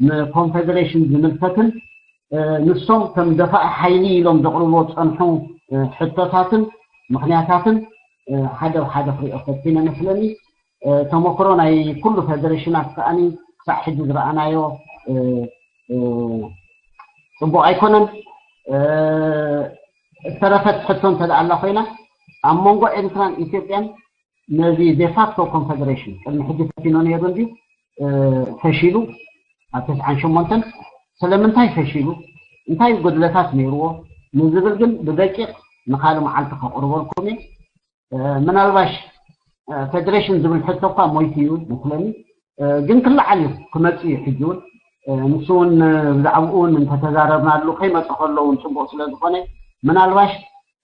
ንኮንፈደሬሽን ዝምልከትን ንሶም ከም ደፋኢ ሓይሊ ኢሎም ዘቕርብዎ ዝጸንሑ ሕቶታትን ምኽንያታትን ሓደ ብሓደ ክሪኦ ፈቲነ መስለኒ። ተመክሮ ናይ ኩሉ ፌደሬሽናት ከኣ ክሳዕ ሕጂ ዝረኣናዮ እ፣ እ፣ ጽቡቕ ኣይኮነን። እ፣ ዝተረፈት ሕቶ እንተ ደኣ ኣላ ኮይና፣ ኣብ መንጎ ኤርትራን ኢትዮጵያን ነዚ ዴፋክቶ ኮንፌደሬሽን ቅድሚ ሕጂ ፈቲኖ ነይሩ እንድዩ፣ እ፣ ፈሺሉ ኣብ ተስዓን ሸሞንተን። ስለምንታይ ፈሺሉ፣ እንታይ ጉድለታት ነይርዎ ንዝብል ግን ብደቂቕ ንኻልእ መዓልቲ ከቕርበልኩም እየ። እ፣ ምናልባሽ፣ እ፣ ፌደሬሽን ዝብል ሕቶ እኳ ሞይቱ እዩ መስለኒ። እ፣ ግን ክለዓል እዩ፣ ክመጽእ እዩ። ሕጂ እውን፣ እ፣ ንሱ እውን፣ እ፣ ብዛዕባኡ እውን እንተተዛረብናሉ ከይመጽእ ከሎ እውን ጽቡቕ ስለ ዝኾነ፣ ምናልባሽ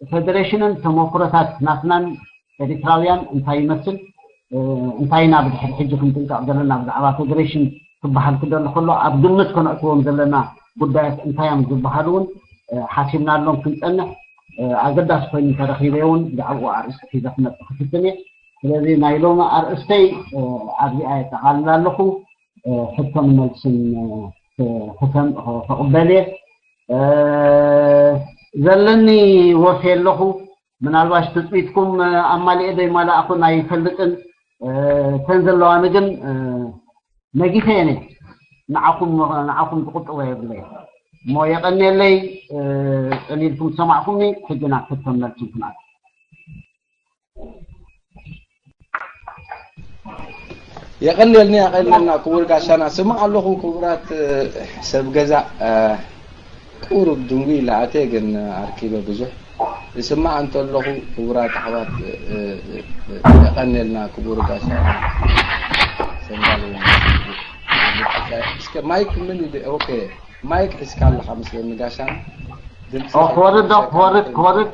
ፌደሬሽንን ተመክሮታት ናትናን ኤሪትራውያን እንታይ ይመስል፣ እ፣ እንታይ ኢና ብድሕሪ ሕጂ ክንጥንቀቕ ዘለና ብዛዕባ ፌደሬሽን ክበሃል ክደሊ ከሎ ኣብ ግምት ከነእትዎም ዘለና ጉዳያት እንታይ እዮም ዝበሃሉ እውን፣ እ፣ ሓሲብናሎም ክንጸንሕ፣ እ፣ ኣገዳሲ ኮይኑ እንተረኺበ እውን ብዛዕባኡ ኣርእስቲ ሒዘ ክመጽእ ክፍትን እየ። ስለዚ ናይ ሎሚ ኣርእስተይ፣ እ፣ ኣብዚኣ የጠቓልል ኣለኹ። እ፣ ሕቶን መልስን፣ እ፣ ክሰም-፣ ክቕበል እየ። እ፣ ዘለኒ ወፌ ኣለኹ። ምናልባሽ ትጽቢትኩም፣ እ፣ ኣማሊኤ ዶ ይማላእኹን ኣይፈልጥን። እ፣ እተን ዘለዋኒ ግን፣ እ፣ ነጊፈ እየ ነይ። ንዓኹም፣ ንዓኹም ዝቕጥቦ የብለይ። እሞ የቐንየለይ፣ እ፣ ጽን ኢልኩም ዝሰማዕኩምኒ። ሕጂ ናብ ሕቶን መልስን ክንኣቱ። የቐንየልና፣ የቐንየልና ክቡር ጋሻና። ስማዕ ኣለኹ ክቡራት፣ እ፣ ሰብ ገዛ፣ እ፣ ቁሩብ ድንጉይ ኢለ ኣትየ፣ ግን ኣርኪበ ብዙሕ ይስማዕ እንተለኹ ክቡራት ኣሕዋት፣ እ፣ እ፣ እ፣ የቐንየልና ክቡር ጋሻና። ሰንጋል እውን እስከ ማይክ ምን ይደ-፣ ኦኬ፣ ማይክ ሒዝካ ኣለኻ መስለኒ ጋሻና። ድምፂ ኦ፣ ክወርድ ዶ፣ ክወርድ፣ ክወርድ።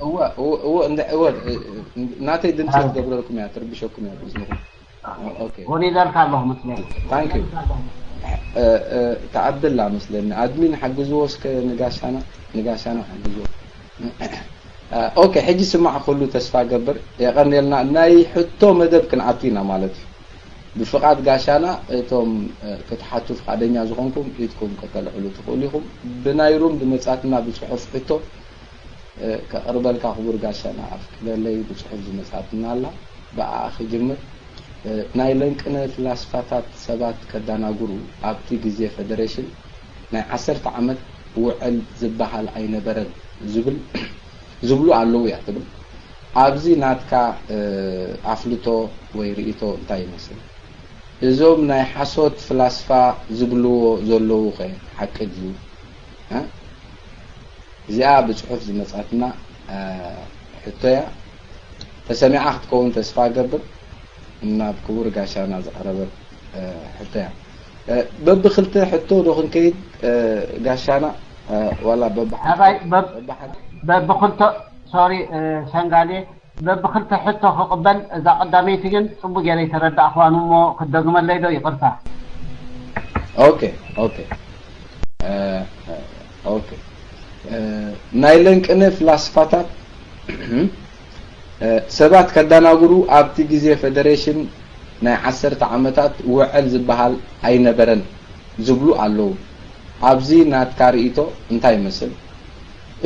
እወ፣ እወ፣ እወ፣ እንደ-፣ እወ፣ እ፣ እ፣ ናተይ ድምፂ ክትገብረልኩም እያ፣ ትርብሸኩም እያ ብእዝንኹም። ኦኬ። ወሪደልካ ኣለኹ መስለኒ። ታንክ ዩ። እ፣ እ፣ ተዓብላ መስለኒ። ኣድሚን ሓግዝዎ እስከ ንጋሻና፣ ንጋሻና ሓግዝዎ። እ፣ ኦኬ፣ ሕጂ ስማዕ ኩሉ ተስፋ ገብር። የቐንየልና። ናይ ሕቶ መደብ ክንኣቱ ኢና ማለት እዩ። ብፍቓድ ጋሻና እቶም፣ እ፣ ክትሓቱ ፍቓደኛ ዝኾንኩም ኢድኩም ከተልዕሉ ትኽእሉ ኢኹም። ብናይ ሩም ዝመጻትና ብጽሑፍ ሕቶ፣ እ፣ ከቕርበልካ ክቡር ጋሻና ኣፍቅደለይ። ብጽሑፍ ዝመጻትና ኣላ፣ ብኣኣ ክጅምር። እ፣ ናይ ለንቅነ ፍላስፋታት ሰባት ከዳናግሩ ኣብቲ ግዜ ፈደሬሽን ናይ ዓሰርተ ዓመት ውዕል ዝበሃል ኣይነበረን ዝብል፣ ዝብሉ ኣለዉ እያ ትብል። ኣብዚ ናትካ፣ እ፣ ኣፍልጦ ወይ ርእይቶ እንታይ ይመስል? እዞም ናይ ሓሶት ፍላስፋ ዝብልዎ ዘለዉ ኸ ሓቂ ድዩ? እ? እዚኣ ብጽሑፍ ዝመጻትና፣ እ፣ ሕቶ እያ። ተሰሚዓ ክትከውን ተስፋ እገብር። ናብ ክቡር ጋሻና ዝቐረበት፣ እ፣ ሕቶ እያ። እ፣ በብኽልተ ሕቶ ዶ ክንከይድ፣ እ፣ ጋሻና? እ፣ ዋላ በብሓደ? ኣባይ፣ በብ-፣ በብሓደ? በብኽልተ፣ ሶሪ፣ እ፣ ሰንጋሌ፣ በብኽልተ ሕቶ ክቕበል፣ እዛ ቀዳመይቲ ግን ጽቡቕ ገይረ ኣይተረዳእኽዋን እሞ ክትደግመለይ ዶ? ይቕርታ። ኦኬ፣ ኦኬ። እ፣ ኦኬ። እ፣ ናይ ለንቅነ ፍላስፋታት፣ እ፣ ሰባት ከዳናግሩ ኣብቲ ግዜ ፈደሬሽን ናይ ዓሰርተ ዓመታት ውዕል ዝበሃል ኣይነበረን ዝብሉ ኣለዉ። ኣብዚ ናትካ ርእይቶ እንታይ ይመስል?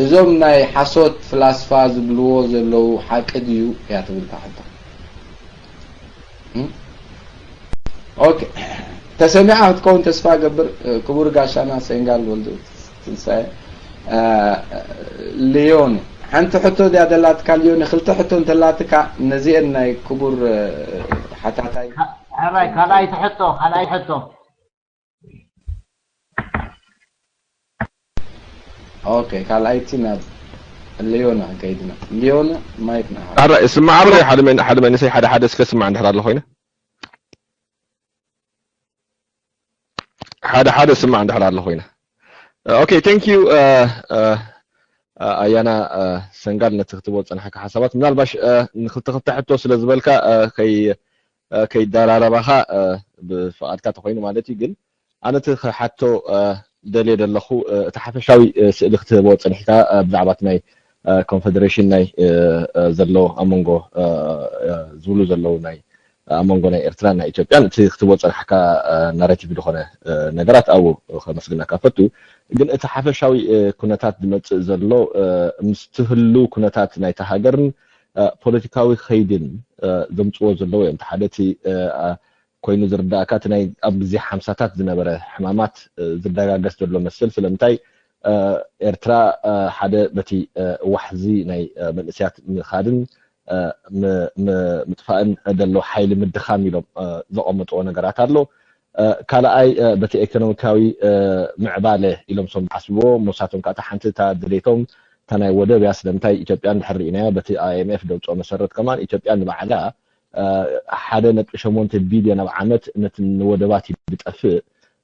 እዞም ናይ ሓሶት ፍላስፋ ዝብልዎ ዘለዉ ሓቂ ድዩ እያ ትብል እታ ሕቶ። እም? ኦኬ። ተሰሚዓ ክትከውን ተስፋ እገብር። ክቡር ጋሻና ሴንጋል ወልዱ ትንሳኤ፣ እ፣ ሊዮን፣ ሓንቲ ሕቶ ድያ ደላትካ ሊዮን? ክልተ ሕቶ እንተላትካ ነዚአን ናይ ክቡር፣ እ፣ ሓታታይ። ካ-፣ ሕራይ፣ ካልኣይቲ ሕቶ፣ ካልኣይቲ ሕቶ። ኦኬ፣ ካልኣይቲ ናብ ሊዮና ከይድና። ሊዮና፣ ማይክ ንዓኻ። ኣረ፣ ስማዕ ኣረ፣ ሓደ መን-፣ ሓደ መንእሰይ፣ ሓደ ሓደ እስከ ስማዕ እንድሕር ኣሎ ኮይነ። ሓደ ሓደ ስማዕ እንድሕር ኣሎ ኮይነ። ኦኬ፣ thank you፣ እ፣ እ፣ እ፣ ኣያና፣ እ፣ ሰንጋል ነቲ ክትቦ ዝጸናሕካ ሓሳባት። ምናልባሽ፣ እ፣ ንክልተ ክልተ ሕቶ ስለ ዝበልካ፣ እ፣ ከይ-፣ እ፣ ከይደራረባኻ፣ እ፣ ብፍቓድካ ተኾይኑ ማለት እዩ። ግን ኣነ እቲ ክሓቶ፣ እ፣ ደልየ ዘለኹ፣ እ፣ እቲ ሓፈሻዊ፣ እ፣ ስእሊ ክትህቦ ጸኒሕካ፣ እ፣ ብዛዕባ እቲ ናይ፣ እ፣ ኮንፈደሬሽን ናይ፣ እ፣ እ፣ ዘሎ ኣብ መንጎ፣ እ፣ እ፣ ዝብሉ ዘለዉ ናይ ኣብ መንጎ ናይ ኤርትራን ናይ ኢትዮጵያን እቲ ክትህቦ ዝጸናሕካ፣ እ፣ ናራቲቭ ዝኾነ፣ እ፣ ነገራት ኣብኡ ከመስግነካ ፈቱ። ግን እቲ ሓፈሻዊ፣ እ፣ ኩነታት ዝመጽእ ዘሎ፣ እ፣ ምስቲ ህሉው ኩነታት ናይታ ሃገርን፣ እ፣ ፖለቲካዊ ከይድን፣ እ፣ ዘምጽዎ ዘለዉ እዮም። እቲ ሓደ እቲ፣ እ፣ ኣ-፣ ኮይኑ ዝርዳእካ፣ እቲ ናይ ኣብ ግዜ ሓምሳታት ዝነበረ ሕማማት ዝደጋገስ ዘሎ መስል። ስለምንታይ? ኤርትራ ሓደ በቲ ዋሕዚ ናይ መንእስያት ምኻድን ምጥፋእን ደሎ ሓይሊ ምድኻም ኢሎም ዘቐመጥዎ ነገራት ኣሎ። ካልኣይ በቲ ኤኮኖሚካዊ ምዕባለ ኢሎም ሶም ሓስብዎ፣ ሞሳቶም ከዓ ሓንቲ እታ ድሌቶም እታ ናይ ወደብ እያ። ስለምንታይ? ኢትዮጵያ እንድሕር ርኢናዮ በቲ ኣይኤምኤፍ ደውፅኦ መሰረት ከማን ኢትዮጵያ ንባዕላ ሓደ ነጥቢ ሸሞንተ ቢልዮን ኣብ ዓመት ነቲ ንወደባት እዩ ዝጠፍእ።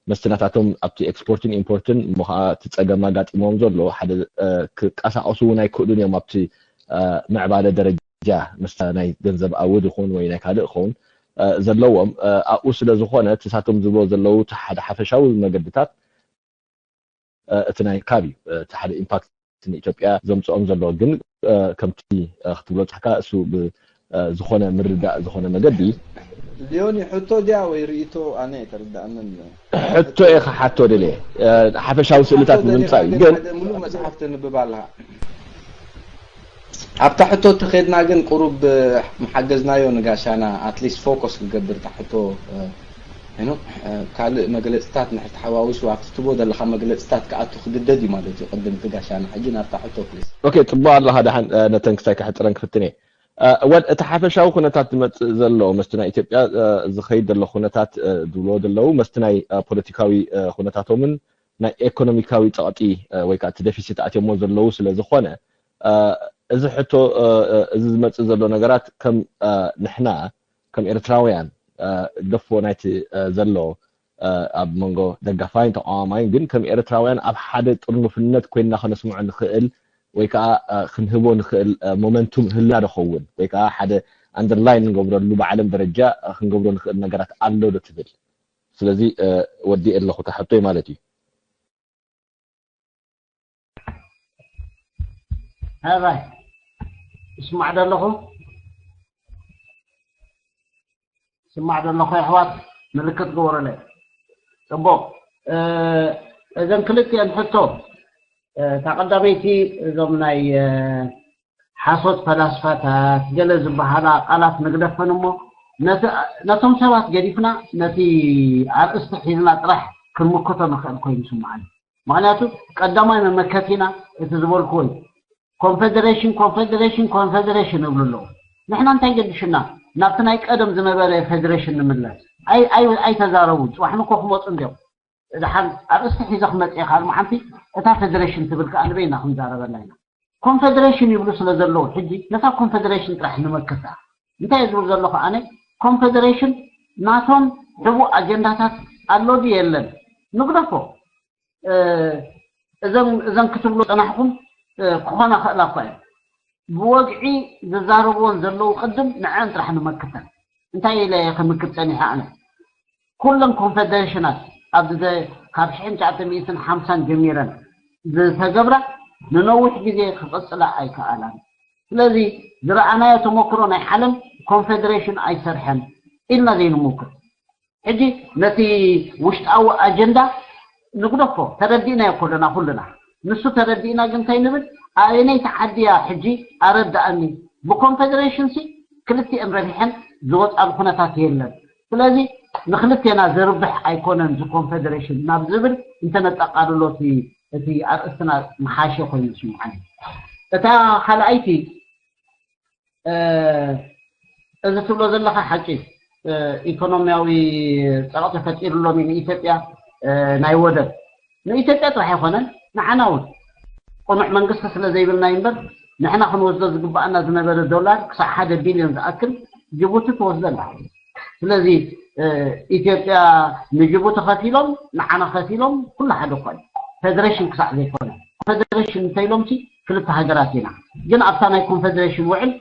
መስትናታቶም ኣብቲ ኤክስፖርትን ኢምፖርትን እሞ ከዓ እቲ ፀገም ኣጋጢሞም ዘሎ ሓደ ክቀሳቀሱ እውን ኣይክእሉን እዮም ኣብቲ ምዕባለ ደረጃ መስታ ናይ ገንዘብ ኣውድ ይኹን ወይ ናይ ካልእ ክኸውን ዘለዎም ኣብኡ ስለ ዝኾነ እቲ ሳቶም ዝብሎ ዘለዉ ሓደ ሓፈሻዊ መገድታት እቲ ናይ ካብ እዩ እቲ ሓደ ኢምፓክት ንኢትዮጵያ ዘምፅኦም ዘሎ ግን ከምቲ ክትብሎ ፃሕካ እሱ ዝኾነ ምርዳእ ዝኾነ መገዲ ሊዮኒ ሕቶ ድያ ወይ ርእቶ ኣነ ተረዳእንን ሕቶ እየ ክሓቶ ደልየ ሓፈሻዊ ስእልታት ንምምፃእ እዩ ግን ሙሉ መፅሓፍ ተንብብ ኣለካ ኣብታ ሕቶ ተኸድና ግን ቁሩብ መሓገዝናዮ ንጋሻና ኣትሊስት ፎከስ ክገብር እታ ሕቶ ካልእ መግለፅታት ንሕር ተሓዋዊሱ ኣብቲ ትቦ ዘለካ መግለፅታት ክኣቱ ክግደድ እዩ ማለት እዩ ቅድም እቲ ጋሻና ሕጂ ናብታ ሕቶ ፕሊስ ኦኬ ፅቡቅ ኣለካ ደሓን ነተን ክሳይ ክሕፅረን ክፍትን እየ ወል እቲ ሓፈሻዊ ኩነታት ዝመፅእ ዘሎ መስቲ ናይ ኢትዮጵያ ዝኸይድ ዘሎ ኩነታት ዝብልዎ ዘለዉ መስቲ ናይ ፖለቲካዊ ኩነታቶምን ናይ ኤኮኖሚካዊ ፀቕጢ ወይ ከዓ እቲ ደፊሲት ኣትዮሞ ዘለዉ ስለ ዝኾነ እዚ ሕቶ እዚ ዝመፅእ ዘሎ ነገራት ከም ንሕና ከም ኤርትራውያን ደፎ ናይቲ ዘሎ ኣብ መንጎ ደጋፋይን ተቃዋማይን ግን ከም ኤርትራውያን ኣብ ሓደ ጥርኑፍነት ኮይንና ከነስምዖ ንኽእል ወይ ከዓ ክንህቦ ንኽእል ሞመንቱም ህላ ዶ ኸውን ወይ ከዓ ሓደ ኣንደርላይን ንገብረሉ ብዓለም ደረጃ ክንገብሮ ንኽእል ነገራት ኣሎ ዶ ትብል ስለዚ ወዲእ ኣለኹ ተሓቶይ ማለት እዩ ኣባይ እስማዕ ደለኹ ስማዕ ዘለኹ ኣሕዋት ምልክት ግበሩለይ። ፅቡቕ እዘን ክልቲአን ሕቶ እታ ቀዳመይቲ እዞም ናይ ሓሶት ፈላስፋታት ገለ ዝበሃላ ቃላት ንግደፈን እሞ ነቶም ሰባት ገዲፍና ነቲ ኣርእስቲ ሒዝና ጥራሕ ክንምክቶ ንኽእል ኮይኑ ስምዓኒ። ምኽንያቱ ቀዳማይ መመከቲና እቲ ዝበልክዎ እዩ። ኮንፌደሬሽን ኮንፌደሬሽን ኮንፌደሬሽን እብሉ ኣለዉ። ንሕና እንታይ ገዲሽና ናብቲ ናይ ቀደም ዝነበረ ፌደሬሽን ንምለስ። ኣይተዛረቡ ፅባሕ ንኮ ክመፁ እንዲዮም። ድሓን ኣርእስቲ ሒዘ ክመፅእ ካልሚ ሓንቲ እታ ፌደሬሽን ትብል ከዓ ንበይና ክንዛረበላ ኢና። ኮንፌደሬሽን ይብሉ ስለ ዘለዉ ሕጂ ነታ ኮንፌደሬሽን ጥራሕ ንመክታ። እንታይ ዝብል ዘለኹ ኣነ ኮንፌደሬሽን ናቶም ሕቡእ ኣጀንዳታት ኣሎ ድዩ የለን ንግደፎ። እዘን ክትብሉ ፀናሕኩም ክኾና ክእላ እኳ እየን። ብወግዒ ዝዛረብዎን ዘለዉ ቅድም ንዐን ጥራሕ ንመክተን። እንታይ ኢለ እየ ክምክት ፀኒሐ ኣነ? ኩለን ኮንፌደሬሽናት ኣብዚ ካብ ሽሕን ትሽዓተ ሚእትን ሓምሳን ጀሚረን ዝተገብራ ንነዊሕ ግዜ ክቕፅላ ኣይከኣላን። ስለዚ ዝረኣናዮ ተመክሮ ናይ ዓለም ኮንፌደሬሽን ኣይሰርሐን ኢልና ዘይንምክት። ሕጂ ነቲ ውሽጣዊ ኣጀንዳ ንግደፎ ተረዲእናዮ ኮለና ኩልና ንሱ ተረዲእና ግን እንታይ ንብል ኣየነይቲ ዓዲ እያ ሕጂ ኣረድኣኒ ብኮንፌደሬሽን ሲ ክልቲአን ረቢሐን ዝወፃሉ ኩነታት የለን ስለዚ ንክልቴና ዘርብሕ ኣይኮነን እዚ ኮንፌደሬሽን ናብ ዝብል እንተነጠቃልሎ እቲ ኣርእስትና ምሓሸ ኮይኑ ይስምዓኒ እታ ካልኣይቲ እዚ ትብሎ ዘለኻ ሓቂ ኢኮኖሚያዊ ፀቕጢ ፈጢሩሎም እዩ ንኢትዮጵያ ናይ ወደብ ንኢትዮጵያ ጥራሕ ኣይኮነን ንዓና እውን ቅኑዕ መንግስቲ ስለ ዘይብልና እዩ እምበር ንሕና ክንወስዶ ዝግባኣና ዝነበረ ዶላር ክሳብ ሓደ ቢልዮን ዝኣክል ጅቡቲ ትወስዶ ኣላ ስለዚ ኢትዮጵያ ንጅቡቲ ከፊሎም ንዓና ከፊሎም ኩሉ ሓደ እኳ እዩ ፌደሬሽን ክሳዕ ዘይኮነ ኮንፌደሬሽን እንተኢሎም ሲ ክልተ ሃገራት ኢና ግን ኣብታ ናይ ኮንፌደሬሽን ውዕል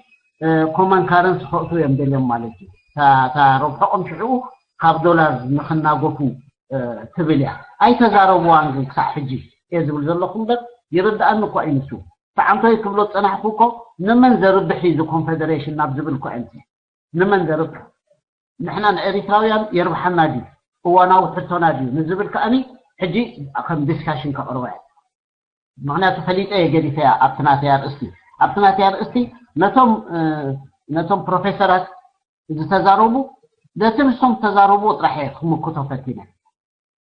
ኮመን ካረንሲ ከእቱ እዮም ደልዮም ማለት እዩ እታ ረብሐኦም ሽዕኡ ካብ ዶላር ንክናገፉ ትብል እያ ኣይተዛረብዋን ግን ክሳዕ ሕጂ እየ ዝብል ዘለኹ እምበር ይርድኣኒ እኳ እዩ ንሱ ሰዓንቶይ ክብሎ ዝፀናሕኩ እኮ ንመን ዘርብሕ እዩ እዚ ኮንፌደሬሽን ናብ ዝብል እኮ እየ ንመን ዘርብሕ ንሕና ንኤሪትራውያን የርብሓና ድዩ እዋናዊ ሕቶና ድዩ ንዝብል ከኣኒ ሕጂ ከም ዲስካሽን ከቕርቦ እየ ምክንያቱ ፈሊጠ እየ ገዲፈያ ኣብቲ ናተይ ኣርእስቲ ኣብቲ ናተይ ኣርእስቲ ነቶም ነቶም ፕሮፌሰራት ዝተዛረቡ ነቲ ንሶም ተዛረብዎ ጥራሕ እየ ክምክቶ ፈቲነ።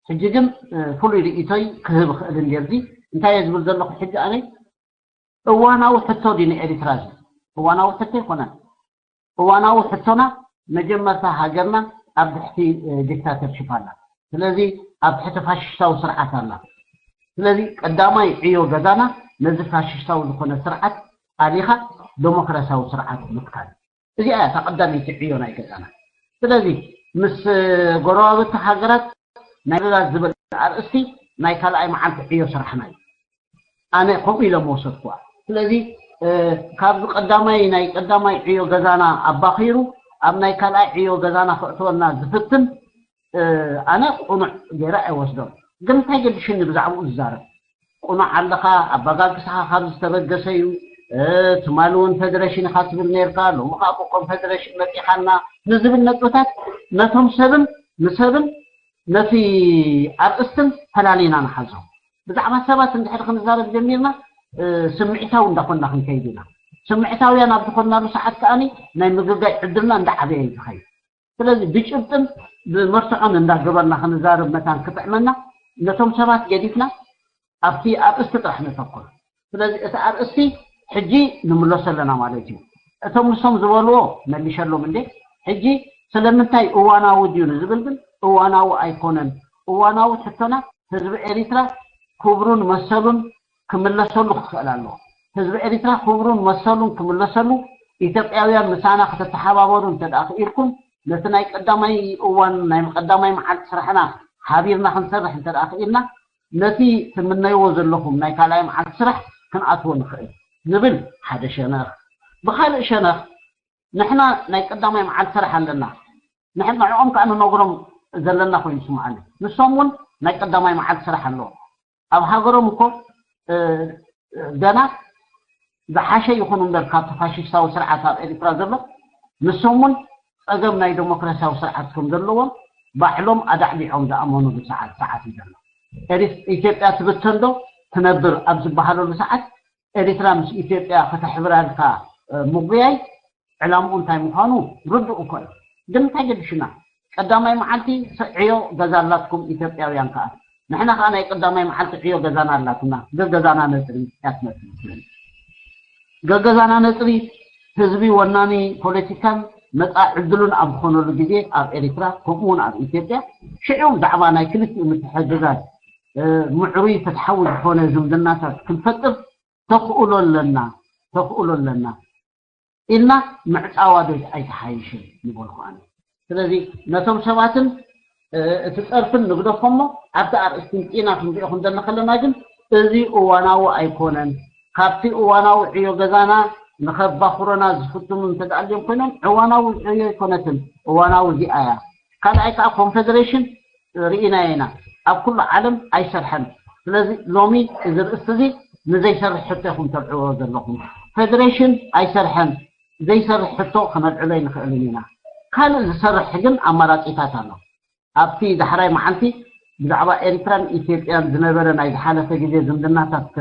ሕጂ ግን ፍሉይ ርእይቶይ ክህብ እኽእል እንድየ። እዚ እንታይ እየ ዝብል ዘለኹ? ሕጂ ኣነ እዋናዊ ሕቶ ድዩ ንኤሪትራ እዚ? እዋናዊ ሕቶ ኣይኮነን። እዋናዊ ሕቶና፣ መጀመርታ ሃገርና ኣብ ትሕቲ ዲክታተርሽፕ ኣላ። ስለዚ ኣብ ትሕቲ ፋሽስታዊ ስርዓት ኣላ። ስለዚ ቀዳማይ ዕዮ ገዛና ነዚ ፋሽስታዊ ዝኾነ ስርዓት ኣሊኻ ደሞክራሲያዊ ስርዓት ምትካል። እዚኣ እያ እታ ቀዳመይቲ ዕዮ ናይ ገዛና። ስለዚ ምስ ጎረባብቲ ሃገራት ናይ ምድላል ዝብል ኣርእስቲ ናይ ካልኣይ መዓልቲ ዕዮ ስራሕና እዩ። ኣነ ከምኡ ኢለ መወሰድኩዋ። ስለዚ ካብዚ ቀዳማይ ናይ ቀዳማይ ዕዮ ገዛና ኣባኺሩ ኣብ ናይ ካልኣይ ዕዮ ገዛና ክእትወና ዝፍትን ኣነ ቁኑዕ ገይረ ኣይወስዶን። ግን እንታይ ገድሽኒ ብዛዕባኡ ዝዛረብ? ቁኑዕ ኣለኻ፣ ኣበጋግሳኻ ካብ ዝተበገሰ እዩ። ትማሊ እውን ፌደሬሽን ኢኻ ትብል ነርካ፣ ሎሚ ከዓ ብኮንፌደሬሽን መፂኻና ንዝብል ነጥብታት ነቶም ሰብን ንሰብን ነቲ ኣርእስትን ፈላሊና ንሓዞ። ብዛዕባ ሰባት እንድሕር ክንዛረብ ጀሚርና ስምዒታዊ እንዳኾንና ክንከይድ ኢና። ስምዒታውያን ኣብ ዝኾንናሉ ሰዓት ከኣኒ ናይ ምግጋይ ዕድልና እንዳዓበየ እዩ ዝኸይድ። ስለዚ ብጭብጥን ብመርትዖን እንዳገበርና ክንዛረብ መታን ክጥዕመና ነቶም ሰባት ገዲፍና ኣብቲ ኣርእስቲ ጥራሕ ነተኩር። ስለዚ እቲ ኣርእስቲ ሕጂ ንምለሶ ኣለና ማለት እዩ። እቶም ንሶም ዝበልዎ መሊሸሎም እንዴ። ሕጂ ስለምንታይ እዋናዊ ድዩ ንዝብል ግን እዋናዊ ኣይኮነን። እዋናዊ ሕቶና ህዝቢ ኤሪትራ ክብሩን መሰሉን ክምለሰሉ ክኽእል ኣለዎ። ህዝቢ ኤሪትራ ክብሩን መሰሉን ክምለሰሉ ኢትዮጵያውያን ምሳና ከተተሓባበሩ እንተ ደኣ ክኢልኩም፣ ነቲ ናይ ቀዳማይ እዋን ናይ ቀዳማይ መዓልቲ ስራሕና ሓቢርና ክንሰርሕ እንተ ደኣ ክኢልና፣ ነቲ ትምነይዎ ዘለኹም ናይ ካልኣይ መዓልቲ ስራሕ ክንኣትዎ ንኽእል ዝብል ሓደ ሸነኽ። ብኻልእ ሸነኽ ንሕና ናይ ቀዳማይ መዓልቲ ስራሕ ኣለና። ንዕኦም ከዓ ንነግሮም ዘለና ኮይኑ ይስምዓኒ። ንሶም እውን ናይ ቀዳማይ መዓልቲ ስራሕ ኣለዎም። ኣብ ሃገሮም እኮ ገና ዝሓሸ ይኹን እምበር ካብቲ ፋሽስታዊ ስርዓት ኣብ ኤሪትራ ዘሎ፣ ንሶም እውን ጸገም ናይ ደሞክራሲያዊ ስርዓት ከም ዘለዎም ባዕሎም ኣዳዕዲዖም ዝኣመኑሉ ሰዓት ሰዓት እዩ ዘሎ። ኢትዮጵያ ትብተን ዶ ትነብር ኣብ ዝበሃለሉ ሰዓት ኤሪትራ ምስ ኢትዮጵያ ከተሕብራልካ ምጉያይ ዕላምኡ እንታይ ምዃኑ ርዱእ እኮ እዩ። ግን እንታይ ገድሽና? ቀዳማይ መዓልቲ ዕዮ ገዛ ኣላትኩም ኢትዮጵያውያን ከኣ። ንሕና ከኣ ናይ ቀዳማይ መዓልቲ ዕዮ ገዛና ኣላትና። ገገዛና ነጽሪ እያ ትመስል። ገገዛና ነጽሪ ህዝቢ ወናኒ ፖለቲካን መጻኢ ዕድሉን ኣብ ዝኾነሉ ግዜ ኣብ ኤሪትራ ከምኡ እውን ኣብ ኢትዮጵያ ሽዑ ብዛዕባ ናይ ክልቲኡ ምትሕግጋዝ ምዕሩይ ፍትሓዊ ዝኾነ ዝምድናታት ክንፈጥር ተኽእሎ ኣለና ተኽእሎ ኣለና ኢልና ምዕጻዋ ዶ ኣይተሓይሽን ምበልኩ ኣነ። ስለዚ ነቶም ሰባትን እቲ ጸርፍን ንግደፎ እሞ ኣብቲ ኣርእስቲ ምጺና ክንሪኦ ክንደሊ ከለና ግን እዚ እዋናዊ ኣይኮነን። ካብቲ እዋናዊ ዕዮ ገዛና ንኸባኹሮና ዝፍትኑ እንተደኣልዮም ኮይኖም እዋናዊ ዕዮ ኣይኮነትን። እዋናዊ እዚኣ እያ። ካልኣይ ከዓ ኮንፌደሬሽን ርኢናዮ ኢና። ኣብ ኩሉ ዓለም ኣይሰርሐን። ስለዚ ሎሚ እዚ ርእስቲ እዚ ንዘይሰርሕ ሕቶ ኢኹም ተልዕልዎ ዘለኹም። ፌደሬሽን ኣይሰርሐን፣ ዘይሰርሕ ሕቶ ከነልዕሎ ኣይንኽእልን ኢና። ካልእ ዝሰርሕ ግን ኣማራጺታት ኣሎ። ኣብቲ ዳሕራይ መዓልቲ ብዛዕባ ኤርትራን ኢትዮጵያን ዝነበረ ናይ ዝሓለፈ ግዜ ዝምድናታት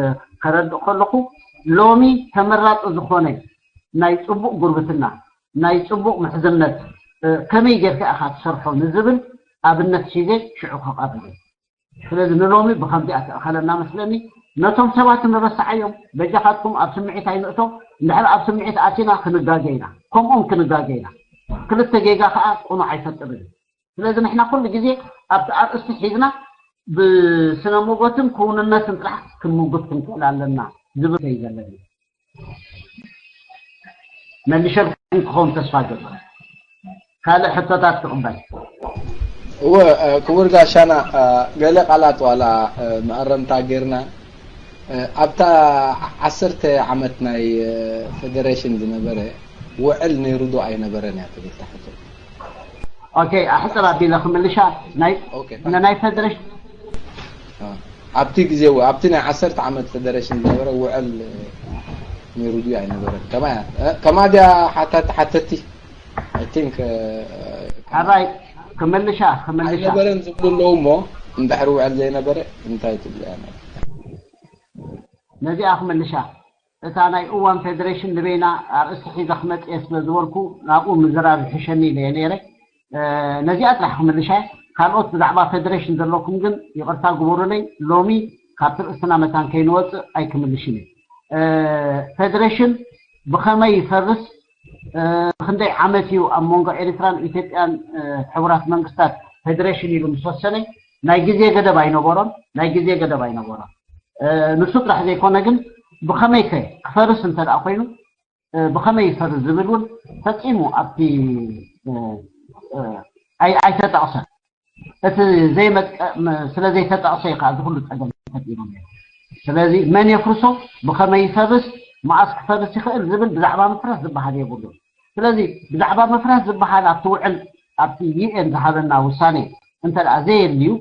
ከረድእ ከለኹ ሎሚ ተመራጺ ዝኾነ ናይ ጽቡቕ ጉርብትና ናይ ጽቡቕ ምሕዝነት ከመይ ጌርካ ኢኻ ትሰርሖ ንዝብል ኣብነት ሒዘ ሽዑ ከቐርብ። ስለዚ ንሎሚ ብኸምዚኣ ትእኸለና መስለኒ። ነቶም ሰባት ንረስዓዮም። በጃኻትኩም ኣብ ስምዒት ኣይንእቶ። እንድሕር ኣብ ስምዒት ኣቲና ክንጋገ ኢና። ከምኦም ክንጋገ ኢና። ክልተ ጌጋ ከኣ ቁኑዕ ኣይፈጥርን። ስለዚ ንሕና ኩሉ ግዜ ኣብቲ ኣርእስቲ ሒዝና ብስነ ሞጎትን ክውንነትን ጥራሕ ክንምጉት ክንክእል ኣለና ዝብል እዩ ዘለኒ። መሊሸልኩም ክኸውን ተስፋ ገብር። ካልእ ሕቶታት ክቕበል። እወ ክቡር ጋሻና፣ ገለ ቃላት ዋላ መኣረምታ ጌርና፣ ኣብታ ዓሰርተ ዓመት ናይ ፌደሬሽን ዝነበረ ውዕል ነይሩ ዶ ኣይነበረን እያ ትብል እታ ሕቶ። ኦኬ፣ ኣሕፅር ኣቢለ ክምልሻ። ናይ ፌደሬሽን ኣብቲ ግዜ ኣብቲ ናይ ዓሰርተ ዓመት ፌደሬሽን ዝነበረ ውዕል ነይሩ ድዩ ኣይነበረን? ከማ ድያ ሓታቲ ሓተቲ? I think ሓራይ ክምልሻ ክምልሻ ኣይነበረን ዝብሉ ኣለዉ እሞ እንድሕር ውዕል ዘይነበረ እንታይ ትብሉ እያ? ነዚኣ ክምልሻ እታ ናይ እዋን ፌደሬሽን ንበይና ኣርእስቲ ሒዛ ክመፅእ እየ ስለ ዝበልኩ ናብኡ ምዝራብ ይሕሸኒ ኢለ እየ ነይረ። ነዚኣ ጥራሕ ክምልሻ። ካልኦት ብዛዕባ ፌደሬሽን ዘለኩም ግን ይቕርታ ግበሩለይ፣ ሎሚ ካብቲ ርእስና መታን ከይንወፅእ ኣይክምልሽን እዩ። ፌደሬሽን ብኸመይ ይፈርስ፣ ክንደይ ዓመት እዩ ኣብ መንጎ ኤርትራን ኢትዮጵያን ሕቡራት መንግስታት ፌደሬሽን ኢሉ ምስ ወሰነ ናይ ግዜ ገደብ ኣይነበሮን፣ ናይ ግዜ ገደብ ኣይነበሮን። ንሱ ጥራሕ ዘይኮነ ግን ብኸመይ ከ ክፈርስ እንተ ደኣ ኮይኑ ብኸመይ ይፈርስ ዝብል እውን ፈጺሙ ኣብቲ ኣይተጠቕሰን። እቲ ዘይመጥቀ ስለ ዘይተጠቕሰ እዩ ከዓ እዚ ኩሉ ፀገም ተፈጢሩ ነይሩ። ስለዚ መን የፍርሶ፣ ብኸመይ ይፈርስ፣ መዓስ ክፈርስ ይኽእል ዝብል ብዛዕባ ምፍራስ ዝበሃል የብሉን። ስለዚ ብዛዕባ ምፍራስ ዝበሃል ኣብቲ ውዕል ኣብቲ ዩኤን ዝሃበና ውሳኔ እንተ ደኣ ዘየድልዩ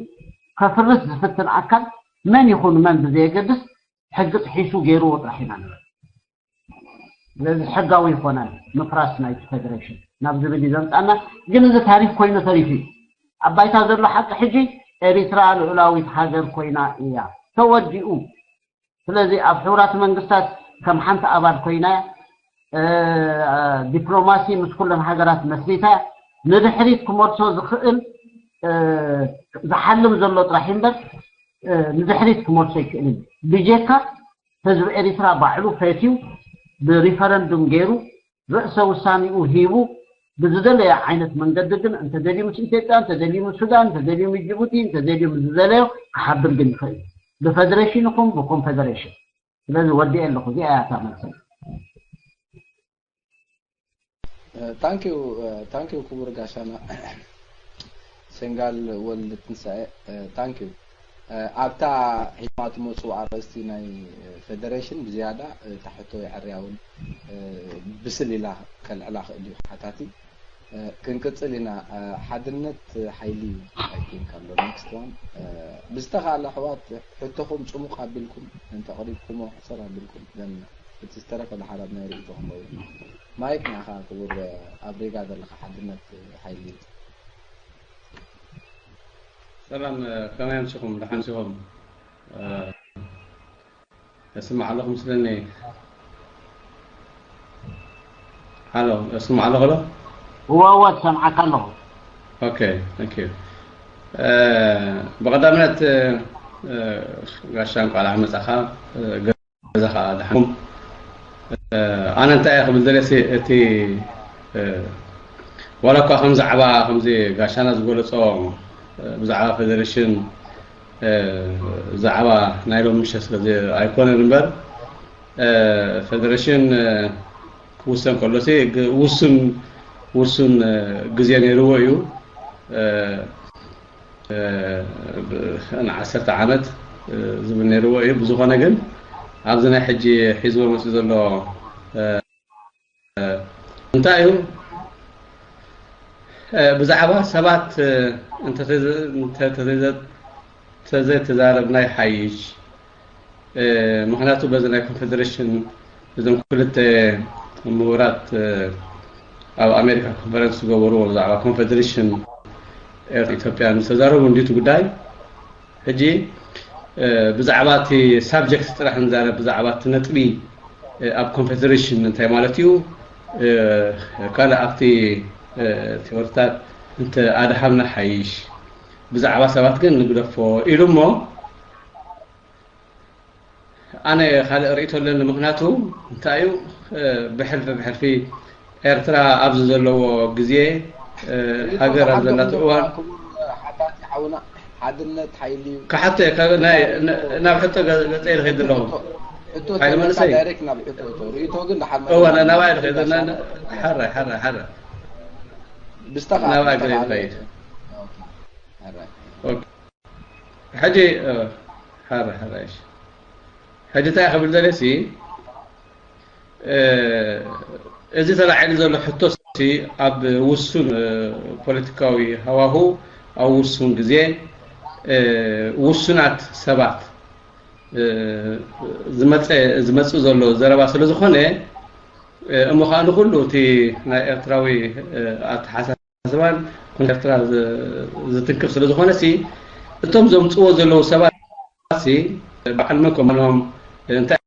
ከፍርስ ዝፍትን ኣካል መን ይኹን መን ብዘየገድስ ሕጊ ጥሒሱ ገይርዎ ጥራሕ ኢና ንብል። ስለዚ ሕጋዊ ይኮነን ምፍራስ ናይቲ ፌደሬሽን ናብ ዝብል እዩ ዘምፃና። ግን እዚ ታሪክ ኮይኑ ተሪፉ እዩ። ኣብ ባይታ ዘሎ ሓቂ ሕጂ ኤሪትራ ልዑላዊት ሃገር ኮይና እያ ተወዲኡ። ስለዚ ኣብ ሕቡራት መንግስታት ከም ሓንቲ ኣባል ኮይና ዲፕሎማሲ ምስ ኩለን ሃገራት መስሪታ ንድሕሪት ክመልሶ ዝኽእል ዝሓልም ዘሎ ጥራሕ እምበር ንድሕሪት ክመልሶ ይክእልን ብጀካ ህዝቢ ኤሪትራ ባዕሉ ፈትዩ ብሪፈረንዱም ገይሩ ርእሰ ውሳኔኡ ሂቡ ብዝደለየ ዓይነት መንገዲ ግን እንተደልዩ ምስ ኢትዮጵያ፣ እንተደልዩ ምስ ሱዳን፣ እንተደልዩ ምስ ጅቡቲ፣ እንተደልዩ ምስ ዝደለዮ ክሓብር ግን ይኽእል እዩ። ብፈደሬሽን ይኹን ብኮንፈደሬሽን። ስለዚ ወዲኤ ኣለኹ፣ እዚኣ እያ እታ መልሰይ። ታንኪዩ ታንኪዩ ክቡር ጋሻና ሴንጋል ወልድ ትንሳኤ ታንኪዩ። ኣብታ ሒማ ትመፁ ኣርእስቲ ናይ ፌደሬሽን ብዝያዳ እታ ሕቶ የዐርያ እውን ብስል ኢላ ከልዕላ ክእል እዩ ሓታቲ። ክንቅፅል ኢና። ሓድነት ሓይሊ እዩ። I think ኣሎ next one ብዝተኻእለ ኣሕዋት ሕቶኹም ፅሙቕ ኣቢልኩም እንተቕሪብኩሞ ሕፅር ኣቢልኩም ዘና እቲ ዝተረፈ ድሓር ኣብ ናይ ርእይቶኹም ወይ ማይክ ንዓኻ ክቡር ኣብ ሪጋ ዘለኻ ሓድነት ሓይሊ እዩ። ሰላም ከመይ ኣምሲኹም ደሓን ሲኹም እስማዕ ኣለኹ ምስለኒ ሃሎ እስማዕ ኣለኹ ዶ እወ እወ ትሰምዓካ ኣለኹ okay thank you ብቐዳምነት ጋሻ እንኳዕ ደሓን መጻኻ ገዛ ከዓ ደሓንኩም ኣነ እንታይ እየ ክብል ደለሲ እቲ ዋላ እኳ ከም ዛዕባ ከምዚ ጋሻና ዝገለፆ ብዛዕባ ፌደሬሽን ብዛዕባ ናይ ሎም ምሸት ስለ ኣይኮነን እምበር ፌደሬሽን ክውሰን ከሎሲ ውሱን ውሱን ግዜ ነይርዎ እዩ ንዓሰርተ ዓመት ዝብል ነይርዎ እዩ ብዝኾነ ግን ኣብዚ ናይ ሕጂ ሒዝዎ መፅኡ ዘሎ እንታይ እዩ ብዛዕባ ሰባት እንተዘይተዛረብና ይሓይሽ ምክንያቱ በዚ ናይ ኮንፌደሬሽን እዞም ክልተ ምሁራት ኣብ ኣሜሪካ ኮንፈረንስ ዝገበርዎ ብዛዕባ ኮንፌደሬሽን ኤርትራ ኢትዮጵያ ዝተዛረቡ እንዲቱ ጉዳይ ሕጂ ብዛዕባ እቲ ሳብጀክት ጥራሕ ንዛረብ ብዛዕባ እቲ ነጥቢ ኣብ ኮንፌደሬሽን እንታይ ማለት እዩ ካልእ ኣብቲ ቴዎሪታት እንተ ኣድሃብና ሓይሽ ብዛዕባ ሰባት ግን ንግደፎ ኢሉ እሞ ኣነ ካልእ ርእይቶ ኣለኒ ምክንያቱ እንታይ እዩ ብሕልፊ ብሕልፊ ኤርትራ ኣብዚ ዘለዎ ግዜ ሃገር ኣብ ዘላቶ እዋን ሓታቲ ሓውና ሓድነት ሓይሊ እዩ ክሓቶ እየ ናብ ሕቶ ገፀ ኢልኸ ዘለኹ ሕቶ ተመልሳ ዳይሬክት ናብ ሕቶ እቶ ርእይቶ ግን ድሓር እወ ናባይ ልኸ ሓራይ ሓራይ ሓራይ ብስተኻ ናባይ ገለ ይኸይድ ሕጂ ሕጂ እንታይ ክብል ደለሲ እዚ ተላዒሉ ዘሎ ሕቶሲ ኣብ ውሱን ፖለቲካዊ ሃዋሁ ኣብ ውሱን ግዜ ውሱናት ሰባት ዝመፀ ዝመፅእ ዘሎ ዘረባ ስለ ዝኾነ እሞ ከዓ ንኩሉ እቲ ናይ ኤርትራዊ ኣተሓሳስባን ኩነታት ኤርትራ ዝትንክፍ ስለ ዝኾነ ሲ እቶም ዘምፅዎ ዘለዉ ሰባት ሲ በዓል መን ኮም ምኖም እንታይ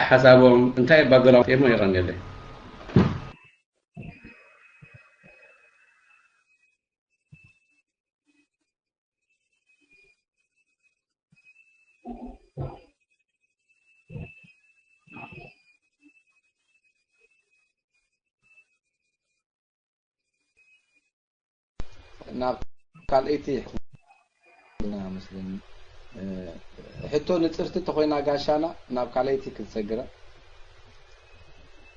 ሓሳቦም እንታይ ባገራውት እሞ የቐንየለይ ናብ ካልኣይቲ ሕቶና መስለኒ። ሕቶ ንጽርቲ ተኾይና ጋሻና ናብ ካልኣይቲ ክትሰግረ።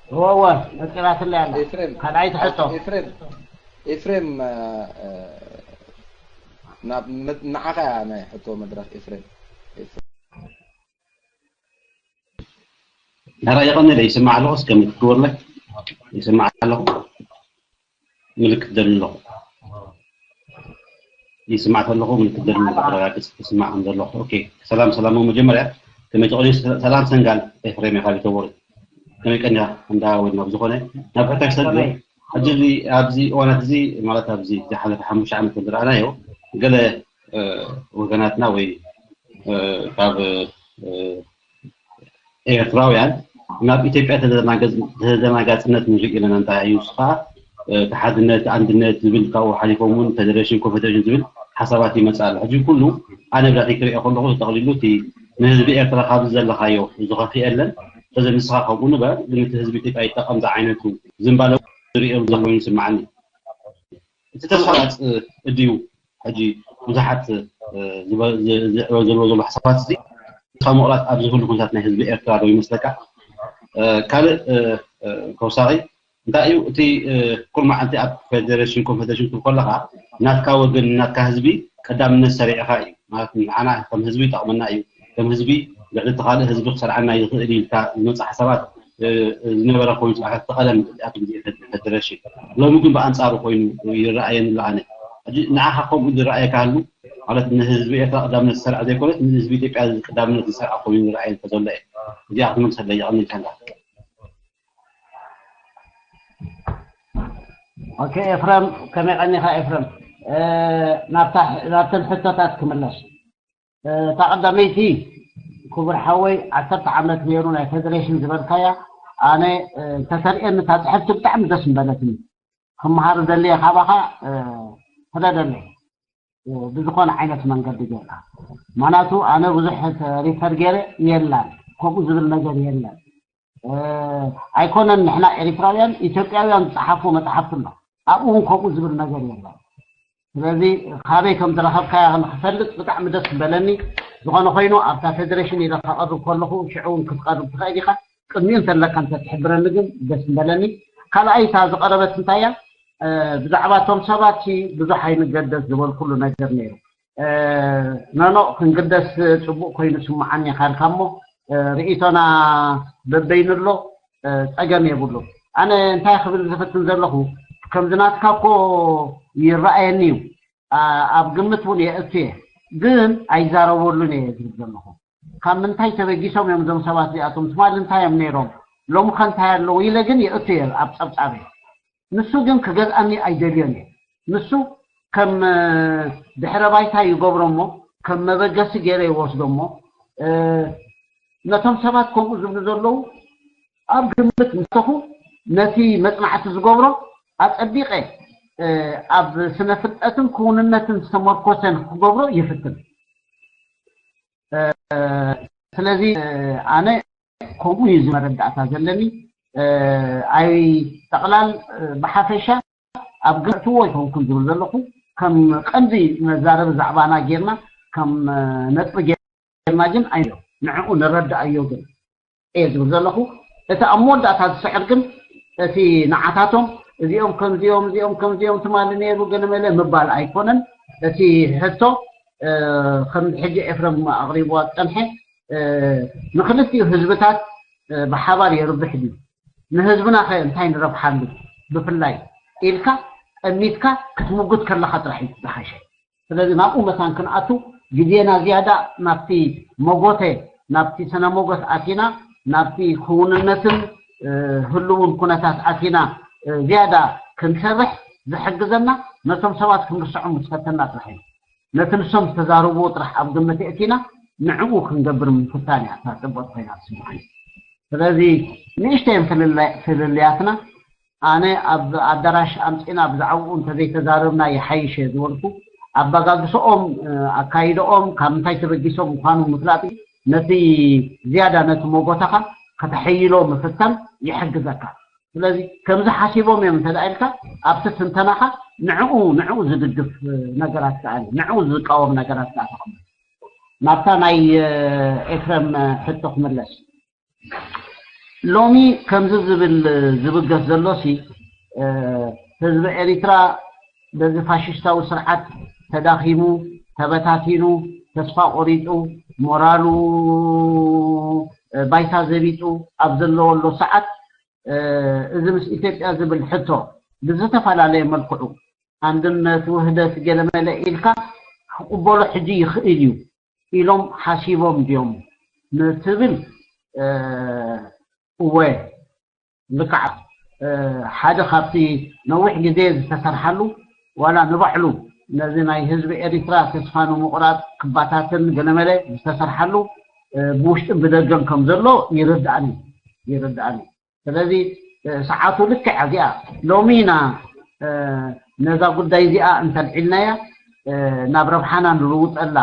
እወ፣ እወ፣ ነጺራትለይ ኣላ። ኤፍሬም፣ ካልኣይቲ ሕቶ። ኤፍሬም፣ ኤፍሬም፣ እ፣ እ፣ ናብ መድ-፣ ንዓኻ እያ ናይ ሕቶ መድረኽ ኤፍሬም። ኤፍሬም። ናራ የቐንለ ይስማዕ ኣለኹ፣ እስከ ምልክት ክወርለ ይስማዕ ኣለኹ። ምልክት ደሊ ኣለኹ። ይስማዕ ተለኹ፣ ምልክት ደሊ ኣለኹ። ኣረጋግጽ ይስማዕ ከም ዘለኹ። ኦኬ። ሰላም፣ ሰላም። መጀመርያ ከመይ ትቕኒ? ሰላም ሰንጋል ኤፍሬም ኢኻ ቢተቦሪ። ከመይ ቀኒኻ? እንዳ ወድና ብዝኾነ ናብ ሕቶሽ ሰግር። ሕጂ እዚ ኣብዚ እዋናት እዚ ማለት ኣብዚ ዝሓለፈ ሓሙሽተ ዓመት ዝረኣናዮ ገለ፣ እ፣ ወገናትና ወይ፣ እ፣ ካብ፣ እ፣ ኤርትራውያን ናብ ኢትዮጵያ ተደናገጽ-፣ ተደናጋጽነት ንርኢ ኣለና። እንታይ እዩ እሱ ከዓ፣ እ፣ ተሓድነት፣ ኣንድነት ዝብል ካብኡ ሓሊፎም እውን ፌደሬሽን ኮንፌደሬሽን ዝብል ሓሳባት ይመጽእ ኣሎ። ሕጂ ኩሉ ኣነ ብዛዕቲ ክሪኦ ከለኹ ተጠቕሊሉ እቲ ንህዝቢ ኤርትራ ካብዚ ዘለኻዮ ዝኸፍእ የለን። ስለዚ ንስኻ ከምኡ ንበር፣ ግን እቲ ህዝቢ ኢትዮጵያ ይጠቐም ዝዓይነቱ ዝንባለ ዝሪኦ ዘሎ ኮይኑ ይስምዓኒ። እቲ ተመራጽ፣ እ፣ እድዩ ሕጂ ብዙሓት፣ እ፣ ዝበ-፣ ዝ-፣ ዝዕበ ዘለዎ ዘሎ ሓሳባት እዚ ካብ ምቑራጽ ኣብዚ ኩሉ ኩነታት ናይ ህዝቢ ኤርትራ ዶ ይመስለካ? እ፣ ካልእ፣ እ፣ እ፣ ተወሳኺ እንታይ እዩ እቲ፣ እ፣ ኩሉ መዓልቲ ኣብ ፌደሬሽን ኮንፌደሬሽን ክትብል ከለኻ ናትካ ወገን ናትካ ህዝቢ ቀዳምነት ሰሪዕኻ እዩ። ማለት ንዓና ከም ህዝቢ ይጠቕመና እዩ፣ ከም ህዝቢ ልዕሊ እቲ ካልእ ህዝቢ ክሰርዓና ይኽእል እዩ ኢልካ ዝመጽእ ሓሳባት፣ እ፣ ዝነበረ ኮይኑ ጽባሕ እቲ ቀደም ኣብ ግዜ ፌደ-፣ ፌደሬሽን። ሎሚ ግን ብኣንጻሩ ኮይኑ ይረኣየኒ ኣሎ ኣነ። ሕጂ ንዓኻ ከምኡ ዝረኣየካ ህሉ ማለት ንህዝቢ ኤርትራ ቀዳምነት ዝሰርዕ ዘይኮነስ ንህዝቢ ኢትዮጵያ ቀዳምነት ዝሰርዕ ኮይኑ ይረኣየኒ ዘሎ እየ። እዚኣ ክትመልሰለይ የቐንየልካ። ኦኬ ኤፍረም፣ ከመይ ቀኒኻ ኤፍረም? እ፣ ናብታ፣ ናብተን ሕቶታት ክምለስ። እ፣ እታ ቀዳመይቲ ክቡር ሓወይ ዓሰርተ ዓመት ነይሩ ናይ ፌደሬሽን ዝበልካያ፣ ኣነ፣ እ፣ እንተተርእየኒ እታ ጽሕፍቲ ብጣዕሚ ደስ ምበለትኒ። ክመሃር ደልየ ካባኻ፣ እ፣ ፍረደለይ። እ፣ ብዝኾነ ዓይነት መንገዲ ጌርካ። ምኽንያቱ ኣነ ብዙሕ ተ-፣ ሪፈር ገይረ የላን፣ ከምኡ ዝብል ነገር የለን። እ፣ ኣይኮነን ንሕና ኤሪትራውያን፣ ኢትዮጵያውያን ዝጸሓፍዎ መጽሓፍቲ ኣሎ። ኣብኡ እውን ከምኡ ዝብል ነገር የለን። ስለዚ ካበይ ከም ዝረኸብካያ ንክፈልጥ ብጣዕሚ ደስ ምበለኒ። ዝኾነ ኮይኑ ኣብታ ፌደሬሽን ኢለ ከቕርብ ከለኹ ሽዑ እውን ክትቐርብ ትኽእል ኢኻ። ቅድሚኡ እንተለካ እንተትሕብረኒ ግን ደስ ምበለኒ። ካልኣይ እታ ዝቐረበት እንታይ እያ? እ፣ ብዛዕባ እቶም ሰባት ሲ ብዙሕ ኣይንገደስ ዝበልኩሉ ነገር ነይሩ። እ፣ ኖኖ ክንግደስ ጽቡቕ ኮይኑ ስምዓኒ ካልካ እሞ፣ እ፣ ርእይቶና በበይኑ ኣሎ፣ እ፣ ጸገም የብሉ። ኣነ እንታይ ክብል ዝፍትን ዘለኹ፣ ከምዚ ናትካ እኮ ይረኣየኒ እዩ፣ ኣ-፣ ኣብ ግምት እውን የእቱ እየ፣ ግን ኣይዛረበሉን እየ ዝብል ዘለኹ። ካብ ምንታይ ተበጊሶም እዮም እዞም ሰባት እዚኣቶም? ትማሊ እንታይ እዮም ነይሮም? ሎሚ ከ እንታይ ኣለዉ? ኢለ ግን የእቱ እየ ኣብ ጸብጻበይ። ንሱ ግን ክገዝኣኒ ኣይደልዮን እየ። ንሱ ከም፣ እ፣ ድሕረ ባይታ ይገብሮ እሞ፣ ከም መበገሲ ገይረ ይወስዶ እሞ፣ እ፣ ነቶም ሰባት ከምኡ ዝብሉ ዘለዉ ኣብ ግምት ምስ ኣተኹ፣ ነቲ መጽናዕቲ ዝገብሮ ኣጸቢቐ፣ እ፣ ኣብ ስነ ፍልጠትን ክውንነትን ዝተመርኮሰ ንክገብሮ ይፍትን። እ፣ ስለዚ፣ እ፣ ኣነ ከምኡ እዩ እዚ መረዳእታ ዘለኒ። እ፣ ኣይ ጠቕላል፣ እ፣ ብሓፈሻ ኣብ ግምትዎ ኣይኮንኩን ዝብል ዘለኹ፣ ከም ቀንዲ መዛረቢ ዛዕባና ጌርና፣ ከም፣ እ፣ ነጥቢ ጌርና ግን ኣይ-፣ ንዕኡ ንረዳኣዮ ግን እየ ዝብል ዘለኹ። እቲ ኣብ መወዳእታ ዝስዕር ግን እቲ ንዓታቶም እዚኦም ከምዚኦም፣ እዚኦም ከምዚኦም ትማሊ ነይሩ ገለ መለ ምባል ኣይኮነን። እቲ ሕቶ፣ እ፣ ከም ሕጂ ኤፍረም ኣቕሪብዋ ዝጸንሐ፣ እ፣ ንክልቲኡ ህዝብታት፣ እ፣ ብሓባር የርብሕ ድዩ? ንህዝብና ከ እንታይ ንረብሓሉ? ብፍላይ ኢልካ ጠሚትካ ክትምጉት ከለኻ ጥራሕ እዩ ዝሓሸ። ስለዚ ናብኡ መታን ክንኣቱ ግዜና ዝያዳ ናብቲ መጎተ፣ ናብቲ ስነ ሞጎት ኣቲና፣ ናብቲ ክውንነትን፣ እ፣ ህልውን ኩነታት ኣቲና፣ እ፣ ዝያዳ ክንሰርሕ ዝሕግዘና ነቶም ሰባት ክንርስዖም ምስ ፈተና ጥራሕ እዩ። ነቲ ንሶም ዝተዛረብዎ ጥራሕ ኣብ ግምት የእቲና ንዕኡ ክንገብር ምፍታን እያ እታ ጽብቕቲ ኮይና ትስምዓኒ። ስለዚ ንእሽተይ እዮም ፍልልያ-፣ ፍልልያትና። ኣነ ኣብ ኣዳራሽ ኣምጺእና ብዛዕባኡ እንተዘይተዛረብና ይሓይሽ እየ ዝበልኩ። ኣበጋግስኦም፣ እ፣ ኣካይድኦም ካብ ምንታይ ተበጊሶም ምዃኑ ምፍላጥ ነቲ ዝያዳ ነቲ መጎተኻ ከተሐይሎ ምፍታን ይሕግዘካ። ስለዚ ከምዚ ሓሲቦም እዮም እንተ ኢልካ ኣብቲ ትንተናኻ ንዕኡ ንዕኡ ዝድግፍ ነገራት ከኣ ንዕኡ ዝቃወም ነገራት ከኣ ተቐምጥ። ናብታ ናይ ኤፍረም ሕቶ ክምለስ። ሎሚ ከምዚ ዝብል ዝብገስ ዘሎ ሲ ህዝቢ ኤሪትራ በዚ ፋሽስታዊ ስርዓት ተዳኺሙ፣ ተበታቲኑ፣ ተስፋ ቆሪጡ፣ ሞራሉ ባይታ ዘቢጡ ኣብ ዘለወሉ ሰዓት እዚ ምስ ኢትዮጵያ ዝብል ሕቶ ብዝተፈላለየ መልክዑ ኣንድነት፣ ውህደት፣ ገለመለ ኢልካ ክቕበሎ ሕጂ ይኽእል እዩ ኢሎም ሓሲቦም ድዮም ንትብል እወ ልክዓ ሓደ ካብቲ ነዊሕ ግዜ ዝተሰርሓሉ ዋላ ንባዕሉ ነዚ ናይ ህዝቢ ኤሪትራ ተስፋ ንምቑራፅ ክባታትን ገለመለ ዝተሰርሓሉ ብውሽጥን ብደገን ከም ዘሎ ይርዳእኒ ይርዳእኒ። ስለዚ ሰዓቱ ልክዕ እዚኣ ሎሚ ኢና ነዛ ጉዳይ እዚኣ እንተልዒልናያ ናብ ረብሓና ንልውጠላ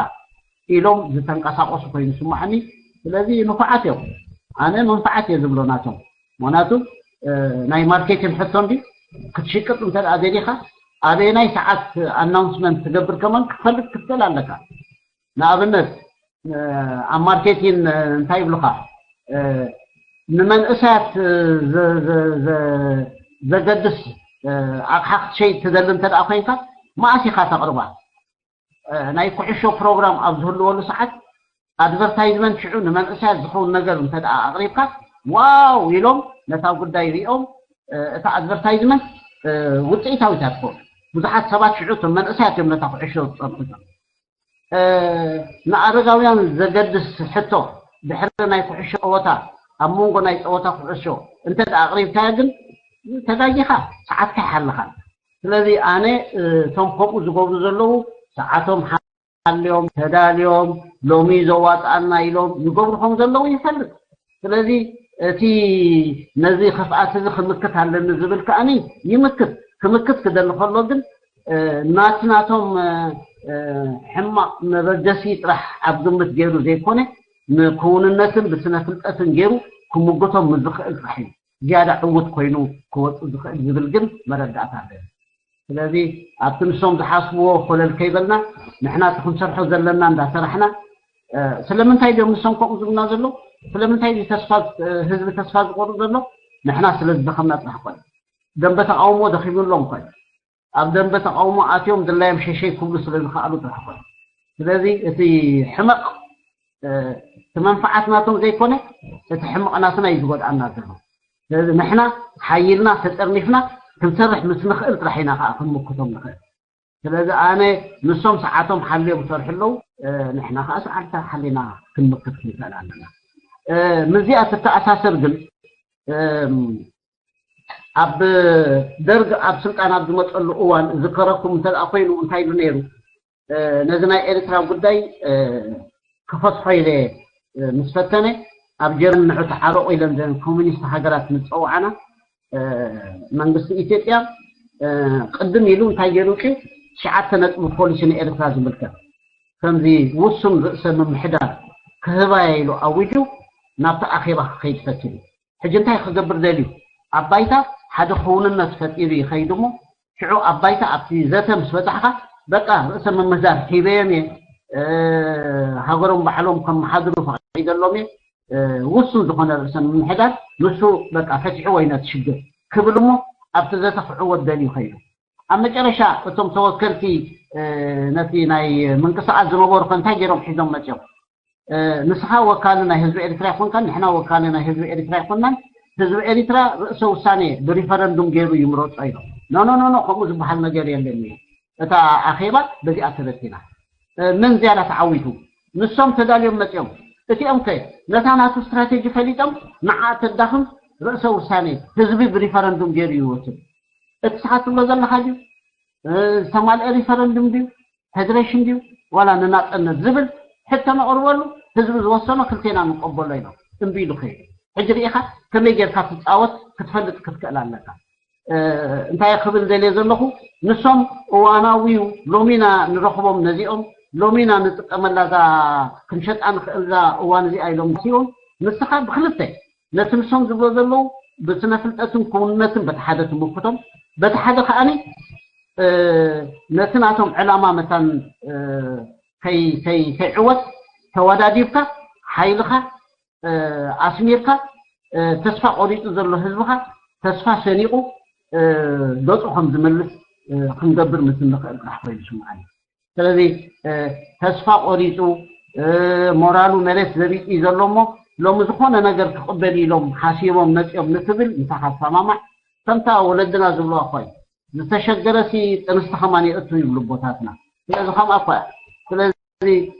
ኢሎም ዝተንቀሳቀሱ ኮይኑ ስማዓኒ። ስለዚ ንፉዓት እዮም። ኣነ መንፍዓት እየ ዝብሎ ናቶም። ምክንያቱ ናይ ማርኬቲንግ ሕቶ እንዲ ክትሽቅጥ እንተ ደኣ ደሊኻ ኣበየናይ ሰዓት ኣናውንስመንት ትገብር ከማን ክትፈልጥ ክትክእል ኣለካ። ንኣብነት ኣብ ማርኬቲን እንታይ ይብሉኻ ንመንእሰያት ዘገድስ ኣቕሓ ክትሸይድ ትደሊ እንተ ደኣ ኮይንካ መኣስ ኢኻ ተቕርባ? ናይ ኩዕሾ ፕሮግራም ኣብ ዝህልወሉ ሰዓት ኣድቨርታይዝመንት ሽዑ ንመንእሰያት ዝኸውን ነገር እንተ ደኣ ኣቕሪብካ ዋው ኢሎም ነታ ጉዳይ ሪኦም እታ ኣድቨርታይዝመንት ውፅኢታዊት እያ ትኸውን። ብዙሓት ሰባት ሽዑ እቶም መንእሰያት እዮም ነታ ኩዕሾ ዝፀንሑ። ንኣረጋውያን ዘገድስ ሕቶ ድሕሪ ናይ ኩዕሾ ፀወታ ኣብ መንጎ ናይ ፀወታ ኩዕሾ እንተ ደኣ ኣቕሪብካዮ ግን ተጋጊኻ ሰዓትካ ይሓልኻን። ስለዚ ኣነ እቶም ከምኡ ዝገብሩ ዘለዉ ሰዓቶም ሓልዮም ተዳልዮም ሎሚ ዘዋፅኣና ኢሎም ይገብሩ ከም ዘለዉ ይፈልጥ። ስለዚ እቲ ነዚ ክፍኣት እዚ ክምክት ኣለኒ ዝብል ከኣኒ ይምክት። ክምክት ክደሊ ከሎ ግን ናቲ ናቶም ሕማቕ መበገሲ ጥራሕ ኣብ ግምት ገይሩ ዘይኮነ ንክውንነትን ብስነ ፍልጠትን ገይሩ ክምግቶም ምስ ዝኽእል ጥራሕ እዩ ዝያዳ ዕውት ኮይኑ ክወፅእ ዝኽእል ዝብል ግን መረዳእታ ኣለኒ። ስለዚ ኣብቲ ንሶም ዝሓስብዎ ኮለል ከይበልና ንሕና እቲ ክንሰርሖ ዘለና እንዳሰራሕና ስለምንታይ ድዮም ንሶም ከምኡ ዝብልና ዘሎ? ስለምንታይ እዚ ተስፋ ህዝቢ ተስፋ ዝቆርጥ ዘሎ? ንሕና ስለ ዝደኸምና ጥራሕ ኮነ ደንበ ተቃውሞ ደኺምሎም ኮነ ኣብ ደንበ ተቃውሞ ኣትዮም ድላዮም ሸሸይ ክብሉ ስለ ዝኸኣሉ ጥራሕ ኮነ ስለዚ እቲ ሕመቕ እቲ መንፍዓት ናቶም ዘይኮነ እቲ ሕመቕ ናትና እዩ ዝጎድኣና ዘሎ። ስለዚ ንሕና ሓይልና ተጠርኒፍና ክንሰርሕ ምስ ንኽእል ጥራሕ ኢና ከዓ ክንምክቶም ንኽእል። ስለዚ ኣነ ንሶም ሰዓቶም ሓልዮም ክሰርሑ ኣለዉ፣ ንሕና ከዓ ሰዓትና ሓሊና ክንምክት ክንክእል ኣለና። ምስዚኣ ትተኣሳሰር ግን ኣብ ደርግ ኣብ ስልጣን ኣብ ዝመፀሉ እዋን ዝከረኩም እንተ ኮይኑ እንታይ ኢሉ ነይሩ? ነዚ ናይ ኤርትራ ጉዳይ ክፈትሖ ኢለ ምስ ፈተነ ኣብ ጀርመን ንዑ ተዓረቑ ኢለን ዘን ኮሚኒስት ሃገራት ምስ ፀውዓና መንግስቲ ኢትዮጵያ ቅድም ኢሉ እንታይ ገይሩ ቂ ትሽዓተ ነጥቢ ፖሊሲ ንኤርትራ ዝምልከት ከምዚ ውሱን ርእሰ ምምሕዳር ክህባያ ኢሉ ኣዊጁ ናብቲ ኣኼባ ክኸይድ ፈቲኑ። ሕጂ እንታይ ክገብር ደልዩ? ኣብ ባይታ ሓደ ክውንነት ፈጢሩ ይኸይድ እሞ ሽዑ ኣብ ባይታ ኣብቲ ዘተ ምስ በጻሕካ በቃ ርእሰ ምምሕዳር ሂበዮም እየ ሃገሮም ባዕሎም ከመሓድሩ ፈቒደሎም እየ ውሱን ዝኾነ ርእሰ ምምሕዳር ንሱ በቃ ፈቲሕዎ እዩ ነቲ ሽግር ክብል እሞ ኣብቲ ዘተ ክዕወት ደልዩ ይኸይዱ። ኣብ መጨረሻ እቶም ተወከልቲ ነቲ ናይ ምንቅስቃስ ዝነበሩ ከ እንታይ ገይሮም ሒዞም መፅኦም? ንስኻ ወካሊ ናይ ህዝቢ ኤርትራ ይኮንካን ንሕና ወካሊ ናይ ህዝቢ ኤርትራ ይኮንናን ህዝቢ ኤርትራ ርእሰ ውሳኔ ብሪፈረንዱም ገይሩ ይምረፆ ኢሎም። ኖኖኖኖ ከምኡ ዝበሃል ነገር የለን እዩ። እታ ኣኼባ በዚኣ ተበቲና። መን ዝያዳ ተዓዊቱ? ንሶም ተዳልዮም መፅኦም። እቲኦም ከ ነታ ናቱ ስትራቴጂ ፈሊጦም ንዓ ተዳኽም ርእሰ ውሳኔ ህዝቢ ብሪፈረንዱም ገይሩ ይወስድ። እቲ ስኻ ትብሎ ዘለኻ ድዩ ዝተማልአ ሪፈረንዱም ድዩ ፌደሬሽን ድዩ ዋላ ንናፀነት ዝብል ሕቶ ነቕርበሉ ህዝቢ ዝወሰኖ ክልቴና ንቀበሎ ኢሎም እምቢ ኢሉ ከይዱ። ሕጂ ርኢኻ ከመይ ጌርካ ትፃወት ክትፈልጥ ክትክእል ኣለካ። እንታይ ክብል ደልየ ዘለኹ ንሶም እዋናዊ እዩ ሎሚና ንረኽቦም ነዚኦም ሎሚና ንጥቀመላ ዛ ክንሸጣ ንኽእል ዛ እዋን እዚኣ ኢሎም ሲዎም ንስኻ ብክልተ ነቲ ንሶም ዝብሎ ዘለዉ ብስነ ፍልጠትን ክውንነትን በቲ ሓደ ትምክቶም፣ በቲ ሓደ ከኣኒ ነቲ ናቶም ዕላማ መታን ከይዕወት ተወዳዲብካ ሓይልኻ ኣስሚርካ ተስፋ ቆሪፁ ዘሎ ህዝብኻ ተስፋ ሰኒቑ ገፁ ከም ዝመልስ ክንገብር ምስ እንኽእል ጥራሕ ኮይኑ ይስምዓኒ። ስለዚ ተስፋ ቆሪፁ ሞራሉ መሬት ዘቢጡ እዩ ዘሎ እሞ ሎሚ ዝኾነ ነገር ክቕበል ኢሎም ሓሲቦም መፂኦም ንትብል ምሳኻ ትሰማማዕ። ከምታ ወለድና ዝብልዋ እኳ እዩ ዝተሸገረሲ ጥንስቲ ከማን የእቱ ይብሉ ኣቦታትና። ስለዚ ከምኣ እኳ እያ። ስለዚ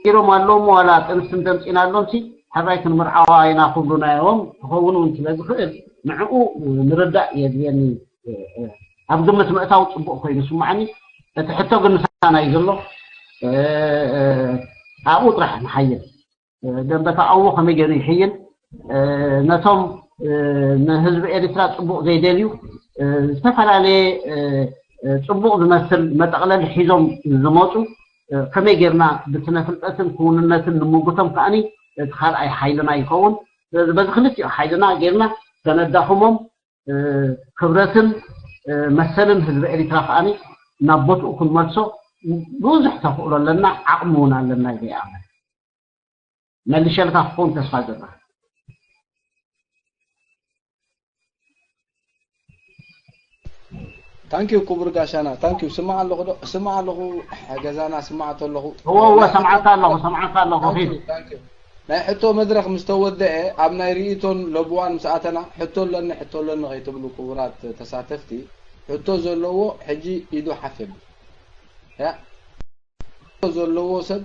ኢሮም ኣለዎም ዋላ ጥንስቲ እንተምፂእናሎም ሲ ሕራይ ክንምርዓዋ ኢና ክብሉና እዮም። ክኸውን እውን ስለ ዝኽእል ንዕኡ ምርዳእ የድልየኒ። ኣብ ግምት ምእታው ፅቡቕ ኮይኑ ስማዓኒ። እቲ ሕቶ ግን ምሳና እዩ ዘሎ። ኣብኡ ጥራሕ ንሓይል። ደንበ ተቃውሞ ከመይ ገይሩ ይሕይል? ነቶም ንህዝቢ ኤርትራ ፅቡቅ ዘይደልዩ ዝተፈላለየ ፅቡቅ ዝመስል መጠቕለል ሒዞም ዝመፁ ከመይ ጌርና ብስነ ፍልጠትን ክውንነትን ንምጉቶም ከኣኒ እቲ ካልኣይ ሓይልና ይኸውን። ስለዚ በዚ ክልቲኡ ሓይልና ጌርና ከነዳኽሞም ክብረትን መሰልን ህዝቢ ኤርትራ ከኣኒ ናብ ቦትኡ ክንመልሶ ብዙሕ ተኽእሎ ኣለና፣ ዓቕሚ እውን ኣለና ኢለ ይኣምን። መልሸልካ ክኸውን ተስፋ ይገብር። ታንኪዩ ክቡር ጋሻና ታንኪዩ። ስማዕ ኣለኹ ዶ? ስማዕ ኣለኹ። ገዛና ስማዕቶ ኣለኹ። እወ እወ፣ ሰምዓካ ኣለኹ፣ ሰምዓካ ኣለኹ። ኪድ። ናይ ሕቶ መድረኽ ምስ ተወደአ ኣብ ናይ ርእይቶን ለብዋን ምስ ኣተና ሕቶ ኣለኒ ሕቶ ኣለኒ ከይትብሉ ክቡራት ተሳተፍቲ፣ ሕቶ ዘለዎ ሕጂ ኢዱ ሓፍ የብል። ያ ዘለዎ ሰብ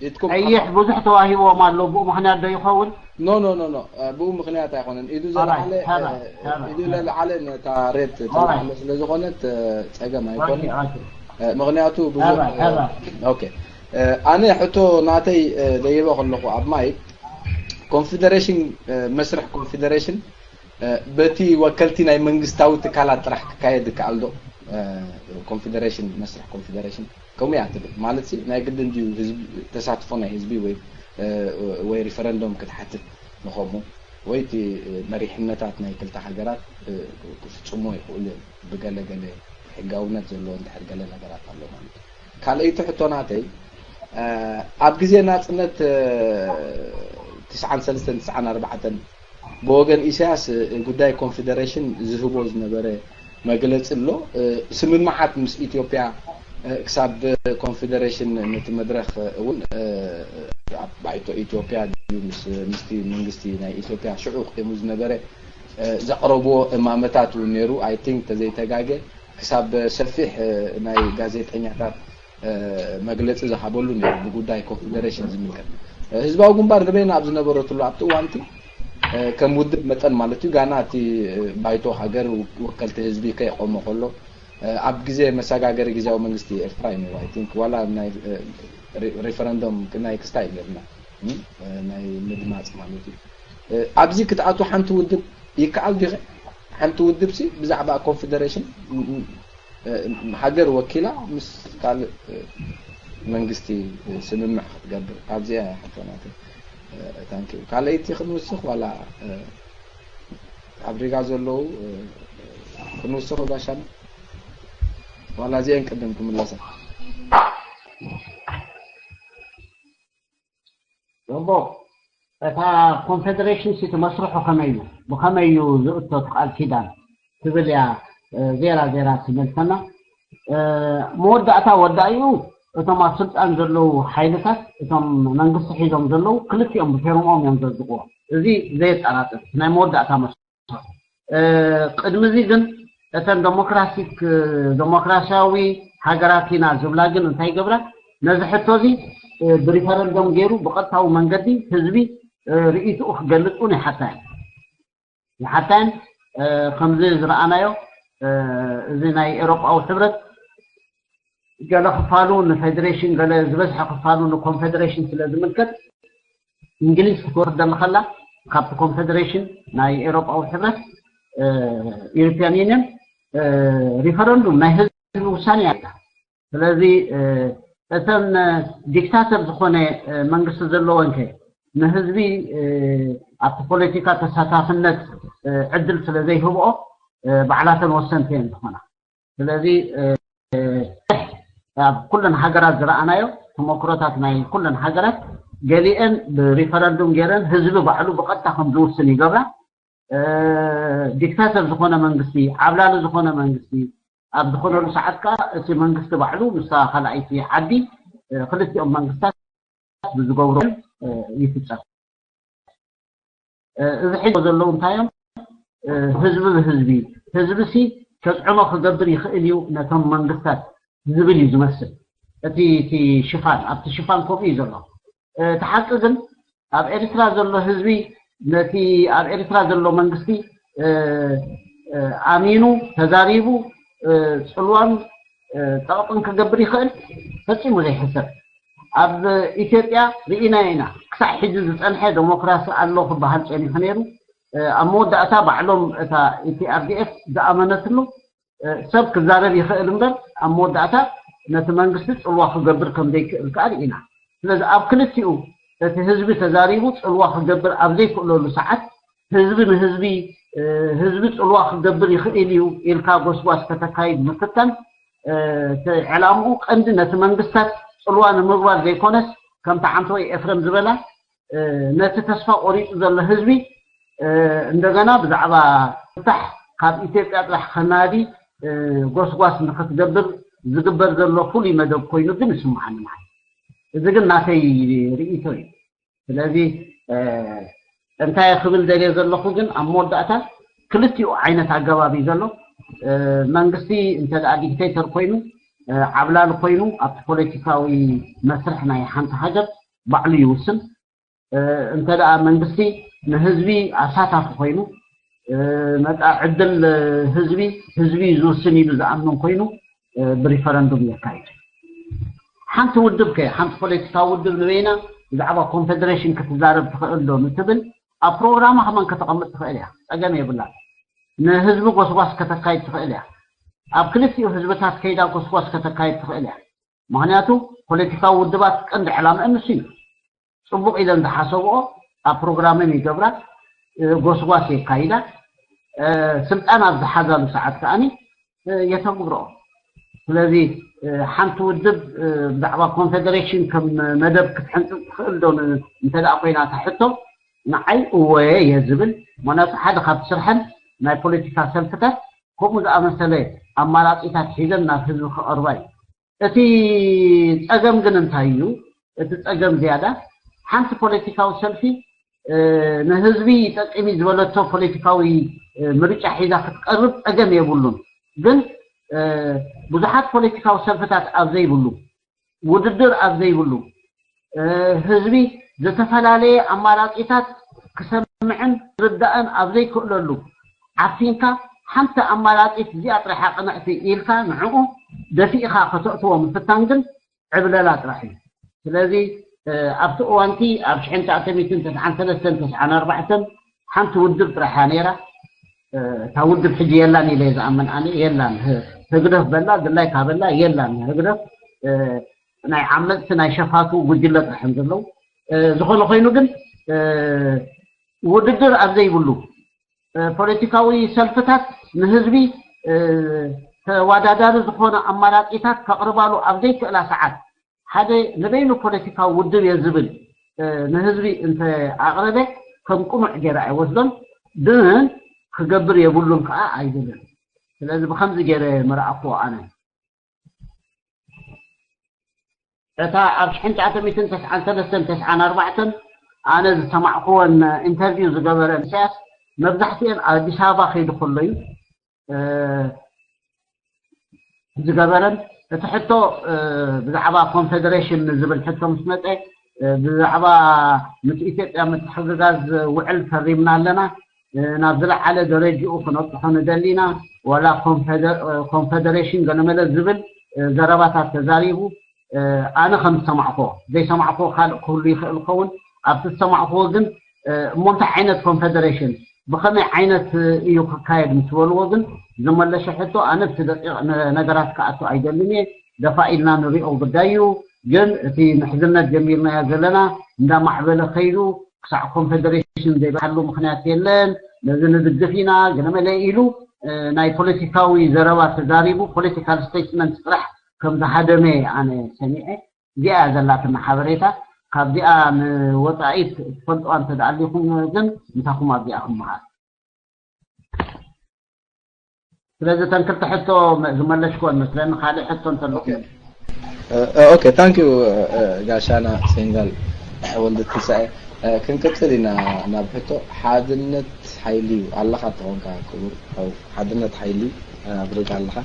ኢድኩም ቀይሕ ብዙሕ ተዋሂቦም ኣሎ። ብኡ ምኽንያት ዶ ይኸውን? ኖ ኖ ኖ ኖ ብኡ ምኽንያት ኣይኮነን። ኢዱ ዘለዓለ ኢዱ ለልዓለ ነታ ሬድ ተልዓለ ስለ ዝኾነት ጸገም ኣይኮነን። ምኽንያቱ ብዙሕ ኦኬ። ኣነ ሕቶ ናተይ ደይበ ከለኹ ኣብ ማይ ኮንፌደሬሽን መስርሕ ኮንፌደሬሽን በቲ ወከልቲ ናይ መንግስታዊ ትካላት ጥራሕ ክካየድ ይከኣል ዶ? ኮንፌደሬሽን መስርሕ ኮንፌደሬሽን ከምኡ እያ ትብል ማለት ሲ ናይ ግድን ድዩ ህዝቢ ተሳትፎ ናይ ህዝቢ ወይ ወይ ሪፈረንዶም ክትሓትት ንኸምኡ ወይ እቲ መሪሕነታት ናይ ክልተ ሃገራት ክፍፅሞ ይኽእሉ እዮም ብገለ ገለ ሕጋውነት ዘለዎ እንድሕር ገለ ነገራት ኣሎ ማለት እዩ። ካልኣይቲ ሕቶ ናተይ ኣብ ግዜ ናፅነት ትስዓን ሰለስተን ትስዓን ኣርባዕተን ብወገን ኢሳያስ ጉዳይ ኮንፌደሬሽን ዝህቦ ዝነበረ መግለፂ ኣሎ። ስምምዓት ምስ ኢትዮጵያ ክሳብ ኮንፌደሬሽን ነቲ መድረኽ እውን ኣብ ባይቶ ኢትዮጵያ ድዩ ምስቲ መንግስቲ ናይ ኢትዮጵያ ሽዑ ቂሙ ዝነበረ ዘቕረብዎ እማመታት እውን ነይሩ። I think ተዘይተጋገ ክሳብ ሰፊሕ ናይ ጋዜጠኛታት መግለፂ ዝሃበሉ ነይሩ ብጉዳይ ኮንፌደሬሽን ዝምልከት። ህዝባዊ ግንባር ንበይና ኣብ ዝነበረትሉ ኣብቲ እዋንቲ ከም ውድብ መጠን ማለት እዩ ጋና እቲ ባይቶ ሃገር ወከልቲ ህዝቢ ከይቆመ ከሎ ኣብ ግዜ መሰጋገሪ ግዜያዊ መንግስቲ ኤርትራ እዩ ነይሩ። I think ዋላ ናይ ሪፈረንዶም ናይ ክስታይ ነርና ናይ ምድማፅ ማለት እዩ። ኣብዚ ክትኣቱ ሓንቲ ውድብ ይከኣል ዲኸ? ሓንቲ ውድብ ሲ ብዛዕባ ኮንፌደሬሽን ሃገር ወኪላ ምስ ካልእ መንግስቲ ስምምዕ ክትገብር ኣብዚኣ ሕቶናት ታንኪ ካልኣይቲ ክንውስኽ ዋላ ኣብ ሪጋ ዘለዉ ክንውስኽ ጋሻና ዋላ እዚአን ቅድም ክምለሳ ዮቦ እታ ኮንፌደሬሽን ሲ ትመስርሖ ከመይ እዩ ብኸመይ እዩ ዝእቶ ቃል ኪዳን ትብል እያ ዜራ ዜራ ትመልሰና መወዳእታ ወዳእኡ እቶም ኣብ ስልጣን ዘለዉ ሓይልታት እቶም መንግስቲ ሒዞም ዘለዉ ክልቲኦም ብፌርምኦም እዮም ዘዝቅዎ እዚ ዘየጠራጥር ናይ መወዳእታ መስ ቅድሚ እዚ ግን እተን ዴሞክራሲክ ዴሞክራሲያዊ ሃገራት ኢና ዝብላ ግን እንታይ ይገብራ ነዚ ሕቶ እዚ ብሪፈረንደም ገይሩ ብቐጥታዊ መንገዲ ህዝቢ ርእይትኡ ክገልፅ እውን ይሓታ እየን ይሓታ እየን ከምዚ ዝረኣናዮ እዚ ናይ ኤሮጳዊ ሕብረት ገለ ክፋሉ ንፌደሬሽን ገለ ዝበዝሐ ክፋሉ ንኮንፌደሬሽን ስለ ዝምልከት እንግሊዝ ክትወርድ ዘለኸላ ካብቲ ኮንፌደሬሽን ናይ ኤሮጳዊ ሕብረት ኢሮፒያን ዩኒየን ሪፈረንዱም ናይ ህዝቢ ውሳኔ ኣላ ስለዚ እተን ዲክታተር ዝኾነ መንግስቲ ዘለወን ከ ንህዝቢ ኣብቲ ፖለቲካ ተሳታፍነት ዕድል ስለ ዘይህብኦ ባዕላተን ወሰንቲ እየን ዝኾና። ስለዚ ኣብ ኩለን ሃገራት ዝረኣናዮ ተመክሮታት ናይ ኩለን ሃገራት ገሊአን ብሪፈረንዱም ገይረን ህዝቢ ባዕሉ ብቐጥታ ከም ዝውስን ይገብራ። ዲክታተር ዝኾነ መንግስቲ፣ ዓብላሊ ዝኾነ መንግስቲ ኣብ ዝኾነሉ ሰዓት ከዓ እቲ መንግስቲ ባዕሉ ምስታ ካልኣይቲ ዓዲ ክልቲኦም መንግስታት ብዝገብሮ ይፍፀም። እዚ ሒዞ ዘለዉ እንታይ እዮም? ህዝቢ ብህዝቢ፣ ህዝቢ ሲ ተፅዕኖ ክገብር ይኽእል እዩ ነቶም መንግስታት ዝብል እዩ ዝመስል። እቲ እቲ ሽፋን ኣብቲ ሽፋን ከምኡ እዩ ዘሎ። እቲ ሓቂ ግን ኣብ ኤርትራ ዘሎ ህዝቢ ነቲ ኣብ ኤርትራ ዘሎ መንግስቲ ኣሚኑ ተዛሪቡ ፅልዋን ፀቕጥን ክገብር ይኽእል ፈፂሙ ዘይሕሰብ። ኣብ ኢትዮጵያ ርኢና ኢና። ክሳዕ ሕጂ ዝፀንሐ ዴሞክራሲ ኣሎ ክበሃል ፀኒሑ ነይሩ። ኣብ መወዳእታ ባዕሎም እታ ኢፒኣርዲኤፍ ዝኣመነትሉ ሰብ ክዛረብ ይኽእል እምበር ኣብ መወዳእታ ነቲ መንግስቲ ፅልዋ ክገብር ከም ዘይክእል ከዓ ርኢና። ስለዚ ኣብ ክልቲኡ እቲ ህዝቢ ተዛሪቡ ፅልዋ ክገብር ኣብ ዘይክእለሉ ሰዓት ህዝቢ ንህዝቢ ህዝቢ ፅልዋ ክገብር ይኽእል እዩ ኢልካ ጎስጓስ ከተካይድ ምፍታን እቲ ዕላምኡ ቀንዲ ነቲ መንግስታት ፅልዋ ንምግባር ዘይኮነስ ከምቲ ዓንተወይ ኤፍረም ዝበላ ነቲ ተስፋ ቆሪፁ ዘሎ ህዝቢ እንደገና ብዛዕባ ፍታሕ ካብ ኢትዮጵያ ጥራሕ ከናዲ ጎስጓስ ንክትገብር ዝግበር ዘሎ ፍሉይ መደብ ኮይኑ ግን ይስምዓኒ ማለት። እዚ ግን ናተይ ርእይቶ እዩ። ስለዚ እንታይ ክብል ደልየ ዘለኹ ግን ኣብ መወዳእታ ክልቲኡ ዓይነት ኣገባብ እዩ ዘሎ። መንግስቲ እንተ ደኣ ዲክቴተር ኮይኑ ዓብላሊ ኮይኑ ኣብቲ ፖለቲካዊ መስርሕ ናይ ሓንቲ ሃገር ባዕሉ ይውስን። እንተ ደኣ መንግስቲ ንህዝቢ ኣሳታፊ ኮይኑ መጻ ዕድል ህዝቢ ህዝቢ ዝውስን ኢሉ ዝኣምን ኮይኑ ብሪፈረንዱም የካይድ። ሓንቲ ውድብ ከ ሓንቲ ፖለቲካዊ ውድብ ንበይና ብዛዕባ ኮንፌደሬሽን ክትዛረብ ትኽእል ዶ ንትብል ኣብ ፕሮግራማ ከማን ከተቐምጥ ትኽእል እያ። ጸገም የብላን። ንህዝቢ ጎስጓስ ከተካይድ ትኽእል እያ። ኣብ ክልቲኡ ህዝብታት ከይዳ ጎስጓስ ከተካይድ ትኽእል እያ። ምክንያቱ ፖለቲካዊ ውድባት ቀንዲ ዕላምአን ንሱ እዩ። ጽቡቕ ኢለን ዝሓሰብኦ ኣብ ፕሮግራመን ይገብራ፣ ጎስጓስ የካይዳ። ስልጣን ኣብ ዝሓዛሉ ሰዓት ከኣ የተግብረኦ። ስለዚ ሓንቲ ውድብ ብዛዕባ ኮንፌደሬሽን ከም መደብ ክትሕንፅፅ ትኽእል ዶ እንተ ደኣ ኮይና እታ ሕቶ ንዓይ እወ እየ ዝብል። ምክንያቱ ሓደ ካብ ስርሐን ናይ ፖለቲካ ሰልፍታት ከምኡ ዝኣመሰለ ኣማራፂታት ሒዘን ናብ ህዝቢ ክቐርባ እዩ። እቲ ጸገም ግን እንታይ እዩ? እቲ ጸገም ዝያዳ ሓንቲ ፖለቲካዊ ሰልፊ ንህዝቢ ይጠቅም እዩ ዝበለቶ ፖለቲካዊ ምርጫ ሒዛ ክትቀርብ ጸገም የብሉን። ግን ብዙሓት ፖለቲካዊ ሰልፍታት ኣብ ዘይብሉ፣ ውድድር ኣብ ዘይብሉ፣ ህዝቢ ዝተፈላለየ ኣማራፂታት ክሰምዕን ክርዳእን ኣብ ዘይክእለሉ ዓፊንካ ሓንቲ ኣማራፂት እዚኣ ጥራሓ ቅንዕቲ ኢልካ ንዕኡ ደፊእኻ ከተእትዎ ምፍታን ግን ዕብለላ ጥራሕ እዩ። ስለዚ ኣብቲ እዋንቲ ኣብ ሽሕን ትሽዓተ ሚእትን ተስዓን ሰለስተን ተስዓን ኣርባዕተን ሓንቲ ውድብ ጥራሕ እያ ነይራ። እታ ውድብ ሕጂ የላን ኢለ እየ ዝኣምን ኣነ። የላን። ህግደፍ በላ ድላይካ በላ የላን። ህግደፍ ናይ ዓመፅቲ ናይ ሸፋቱ ጉጅለ ጥራሕ እዮም ዘለዉ። ዝኾነ ኮይኑ ግን ውድድር ኣብ ዘይብሉ ፖለቲካዊ ሰልፍታት ንህዝቢ ተወዳዳሪ ዝኾነ ኣማራፂታት ከቕርባሉ ኣብ ዘይክእላ ሰዓት ሓደ ንበይኑ ፖለቲካዊ ውድብ እየ ዝብል ንህዝቢ እንተ ኣቕረበ ከም ቅኑዕ ገይረ ኣይወስዶን። ግን ክገብር የብሉን ከዓ ኣይብልን። ስለዚ ብከምዚ ገይረ ምረኣኽዎ ኣነ። እታ ኣብ ሽሕን ትሽዓተ ሚእትን ተስዓን ሰለስተን ተስዓን ኣርባዕተን ኣነ ዝሰማዕክወን ኢንተርቪው ዝገበረ ኢሳያስ መብዛሕትኤን ኣዲስ ኣበባ ከይዱ ከሎ እዩ ዝገበረን። እቲ ሕቶ ብዛዕባ ኮንፌደሬሽን ዝብል ሕቶ ምስ መፀ ብዛዕባ ምስ ኢትዮጵያ ምትሕግጋዝ ውዕል ፈሪምና ኣለና፣ ናብ ዝለዓለ ደረጅኡ ክነብፅሖ ንደሊና፣ ዋላ ኮንፌደሬሽን ገለመለ ዝብል ዘረባታት ተዛሪቡ። ኣነ ከም ዝሰማዕኮ ዘይሰማዕኮ ካልእ ክህሉ ይኽእል ክኸውን። ኣብቲ ዝሰማዕኮዎ ግን እሞ እንታይ ዓይነት ኮንፌደሬሽን ብኸመይ ዓይነት እዩ ክካየድ ምስ በልዎ ግን ዝመለሸ ሕቶ ኣነ ብቲ ደቂቕ ነገራት ክኣቱ ኣይደልን እየ። ደፋ ኢልና ንሪኦ ጉዳይ እዩ። ግን እቲ ምሕዝነት ጀሚርናዮ ዘለና እንዳማዕበለ ከይዱ ክሳዕ ኮንፌደሬሽን ዘይበሃሉ ምክንያት የለን፣ ነዚ ንድግፍ ኢና ገለመለ ኢሉ ናይ ፖለቲካዊ ዘረባ ተዛሪቡ ፖለቲካል ስቴትመንት ጥራሕ ከም ዝሃደመ ኣነ ሰሚዐ። እዚኣ እያ ዘላትና ሓበሬታ። ካብዚኣ ንወፃኢት ትፈልጥዋ እንተደኣሊኹም ግን ምሳኹም ኣብዚኣ ክመሃር። ስለዚ ተን ክልተ ሕቶ ዝመለስክወን መስለኒ። ካልእ ሕቶ እንተለኩም። ኦኬ፣ ታንክ ዩ ጋሻና ሴንጋል ወልደ ትንሳኤ። ክንቅፅል ኢና ናብ ሕቶ። ሓድነት ሓይሊ እዩ ኣለኻ ተኾንካ ክቡር ሓድነት ሓይሊ ኣብ ሬድዮ ኣለኻ።